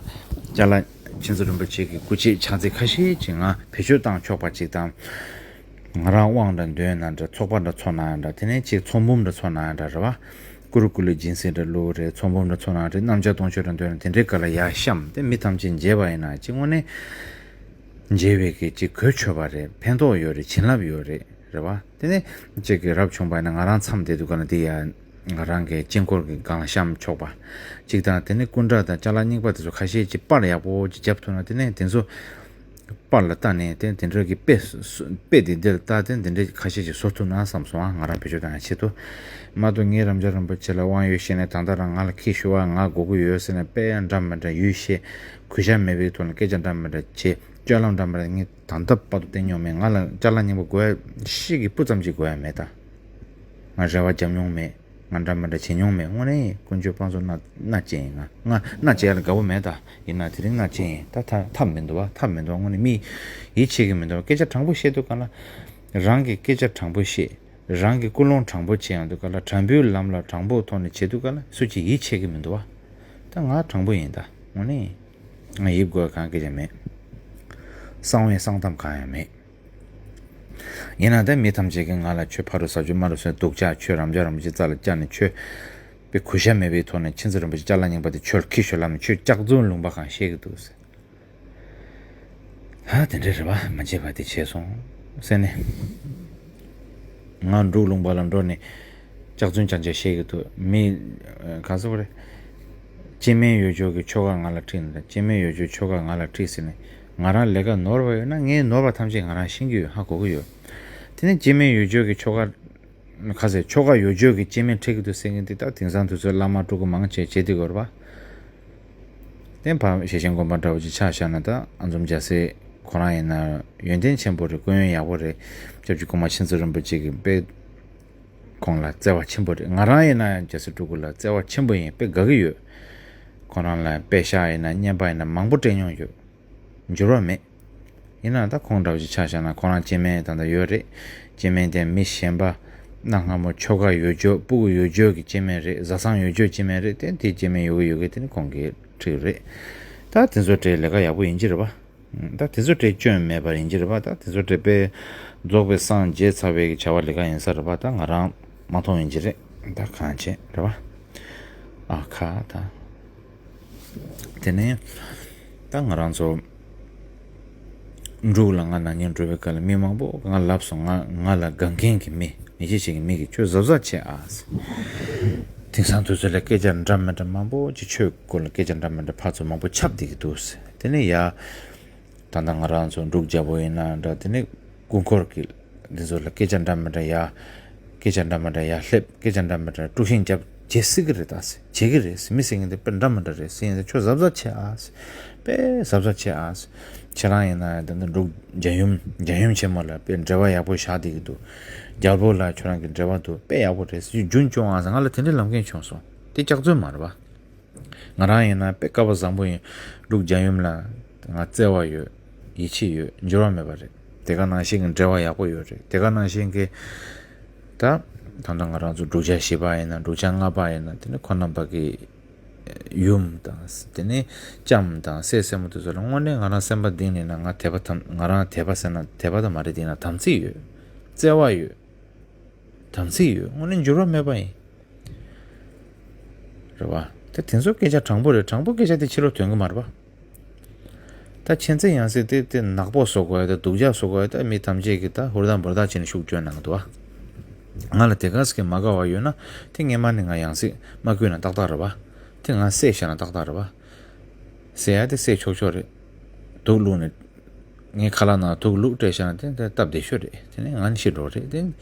ཅ་ལག་མཁྱེན་བརྩེ་རིན་པོ་ཆེ་གི་སྐུ་ཕྱྭའི་ཕྱག་འཚལ་ཁ་ཤས་ཅིག་ང་བེད་སྤྱོད་བཏང་ཆོག་པ་ཅིག་དང་། ང་རང་དབང་འདྲ་འདོན་ན་འདྲ་ཚོགས་པ་འདྲ་ཚོགས་ན་ཡང་འདྲ་དེ་ནས་ཅིག་ཚོགས་འབུམ་འདྲ་ཚོགས་ན་ཡང་འདྲ་རེད་བ། ཀུ་རུ་ཀུ་ལུ་སྦྱིན་སྲེག་འདྲ་བླུགས་རེད། ཚོགས་འབུམ་འདྲ་ཚོགས་ན་རེད། གནམ་ལྕགས་སྡོང་ཆོས་འདྲ་འདོན་ན་དེ་འདྲའི་སྐབས་ལ་ཡར་བཤམས་ཏེ་མི་ཐམས་ཅད་མཇལ་བ་ཡིན་ན་ཅིག་དངོས་གནས་མཇལ་བའི་གི་ཅིག་གོ་ཆོད་པ་རེད། ཕན་ཐོགས་ཡོད་རེད། བྱིན་རླབས་ཡོད་རེད། རེད་བ། དེ་ནས་ཅིག་གི་རབ་བྱུང་པ་ཡིན་ན་ང་རང་མཚམས་བསྡད་དུས་ག་ལ་དེ་ཡ་ང་རང་གི་དཀྱིལ་འཁོར་གྱི་སྒང་ལ་བཤམས་ཆོག་པ་ཅིག་དང་དེ་ནས་སྐུ་འདྲ་དང་ཅ་ལག་རྙིང་པ་དེ་ཚོ་ཁ་ཤས་ཅིག་པར་ཡག་པོ་ཅིག་བརྒྱབ་ཐུབ་ན་དེ་ནས་དེ་ཚོ་པར་ལ་བལྟས་ནས་དེ་དེ་འདྲ་གི་དཔེ་སུ་དཔེ་དེ་འདིར་བལྟས་ཏེ་འདི་འདྲ་ཁ་ཤས་ཅིག་བཟོ་ཐུབ་ན་བསམ་སོང་ཨ། ང་རང་བེད་སྤྱོད་བཏང་ཡ་ཆེད་དུ་མ་གཏོགས་ངས་རབ་འབྱམས་རིན་པོ་ཆེ་ལ་དབང་ཡོད་ཤེས་ནས་ད་ལྟ་རང་ང་ལ་ཁྱི་ཤོར་བ་ང་དགོས་ཀྱི་ཡོད་ཟེར་ནས་དཔེ་ཡང་འདྲ་མི་འདྲ་ཡུལ་ཤེས་གུས་ཞབས་མེད་པའི་ཐོག་ནས་སྐད་ཆ་འདྲ་མི་འདྲ་བྱེད། སྤྱོད་ལམ་འདྲ་མི་འདྲ་ངས་ད་ལྟ་བར་དུ་བསྟན་མྱོང་མེད། ང་ལ་ཅ་ལག་རྙིང་པ་དགོས་ཡ་ཤི་གི་སྤུ་ཙམ་ཅིག་དགོས་ཡ་མེད་ད། ང་རེ་བ་བརྒྱབ་མྱོང་མེད། ང་འདྲ་མི་འདྲ་བྱེད་མྱོང་མེད། དངོས་གནས་ཀུན་སྤྱོད་དཔལ་འཛོམས་མནའ་མནའ་བཅད་ཡིན། ང་ང་མནའ་བཅད་ཡ་ལ་དགའ་པོ་མེད་ད། ཡིན་ན་དེ་རིང་མནའ་བཅད་ཡིན་ད། ཐབས་ཐབས་མི་འདུག་བ། ཐབས་མི་འདུག་དངོས་གནས་མི་ཡིད་ཆེས་ཀྱི་མི་འདུག་སྐད་ཆ་དྲང་པོ་བཤད་དུས་ག་ལ་རང་གི་སྐད་ཆ་དྲང་པོ་བཤད། རང་གི་ཀུན་སློང་དྲང་པོ་བྱེད་ཡོང་དུས་ག་ལ་དྲང་པོའི་ལམ་ལ་དྲང་པོའི་ཐོག་ནས་བྱེད་དུས་ག་ལ་སུ་གཅིག་ཡིད་ཆེས་ཀྱི་མི་འདུག་བ། ད་ང་དྲང་པོ་ཡིན་ད། དངོས་གནས་ང་ཡིད་དགོས་གང་སྐད་ཆ་མེད། གསང་བའི་གསང་གཏམ་གང་ཡང་མེད། ཡིན་ན་ད་མི་ཐམས་ཅད་ཀྱིས་ང་ལ་ཁྱོད་ཕ་རུ་ཟ་རྒྱུ་མ་རུ་སོན་སྡུག་ཅག་ཁྱོད་རབ་འབྱམས་རིན་པོ་ཆེ་རྩ་ལ་བཅག་ནས་ཁྱོད་དཔེ་གུས་ཞབས་མེད་པའི་ཐོག་ནས་མཁྱེན་བརྩེ་རིན་པོ་ཆེ་ཅ་ལག་རྙིང་པ་དེ་ཁྱོད་ལ་ཁྱི་ཤོར་ལབ་ནས་ཁྱོད་སྐྱག་རྫུན་ལུང་པ་གང་བཤད་ཀྱི་འདུག་ཟེར། ཧ་དེ་འདྲ་རེད་བ། མ་བྱས་པ་དེ་བྱས་སོང་ཟེར་ནས། ང་འབྲུག་ལུང་པ་ལ་འགྲོ་ནས་སྐྱག་རྫུན་རྐྱང་རྐྱང་བཤད་ཀྱི་འདུག་མི་ག་ཚོད་རེད། སྐྱེ་དམན་ཡོད་ཅོག་གི་ཆོ་ག་ང་ལ་ཁྲིད་ནས་སྐྱེ་དམན་ཡོད་ཅོག་ཆོ་ག་ང་ལ་ཁྲིད་ཟེར་ནས་ང་རང་ལས་ཀ་ནོར་བ་ཡོད་ན་ངའི་ནོར་བ་ཐམས་ཅད་ང་རང་ཤེས་ཀྱི་ཡོད། ཧ་གོ་གི་ཡོད། དེ་ནས་སྐྱེ་དམན་ཡོད་ཅོག་གི་ཆོ་ག་ཁ་ཟེར་ཆོ་ག་ཡོད་ཅོག་གི་སྐྱེ་དམན་ཁྲིད་ཀྱི་འདུག་ཟེར་མཁན་དེ་ད་དེང་སང་དུས་ཚོད་བླ་མ་སྤྲུལ་སྐུ་མང་ཆེ་བྱེད་དེ་དགོས་རེད་པ། དེ་ཕ་ཤེས་ཆེན་དགོན་པ་འདྲ་བོ་ཅིག་ཆ་བཞག་ན་ད་ཨ་འཛོམས་རྒྱལ་སྲས་ཁོ་རང་ཡིན་ན་ཡོན་ཏན་ཆེན་པོ་རེད། སྐུ་ཡོན་ཡག་པོ་རེད། སྐྱབས་རྗེ་གོང་མ་མཁྱེན་བརྩེ་རིན་པོ་ཆེ་གི་དཔེ་ཁོང་ལ་བརྩེ་བ་ཆེན་པོ་རེད། ང་རང་ཡིན་ན་ཡང་རྒྱལ་སྲས་སྤྲུལ་སྐུ་ལ་བརྩེ་བ་ཆེན་པོ་ཡིན། དཔེ་དགའ་གི་ཡོད། ཁོ་རང་ལ་དཔེ་ཤག་ཡིན་ན་བརྙན་པར་ཡིན་ན་མང་པོ་སྤྲད་མྱོང་ཡོད། འགྱུར་བ་མེད། ཡིན་ནའང་ད་ཁོང་འདྲ་བོ་ཅིག་ཆ་བཞག་ན་ཁོ་རང་སྐྱེ་དམན་ད་ལྟ་ཡོད་རེད། སྐྱེ་དམན་དེ་མི་གཞན་པ་གནའ་སྔ་མོ་ཆོ་ག་ཡོད་ཅོག་སྤུ་གུ་ཡོད་ཅོག་གི་སྐྱེ་དམན་རེད། བཟའ་ཚང་ཡོད་ཅོག་སྐྱེ་དམན་རེད། དེ་དེ་སྐྱེ་དམན་ཡོད་གི་ཡོད་གི་དེ་ནི་ཁོང་གིས་ཁྲིད་རེད། ད་དེ་ཚོ་གྲས་ལས་ཀ་ཡག་པོ་ཡིན་གྱི་རེད་པ། ད་དེ་ཚོ་གྲས་སྐྱོན་མེད་པ་ཡིན་གྱི་རེད་པ། ད་དེ་ཚོ་གྲས་དཔེ་རྫོགས་པའི་སངས་རྒྱས་ཚར་བའི་གི་བྱ་བ་ལས་ཀ་ཡིན་ས་རེད་པ། ད་ང་རང་མ་མཐོང་ཡིན་གྱི་རེད། ད་གང་བྱེད་རེད་པ། ཨ་ཁ་ད། དེ་ནས་ད་ང་རང་ཚོ་འབྲུག་ལ་ང་ན་ནིང་འགྲོ་བའི་སྐབས་ལ་མི་མང་པོ་ང་ལབ་སོང་། ང་ང་ལ་དགའ་མཁན་གྱི་མི་མི་ཤེས་ཤེས་ཀྱི་མི་གིས་ཁྱོད་གཟབ་གཟབ་བྱེད་ཨ་ཟེར། དེང་སང་དུས་ཚོད་ལ་སྐད་ཆ་འདྲ་མི་འདྲ་མང་པོ་ཅིག་ཆོས་སྐོར་ལ་སྐད་ཆ་འདྲ་མི་འདྲ་ཕར་ཚུར་མང་པོ་ཁྱབ་བསྡད་ཀྱི་འདུག་ཟེར། དེ་ནས་ཡ་ད་ལྟ་ང་རང་ཚོ་འབྲུག་རྒྱལ་པོ་ཡིན་ན་འདྲ། དེ་ནས་སྐུ་འཁོར་གྱི་འདི་ཚོ་ལ་སྐད་ཆ་འདྲ་མི་འདྲ་ཡ། སྐད་ཆ་འདྲ་མི་འདྲ་ཡ་སླེབས། སྐད་ཆ་འདྲ་མི་འདྲ་དཀྲུག་ཤིང་རྒྱབ་བྱེད་སྲིད་ཀྱི་རེད། ད་ཟེར་བྱེད་ཀྱི་རེད་ཟེར། མི་ཟེར་མཁན་དེ་དཔེ་འདྲ་མི་འདྲ་རེད་ཟེར། ཡིན་ཟེར་ཁྱོད་གཟབ་གཟབ་བྱེད་ཨ་ཟེར། དཔེ་གཟབ་གཟབ་བྱེད་ཨ་ཟེར། ཁྱེད་རང་ཡིན་ན་ད་ལྟ་འབྲུག་རྒྱལ་ཡུམ་རྒྱལ་ཡུམ་ཆེན་མོ་ལ་དཔེ་འབྲེལ་བ་ཡག་པོ་བཞག་བསྡད་ཀྱི་འདུག་རྒྱལ་པོ་ལ་ཁྱོད་རང་གི་འབྲེལ་བ་འདུག་དཔེ་ཡག་པོ་རེད་ཟེར། རྒྱུན་སྐྱོང་ཨ་ཟེར། ང་ལ་དེ་འདྲའི་ལབ་མཁན་བྱུང་སོང་། དེ་སྐྱག་རྫུན་མ་རེད་པ། ང་རང་ཡིན་ན་དཔེ་སྐལ་བ་བཟང་པོ་ཡིན། འབྲུག་རྒྱལ་ཡུམ་ལ་ང་བརྩེ་བ་ཡོད། ཡིད་ཆེས་ཡོད། འགྱུར་བ་མེད་པ་རེད། དེ་ག་ནང་བཞིན་གྱི་འབྲེལ་བ་ཡག་པོ་ཡོད་རེད། དེ་ག་ནང་བཞིན་གྱི་ད་ད་ལྟ་ང་རང་ཚོ་འབྲུག་ཆ་བཞི་པ་ཡིན་ན་འབྲུག་ཆ་ལྔ་པ་ཡིན་ན་དེ་ནི་ཁོ་རྣམ་པ་གི་ཡུམ་དང་དེ་ནི་ལྕམ་དང་སྲས་སྲས་མོ་དེ་ཚོ་ལ་དངོས་གནས་ང་རང་སེམས་པ་གཏིང་ནས་ན་ང་དད་པ་དམ། ང་རང་དད་པ་ཟེར་ན་དད་པ་དང་མ་རེད། དེ་ཡིན་ན་དམ་ཚིག་ཡོད། བརྩེ་བ་ཡོད། དམ་ཚིག་ཡོད། དངོས་གནས་འགྱུར་བ་མེད་པ་ཡིན། རེད་བ། ད་དེ་ཚོ་སྐད་ཆ་དྲང་པོ་རེད། དྲང་པོ་སྐད་ཆ་དེ་ཕྱི་ལོགས་ཐོན་གི་མ་རེད་བ། ད་མཁྱེན་བརྩེ་ཡང་སྲིད་དེ་དེ་ནག་པོ་བཟོ་དགོས་ཡ། ད་སྡུག་ཅག་བཟོ་དགོས་ཡ། ད་མི་ཐམས་ཅད་ཀྱིས་ད་ཧུར་ཐག་འབུར་ཐག་བྱས་ནས་ཤུགས་བསྐྱོན་གནང་གི་འདུག་བ། ང་ལ་དེ་ག་ཟེ་གི་མ་དགའ་བ་ཡོད་ན་དེ་སྔས་མ་ནས་ང་ཡང་སྲིད་མ་བསྐུལ་ན་ཏག་ཏག་རེད་པ། དེ་ང་བསད་བཞག་ན་ཏག་ཏག་རེད་པ། བསད་ཡ་དེ་བསད་ཆོག་ཆོག་རེད། དུག་བླུགས་ནས་ངའི་ཁ་ལག་ནང་དུག་བླུགས་སྤྲད་བཞག་ན་དེ་དེ་སྟབས་བདེ་ཤོས་རེད། དེ་ནས་ང་ནི་ཤི་འགྲོ་རེད་དེ།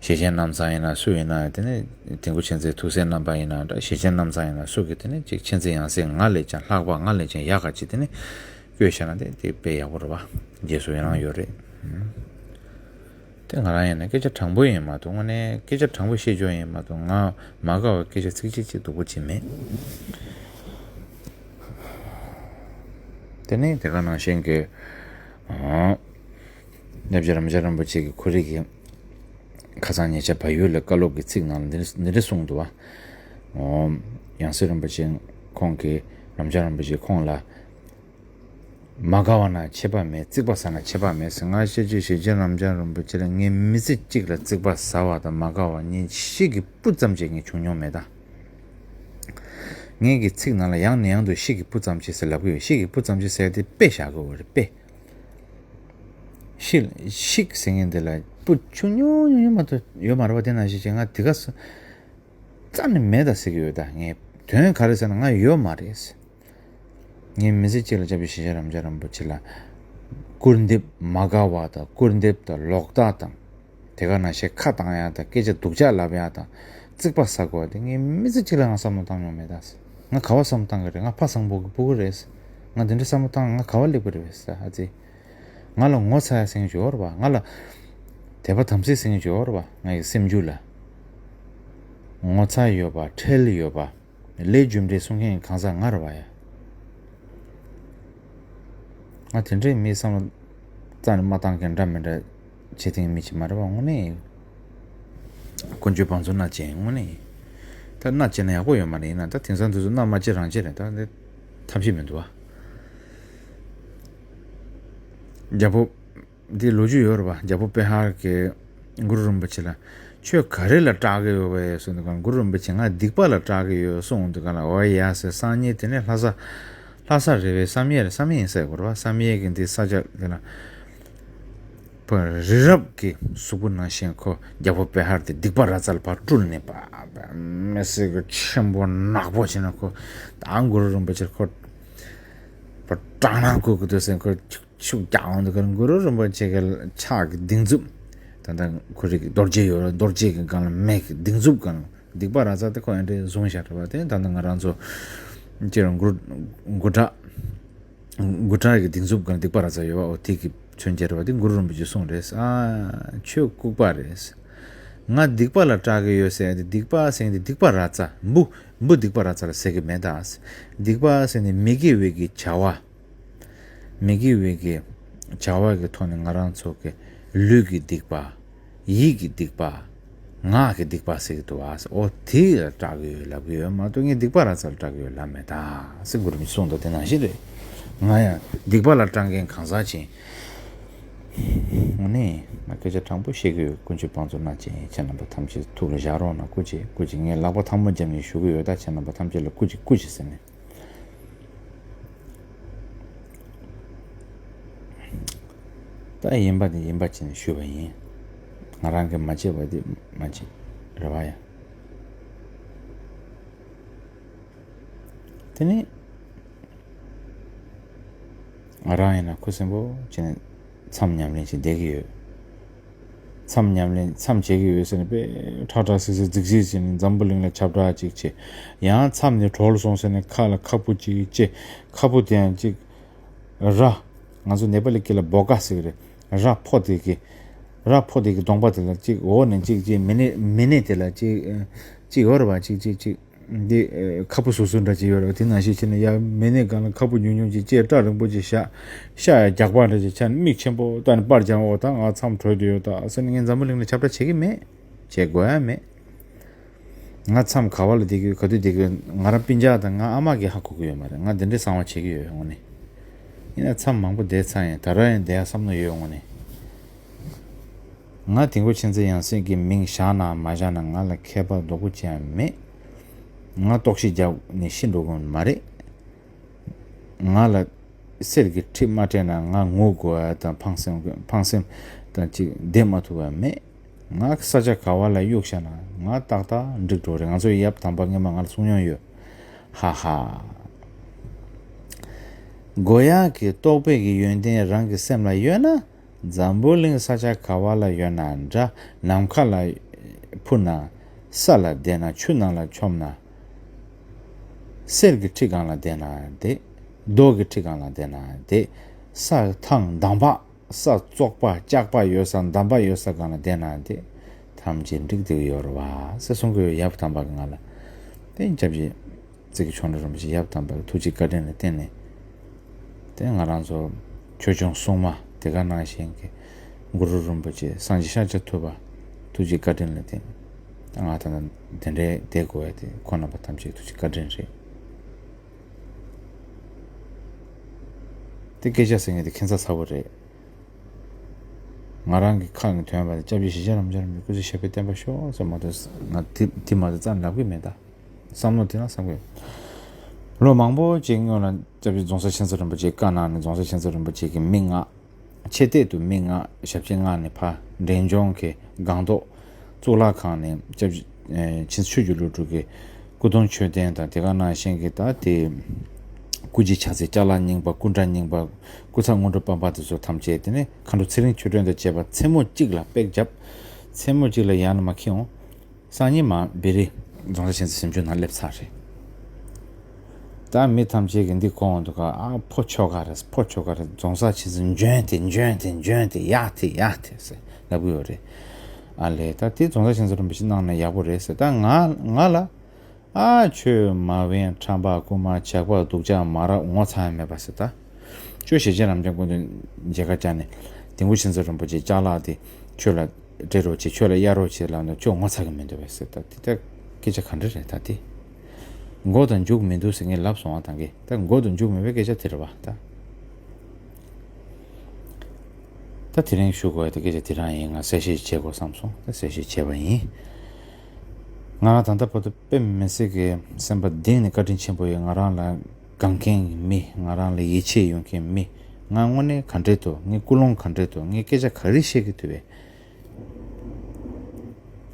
ཞེ་ཆེན་རྣམ་ཚང་ཡིན་ན་སུ་ཡིན་ན་དེ་ནས་དིལ་མགོ་མཁྱེན་བརྩེ་ཐུགས་སྲས་རྣམ་པ་ཡིན་ན་འདྲ། ཞེ་ཆེན་རྣམ་ཚང་ཡིན་ན་སུ་གི་དེ་ནས་ཅིག་མཁྱེན་བརྩེ་ཡང་སྲིད་ང་ལས་ཀྱང་ལྷག་པ་ང་ལས་ཀྱང་ཡག་ག་ཅིག་དེ་ནས་བསྐོས་བཞག་ན་དེ་དེ་དཔེ་ཡག་པོ་རེད་པ། རྗེས་སུ་ཡི་རང་ཡོད་རེད། དེ་ང་རང་ཡིན་ན་སྐད་ཆ་དྲང་པོ་ཡིན་མ་གཏོགས་དངོས་གནས་སྐད་ཆ་དྲང་པོ་བཤད་རྒྱུ་ཡིན་མ་གཏོགས་ང་མ་དགའ་བའི་སྐད་ཆ་ཚིག་གཅིག་གཅིག་སྡུག་པོ་བྱེད་མེད། དེ་ནས་དེ་ག་ནང་བཞིན་གྱི་ཨ་སློབ་དཔོན་རབ་འབྱམས་རིན་པོ་ཆེ་གི་ཁོ་རའི་གི་ཁ་སང་ཉེ་ཆར་བལ་ཡུལ་ལ་བཀའ་སློབ་ཀྱི་ཚིག་ནང་ལ་འདི་འདི་འདྲ་གསུངས་འདུག་བ། ཡང་སྲིད་རིན་པོ་ཆེ་ཁོང་གིས་རབ་འབྱམས་རིན་པོ་ཆེ་ཁོང་ལ། མ་དགའ་བ་ན་ཆད་པ་མེད། རྩིག་པ་ཟ་ན་ཆད་པ་མེད་ཟེར། ང་ཤེས་ཀྱི་ཞེ་ཆེན་རབ་འབྱམས་རིན་པོ་ཆེ་ལ་ངས་མི་ཚེ་གཅིག་ལ་རྩིག་པ་ཟ་བ་དང་མ་དགའ་བ་གཉིས་ཤིག་གི་སྤུ་ཙམ་ཅིག་ངས་བྱུང་མྱོང་མེད་ད། ངས་ཀྱི་ཚིག་ནང་ལ་ཡང་ནས་ཡང་དུ་ཤིག་གི་སྤུ་ཙམ་ཅིག་ཟེར་ལབ་ཀྱི་ཡོད། ཤིག་གི་སྤུ་ཙམ་ཅིག་ཟེར་དེ་དཔེ་བཞག་དགོས་པ་རེད་དཔེ། ཤིག་ཤིག་ཟེར་མཁན་དེ་ལ་སྤུ་ཆུང་ཉུང་ཉུང་ཉུང་མ་གཏོགས་ཡོད་མ་རེད་པ། དེ་ནང་བཞིན་བྱས་ང་དེ་ག་སོ་རྩ་ནས་མེད་ད་ཟེར་གྱི་ཡོད་ད། ངས་དོན་ག་རེ་ཟེར་ན་ང་ཡོད་མ་རེད། ངའི་མི་ཚེ་གཅིག་ལ་སྐྱབས་རྗེ་ཞེ་ཆེན་རབ་འབྱམས་རིན་པོ་ཆེ་ལ་སྐུར་འདེབས་མ་དགའ་བ་དང་སྐུར་འདེབས་དང་ལོག་ལྟ་དང་དེ་ག་ནང་བཞིན་ཁ་བཏང་ཡ་དང་སྐད་ཆ་སྡུག་ཅག་ལབ་ཡ་དང་རྩིག་པ་ཟ་དགོས་པ་དེ་ངའི་མི་ཚེ་གཅིག་ལ་ང་བསམ་བློ་བཏང་མྱོང་མེད་ད། ང་ག་བ་བསམ་བློ་བཏང་གི་རེད། ང་ཕ་བཟང་པོ་གི་སྤུ་གུ་རེད། ང་དེ་འདྲ་བསམ་བློ་བཏང་ང་ག་བ་སླེབས་གི་རེད་ཟེར། ཨ་ཙི། ང་ལ་ངོ་ཚ་ཡ་ཟེར་མཁན་ཅིག་ཡོད་རེད་པ། ང་ལ་དད་པ་དམ་ཚིག་ཟེར་མཁན་ཅིག་ཡོད་རེད་པ། ང་ཡི་སེམས་རྒྱུད་ལ་ངོ་ཚ་ཡོད་པ་ཁྲེལ་ཡོད་པ། ལས་རྒྱུ་འབྲས་གསུང་མཁན་གང་ཟག་ང་རེད་པ་ཡ། ང་དེ་འདྲའི་མི་བསམ་བློ་རྩ་ནས་མ་བཏང་མཁན་འདྲ་མི་འདྲ་བྱེད་ཐེངས་མི་ཅིག་མ་རེད་པ། དངོས་གནས་ཀུན་སྤྱོད་བང་མཛོད་མནའ་བཅད་དངོས་གནས་ད་མནའ་བཅད་ན་ཡག་པོ་ཡོད་མ་རེད། ཡིན་ན་ད་དེང་སང་དུས་ཚོད་མནའ་མ་བཅད་རང་བཅད་རེད། ད་འདི་ཐབས་ཤེས་མི་འདུག་བ། རྒྱལ་པོ། འདི་ལོ་རྒྱུས་ཡོད་རེད་པ། རྒྱལ་པོ་པེ་ཧར་གྱིས་གུ་རུ་རིན་པོ་ཆེ་ལ་ཁྱོད་ག་རེ་ལ་སྐྲག་གི་ཡོད་པས་གསུངས་དུས་གང་གུ་རུ་རིན་པོ་ཆེ་ང་སྡིག་པ་ལ་སྐྲག་གི་ཡོད་གསུངས་དུས་གང་ལ་འོ་ཡ་ཟེར། སང་ཉིན་དེ་ནས་ལྷ་ས་ལྷ་ས་རེད་པས། བསམ་ཡས་རེད། བསམ་ཡས་ཡིན་ས་ཡོད་རེད་པ། བསམ་ཡས་ཀྱི་འདི་ས་ཆ་དེ་ལ་བ་རི་རབ་ཀྱི་གཟུགས་པོ་ནང་བཞིན་ཁོ་རྒྱལ་པོ་པེ་ཧར་དེ་སྡིག་པ་ར་ཙ་ལ་ཕར་སྤྲུལ་ནས་པ་མི་སྲིད་གི་ཆེན་པོ་ནག་པོ་བྱས་ན་ཁོ་ད་གུ་རུ་རིན་པོ་ཆེ་ཁོ་པ་སྐྲག་སྣང་སྐུལ་གི་འདུག་ཟེར། ཁོ་ཤུགས་རྒྱག་འོང་དུས་ཀར་གུ་རུ་རིན་པོ་ཆེ་གི་ཕྱག་གི་གདིང་མཛུབ། ད་ལྟ་ཁོ་རིག་རྡོ་རྗེ་ཡོད་ར། རྡོ་རྗེ་གི་སྒང་ལ་མེ་གི་གདིང་མཛུབ་སྒང་ལ་སྡིག་པ་ར་ཙ་དེ་ཁོ་ཨེ་འདྲས་བཟུང་བཞག་རེད་པ། དེ་ད་ལྟ་ང་རང་ཚོ་སྤྱིར་འགུ་འགུ་དྲག་འགུ་དྲག་གི་གདིང་མཛུབ་སྒང་ལ་སྡིག་པ་ར་ཙ་ཡོད་པ། འོ་དེ་གི་མཚོན་བྱེད་རེད་པ། དེ་གུ་རུ་རིན་པོ་ཆེ་གསུངས་རེད། ཨ་ཁྱོད་ལྐུགས་པ་རེད། ང་སྡིག་པ་ལ་སྐྲག་གི་ཡོད་ཟེར་ཡ་དེ་སྡིག་པ་ཟེར་ཡ་དེ་སྡིག་པ་ར་ཙ་འབུ་འབུ་སྡིག་པ་ར་ཙ་ལ་ཟེར་གི་མེད་ད། སྡིག་པ་ཟེར་ནི་མི་དགེ་བའི་གི་བྱ་བ། མི་དགེ་བའི་གི་བྱ་བ་གི་ཐོག་ནས་ང་རང་ཚོ་གི་ལུས་ཀྱི་སྡིག་པ། ཡིད་ཀྱི་སྡིག་པ། ངག་གི་སྡིག་པ་ཟེར་གི་འདུག་བ། འོ་དེ་ལ་སྐྲག་གི་ཡོད་ལབ་གི་ཡོད་མ་གཏོགས་ངས་སྡིག་པ་ར་ཙ་ལ་སྐྲག་གི་ཡོད་ལབ་མེད་ད་ཟེར། གུ་རུ་མི་གསུངས་འདུག་དེ་ནང་བཞིན་རེད། ང་ཡང་སྡིག་པ་ལ་སྐྲག་མཁན་གང་ཟག་ཅིག་ཡིན། དངོས་གནས་ང་སྐད་ཆ་དྲང་པོ་བཤད་གི་ཡོད། ཀུན་སྤྱོད་བང་མཛོད་མནའ་བཅད་ཡིན། ཁྱེད་རྣམ་པ་ཐམས་ཅད་ཐུགས་ལ་བཞག་རོགས་གནང་། སྐུ་མཁྱེན་སྐུ་མཁྱེན། ངས་ལག་པ་ཐལ་མོ་བརྒྱབ་ནས་ཞུ་གི་ཡོད། ད་ཁྱེད་རྣམ་པ་ཐམས་ཅད་ལ་སྐུ་མཁྱེན་སྐུ་མཁྱེན་ཟེར་ནས། ད་ཡིན་པ་དེ་ཡིན་པ་བྱས་ནས་ཞུས་པ་ཡིན། ང་རང་གིས་མ་བྱས་པ་དེ་མ་བྱས་རེད་བ་ཡ། དེ་ནས་ང་རང་ཡིན་ན་ཁུ་སིམ་པོ་བྱས་ནས་མཚམས་ཉམས་ལེན་བྱས་བསྡད་ཀྱི་ཡོད། མཚམས་ཉམས་ལེན་མཚམས་བྱེད་ཀྱི་ཡོད་ཟེར་ནས་དཔེ་ཁྲག་ཁྲག་སིག་སིག་རྫིག་རྫིག་བྱས་ནས་འཛམ་བུ་གླིང་ལ་ཁྱབ་བསྒྲགས་ཅིག་བྱས། ཡང་མཚམས་ནས་གྲོལ་སོང་ཟེར་ནས་ཁ་ལ་ཁ་སྤུ་ཅིག་བཅད། ཁ་སྤུ་དེ་ཡང་ཅིག་ར། ང་ཚོ་ནེ་པ་ལི་སྐད་ལ་བོ་ཀ་ཟེར་གི་རེད། ར་ཕོ་དེ་གི་ར་ཕོ་དེ་གི་གདོང་པ་དེ་ལ་ཅིག་འོག་ནས་ཅིག་ཅིག་མི་ནེ་མི་ནེ་དེ་ལ་ཅིག་ཅིག་ཡོད་རེད་བ། ཅིག་ཅིག་ཅིག་འདི་ཁ་སྤུ་སུ་སུ་འདྲ་ཅིག་ཡོད་རེད་བ། དེ་ནང་བཞིན་བྱས་ནས་ཡ་མི་ནེ་སྒང་ལ་ཁ་སྤུ་ཉུང་ཉུང་ཅིག་བཅད། སྐྲ་རིང་པོ་ཅིག་བཞག་ཤ་ཡ་རྒྱག་པ་འདྲ་ཅིག་ཆགས་ནས་མིག་ཆེན་པོ་བལྟས་ནས་པར་རྒྱག་འོ་ད་ང་མཚམས་གྲོལ་དུ་ཡོད་ད་ཟེར་ནས་ངས་འཛམ་བུ་གླིང་ལ་ཁྱབ་བསྒྲགས་བྱེད་ཀྱི་མེད། བྱེད་དགོས་ཡ་མེད། ང་མཚམས་ག་བ་ལ་བསྡད་ཀྱི་ཡོད། ག་དུས་བསྡད་ཀྱི་ཡོད། ང་རང་སྤུན་ཀྱག་དང་ང་ཨ་མ་གིས་ཧ་གོ་གི་ཡོད་མ་རེད། ང་འདི་འདྲའི་གསང་བ་བྱེད་ཀྱི་ཡོད་དངོས་གནས། ཡིན་ན་མཚམས་མང་པོ་བསྡད་ཚར་ཡིན། ད་རང་ཡང་བསྡད་ཡ་བསམ་བློ་ཡོད་དངོས་གནས། ང་དིལ་མགོ་མཁྱེན་བརྩེ་ཡང་སྲིད་ཀྱི་མིང་བཞག་ན་མ་བཞག་ན་ང་ལ་ཁྱད་པར་རྡོག་པོ་ཅི་ཡང་མེད། ང་ལྟོགས་ཤི་རྒྱབ་ནས་ཤི་འགྲོ་གི་མ་རེད། ང་ལ་གསེར་གྱི་ཁྲི་མ་སྤྲད་ན་ང་ངུ་དགོས་པ་དང་ཕངས་སེམས་ཕངས་སེམས་དང་ཅིག་བསྡད་མ་ཐུབ་པ་མེད། ང་ས་ཆ་ག་བ་ལ་གཡུགས་བཞག་ན་ང་ཏག་ཏག་འགྲིག་འགྲོ་རེད། ང་ཚོའི་ཡབ་དམ་པ་སྔོན་མ་ང་ལ་གསུང་མྱོང་ཡོད། ཧ་ཧ། མགོ་ཡག་གི་རྟོགས་པའི་གི་ཡོན་ཏན་རང་གི་སེམས་ལ་ཡོད་ན། འཛམ་བུ་གླིང་ས་ཆ་ག་བ་ལ་ཡོད་ན་འདྲ། ནམ་མཁའ་ལ་འཕུར་ན། ས་ལ་བསྡད་ན། ཆུ་ནང་ལ་མཆོངས་ན། གསེར་གྱི་ཁྲི་སྒང་ལ་བསྡད་ན་བསྡད། རྡོ་གི་ཁྲི་སྒང་ལ་བསྡད་ན་བསྡད། ས་ཐང་འདམ་བག་ས་བཙོག་པ་སྐྱག་པ་ཡོད་ས་འདམ་པ་ཡོད་ས་སྒང་ལ་བསྡད་ན་བསྡད། ཐམས་ཅད་འགྲིག་བསྡད་ཡོད་རེད་བ་ཟེར་གསུང་གི་ཡོད། ཡབ་དམ་པ་གི་ང་ལ་དེ་སྐྱབས་རྗེ་ཙི་གི་ཆོ་འཕྲུལ་རིན་པོ་ཆེ་ཡབ་དམ་པ་གི་ཐུགས་རྗེ་བཀའ་དྲིན་ལ་བརྟེན་ནས། དེ་ང་རང་ཚོ་ཆོས་སྐྱོང་སྲུང་མ་དེ་ག་ནང་བཞིན་གྱི་གུ་རུ་རིན་པོ་ཆེ་སངས་རྒྱས་ཤཱཀྱ་ཐུབ་པ་ཐུགས་རྗེ་བཀའ་དྲིན་ལ་བརྟེན་ནས་ད་ང་ད་ལྟ་དེ་འདྲའི་བསྡད་དགོས་ཡ་དེ་ཁོང་རྣམ་པ་ཐམས་ཅད་ཐུགས་རྗེ་བཀའ་དྲིན་རེད། དེ་སྐད་ཆ་ཟེར་མཁན་དེ་ཁྱད་མཚར་ཚ་པོ་རེད། ང་རང་གི་ཁ་ནས་ཐོན་པ་དེ་སྐྱབས་རྗེ་ཞེ་ཆེན་རབ་འབྱམས་ཀྱི་སྐུ་ཚེ་ཞབས་པད་བརྟན་པར་ཤོག་ཟེར་མ་གཏོགས་ང་དེ་དེ་མ་གཏོགས་རྩ་ནས་ལབ་ཀྱི་མེད་ད། བསམ་བློ་དེ་རང་བསམ་གི་ཡོད། ལོ་མང་པོ་ཅིག་སྔོན་ལ་སྐྱབས་རྗེ་རྫོང་གསར་མཁྱེན་བརྩེ་རིན་པོ་ཆེ་བཀའ་གནང་ནས། རྫོང་གསར་མཁྱེན་བརྩེ་རིན་པོ་ཆེ་གི་མི་ལྔ། ཆེ་གཏད་དུ་མི་ལྔ་ཞབས་ཕྱི་མངགས་ནས་ཕར་འབྲས་ལྗོངས་ཀྱི་སྒང་ཏོག་གཙུག་ལག་ཁང་ནས་སྐྱབས་རྗེ་མཁྱེན་བརྩེ་ཆོས་ཀྱི་བློ་གྲོས་ཀྱི་སྐུ་གདུང་མཆོད་རྟེན་དང་དེ་ག་ནང་བཞིན་གྱི་ད་དེ་སྐུ་རྗེས་ཕྱག་འཚལ་ཅ་ལག་རྙིང་པ། སྐུ་འདྲ་རྙིང་པ། སྐུ་ཚ་སྔོན་འགྲོ་སྤམ་པ་དེ་ཚོ་ཐམས་ཅད་དེ་ནས་མཁའ་འགྲོ་ཚེ་རིང་ཆོས་སྒྲོན་དང་བཅས་པ་མཚན་མོ་གཅིག་ལ་པེག་བརྒྱབ། མཚན་མོ་གཅིག་ལ་ཡར་ནས་མར་འཁྱེར་འོང་། སང་ཉིན་མར་བེ་རི་རྫོང་གསར་མཁྱེན་བརྩེ་གཟིམ་ཆུང་ནང་སླེབས་ཚར་རེད། ད་མི་ཐམས་ཅད་ཀྱིས་འདི་གོ་འོང་འདུག་ག་ཨ་ཕོ་ཁྱོ་ག་རེད། ཕོ་ཁྱོ་ག་རེད། རྫོང་གསར་མཁྱེན་བརྩེ་འཇོན་ཏེ་འཇོན་ཏེ་འཇོན་ཏེ་ཡག་ཏེ་ཡག་ཏེ་ཟེར་ལབ་གི་ཡོད་རེད། ཨ་ལས་ད་དེ་རྫོང་གསར་མཁྱེན་བརྩེ་རིན་པོ་ཆེ་གནང་ན་ཡག་པོ་རེད་ཟེར། ད་ང་ང་ལ། ཨ་ཁྱོད་མ་བན་ཁྲམ་པ་རྐུན་མ་ཇག་པ་སྡུག་ཅག་མ་རབས་ངོ་ཚ་ཡ་མེད་པ་ཟེར་ད། ཁྱོད་ཞེ་ཆེན་རབ་འབྱམས་སྐུ་མདུན་མཇལ་ཁ་བཅར་ནས་དིལ་མགོ་མཁྱེན་བརྩེ་རིན་པོ་ཆེ་ཅ་ལག་དེ་ཁྱོད་ལ་སྤྲད་རོགས་བྱེད། ཁྱོད་ལ་གཡར་རོགས་བྱེད་ལབ་ན་ཁྱོད་ངོ་ཚ་གི་མི་འདུག་པས་ཟེར་ད། དེ་ད་སྐད་ཆ་ག་འདྲ་རེད་ད་དེ། མགོ་དང་མཇུག་མི་འདུག་ཟེར་ངས་ལབ་སོང་བ་ད་གི། ད་མགོ་དང་མཇུག་མེད་པའི་སྐད་ཆ་དེ་རེད་བ་ད། ད་དེ་རིང་ཞུ་དགོས་ཡ་དེ་སྐད་ཆ་དེ་རང་ཡིན། ང་གསལ་བཤད་བྱེད་དགོས་བསམ་སོང་། ད་གསལ་བཤད་བྱས་པ་ཡིན། ང་ལ་ད་ལྟ་བར་དུ་དཔེ་མི་སྲིད་ཀྱི་སེམས་པ་གཏིང་ནས་བཀའ་དྲིན་ཆེན་པོ་ཡོད། ང་རང་ལ་དགའ་མཁན་གྱི་མི། ང་རང་ལ་ཡིད་ཆེས་ཡོད་མཁན་མི། ང་དངོས་གནས་ག་འདྲས་འདུག་ངའི་ཀུན་སློང་ག་འདྲས་འདུག་ངས་སྐད་ཆ་ག་རེ་བཤད་ཀྱི་འདུག་པས།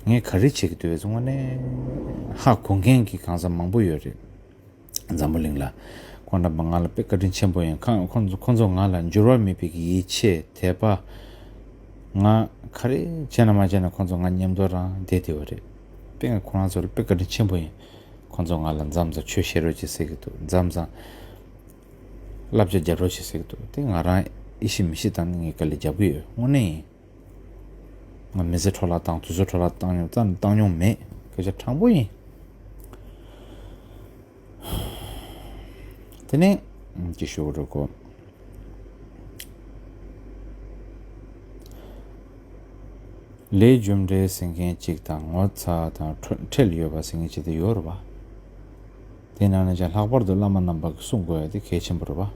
ངས་ག་རེ་བྱེད་ཀྱི་འདུག་པས་དངོས་གནས་ཧ་གོ་མཁན་གྱི་གང་ཟག་མང་པོ་ཡོད་རེད། འཛམ་བུ་གླིང་ལ། ཁོང་རྣམ་པ་ང་ལ་དཔེ་བཀའ་དྲིན་ཆེན་པོ་ཡིན། ཁོང་ཁོང་ཚོ་ཁོང་ཚོ་ང་ལ་འགྱུར་བ་མེད་པའི་ཡིད་ཆེས་དད་པ། ང་ག་རེ་བྱས་ན་མ་བྱས་ན་ཁོང་ཚོ་ང་མཉམ་དུ་རང་བསྡད་བསྡད་པ་རེད། དཔེ་ང་ཁོ་རང་ཚོ་ལ་དཔེ་བཀའ་དྲིན་ཆེན་པོ་ཡིན། ཁོང་ཚོ་ང་ལ་མཚམས་མཚམས་ཆོས་བཤད་རོགས་བྱེད་ཟེར་གྱི་འདུག་མཚམས་མཚམས་བསླབ་བྱ་རྒྱབ་རོགས་བྱེད་ཟེར་གྱི་འདུག་དེ་ང་རང་ཡིད་ཆེས་མི་ཆེས་དང་ངས་དཀའ་ལས་རྒྱབ་ཀྱི་ཡོད། དངོས་གནས་ཡིན། ང་མི་ཚེ་འཕྲོ་བརླག་བཏང་། དུས་ཚོད་འཕྲོ་བརླག་བཏང་མྱོང་། རྩ་ནས་བཏང་མྱོང་མེད། སྐད་ཆ་དྲང་པོ་ཡིན། དེ་ནས་ཅི་ཞུ་དགོས་རེད་གོ། ལས་རྒྱུ་འབྲས་ཟེར་མཁན་གཅིག་དང་ངོ་ཚ་དང་ཁྲེལ་ཡོད་པ་ཟེར་མཁན་གཅིག་དེ་ཡོད་རེད་པ། དེ་ནང་ནས་ཀྱང་ལྷག་པར་དུ་བླ་མ་རྣམ་པ་གིས་གསུང་དགོས་ཡ་དེ་གལ་ཆེན་པོ་རེད་པ།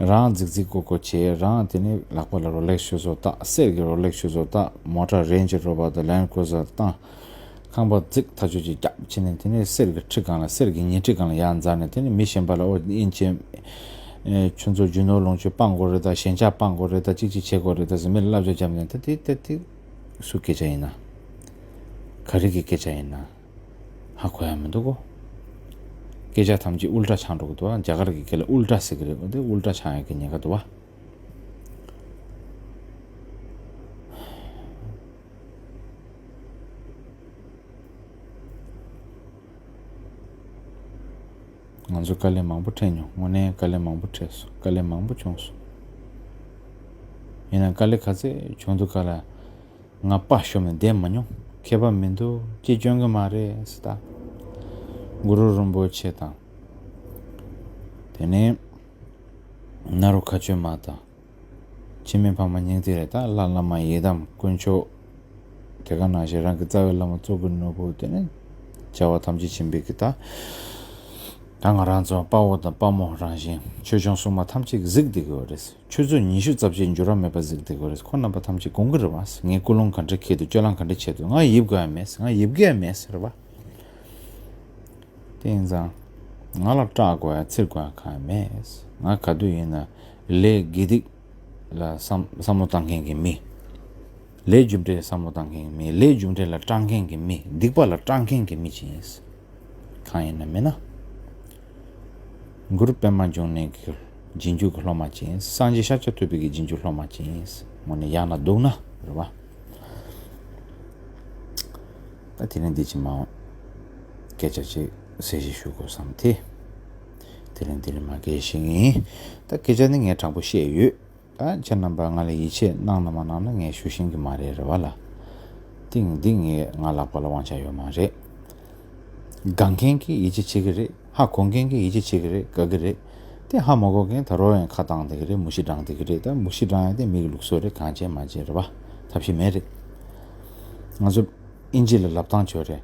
རང་རྫིག་རྫིག་ཀོ་ཀོ་བྱས། རང་དེ་ནས་ལག་པ་ལ་རོ་ལེགས་ཤུ་ཟོ་བཏགས། གསེར་གྱི་རོ་ལེགས་ཤུ་ཟོ་བཏགས། མོ་ཊ་རེན་ཇི་རོ་བར་དང་ལེན་ཀུ་ཟར་བཏང་། ཁང་པ་རྫིག་ཐག་ཆོད་ཅིག་རྒྱབ་བྱས་ནས་དེ་ནས་གསེར་གྱི་ཁྲི་སྒང་ལ། གསེར་གྱི་ཉལ་ཁྲི་སྒང་ལ་ཡར་འཛེགས་ནས་དེ་ནས་མི་གཞན་པ་ལ་ཨོ་དབྱིན་ཇི། ཨེ་ཁྱོད་ཚོ་རྒྱུ་ནོར་ལོངས་སྤྱོད་སྤང་དགོས་རེད་ད། ཞེན་ཆགས་སྤང་དགོས་རེད་ད། གཅིག་གཅིག་བྱེད་དགོས་རེད་ད་ཟེར་མི་ལ་བསླབ་བྱ་བརྒྱབ་ནས་ད་དེ་ད་དེ་སུ་སྐད་ཆ་ཡིན་ན། ག་རེ་གི་སྐད་ཆ་ཡིན་ན། ཧ་གོ་ཡ་མི་འདུག་གོ། སྐད་ཆ་ཐམས་ཅད་ཨུལ་ཊ་ཆགས་འགྲོ་གི་འདུག་བ། རྒྱ་གར་གྱི་སྐད་ལ་ཨུལ་ཊ་ཟེར་གི་རེད། འོ་དེ་ཨུལ་ཊ་ཆགས་ཡ་གི་ཉེན་ཁ་འདུག་བ། ང་ཚོ་དཀའ་ལས་མང་པོ་འཕྲད་མྱོང་། དངོས་གནས་དཀའ་ལས་མང་པོ་འཕྲད་སོང་། དཀའ་ལས་མང་པོ་བྱུང་སོང་། ཡིན་ནའང་དཀའ་ལས་ག་ཚད་བྱུང་དུས་ག་ལ་ང་པ་ཤོམ་ནས་བསྡད་མ་མྱོང་། ཁྱད་པར་མི་འདུག་ཅི་སྐྱོན་གི་མ་རེད་ཟེར་ད། གུ་རུ་རིན་པོ་ཆེ་དང་། དེ་ནས་ནཱ་རོ་མཁའ་སྤྱོད་མ་དང་། འཆི་མེད་འཕགས་མ་སྙིང་ཐིག་རེད་ད། ལྷ་བླ་མ་ཡི་དམ་དཀོན་མཆོག་དེ་ག་ནང་བཞིན་རང་གི་རྩ་བའི་བླ་མ་གཙུག་གི་ནོར་བུ། དེ་ནས་བྱ་བ་ཐམས་ཅད་མཁྱེན་པའི་གི་ད། ད་ང་རང་ཚོ་དཔའ་བོ་དང་དཔའ་མོ་རང་བཞིན་ཆོས་སྐྱོང་སྲུང་མ་ཐམས་ཅད་གཟིགས་བསྡད་དགོས་རེད། ཆུ་ཚོད་ཉི་ཤུ་རྩ་གཅིག་འགྱུར་བ་མེད་པ་གཟིགས་བསྡད་དགོས་རེད། ཁོང་རྣམ་པ་ཐམས་ཅད་དགོངས་ཀྱི་རེད་བ། ངའི་ཀུན་སློང་ག་འདྲ་འཁྱེར་འདུག་སྤྱོད་ལམ་ག་འདྲ་བྱེད་འདུག་ང་ཡིབ་དགོས་ཡ་མེད། ང་ཡིབ་དགོས་ཡ་མེད་ཟེར་བ། དེ་ཡིན་ཙང་། ང་ལ་སྐྲག་དགོས་ཡ་འཚེར་དགོས་ཡ་གང་ཡང་མེད། ང་ག་དུས་ཡིན་ན་ལས་དགེ་སྡིག་ལ་བསམ་བསམ་བློ་བཏང་མཁན་གྱི་མི། ལས་རྒྱུ་འབྲས་བསམ་བློ་བཏང་མཁན་གྱི་མི། ལས་རྒྱུ་འབྲས་ལ་སྐྲག་མཁན་གྱི་མི། སྡིག་པ་ལ་སྐྲག་མཁན་གྱི་མི་ཅིག་ཡིན། གང་ཡིན་ན་མིན་ན། གུ་རུ་པདྨ་འབྱུང་གནས་ཀྱི་རྗེས་འཇུག་གི་སློབ་མ་ཅིག་ཡིན། སངས་རྒྱས་ཤཱཀྱ་ཐུབ་པའི་གི་རྗེས་འཇུག་སློབ་མ་ཅིག་ཡིན། དངོས་གནས་ཡག་ན་སྡུག་ན་རེད་བ། ད་དེ་རིང་འདི་ཅི་མ་འོང་སྐད་ཆ་ཅིག་གསལ་བཤད་ཞུ་དགོས་བསམ་ཐེ། དེ་རིང་འདི་ལས་མ་སྐད་ཤེས་ངེས། ད་སྐད་ཆ་ནི་ངས་དྲང་པོ་བཤད་ཡོད། ད་ཁྱེད་རྣམ་པ་ང་ལ་ཡིད་ཆེས་གནང་ན་མ་གནང་ན་ངས་ཞུ་ཤེས་ཀྱི་མ་རེད་རེད་བ་ལ། ཏིང་འདི་ངས་ང་ལག་པ་ལ་དབང་ཆ་ཡོད་མ་རེད། དགའ་མཁན་གྱིས་ཡིད་ཆེས་བྱེད་ཀྱི་རེད། ཧ་གོ་མཁན་གྱིས་ཡིད་ཆེས་བྱེད་ཀྱི་རེད། དགའ་གི་རེད། དེ་ཧ་མ་གོ་མཁན་ད་རོགས་ཡང་ཁ་བཏང་བསྡད་ཀྱི་རེད། མུ་བཞི་བགྲང་བསྡད་ཀྱི་རེད། ད་མུ་བཞི་བགྲང་ཡ་དེ་མི་གི་ལུགས་སྲོལ་རེད། གང་བྱེད་མ་བྱེད་རེད་བ། ཐབས་ཤེས་མེད་རེད། ང་ཚོ་ཨིན་ཇི་ལ་ལབ་སྟངས་བྱོས་རེད།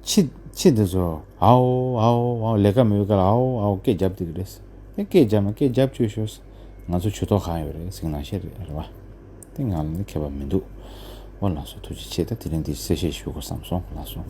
ཕྱི་ཕྱི་འདི་ཚོ་ཨའོ་ཨའོ་ཨའོ་ལས་ཀ་མེད་པའི་སྐབས་ལ་ཨའོ་ཨའོ་སྐད་རྒྱབ་བསྡད་ཀྱི་རེད། དེ་སྐད་རྒྱབ་ན་སྐད་རྒྱབ་བཅུག་ཤོག་ང་ཚོ་ཇུས་གཏོགས་གང་ཡོད་རེད་ཟེར་ནང་བཤད་རེད་རེད་བ། དེ་ང་ལ་ནི་ཁྱད་པར་མི་འདུག་འོ་ལགས་སོ། ཐུགས་རྗེ་ཆེ། ད་དེ་རིང་འདི་གསལ་བཤད་ཞུ་དགོས་བསམ་སོང་། ལགས་སོ།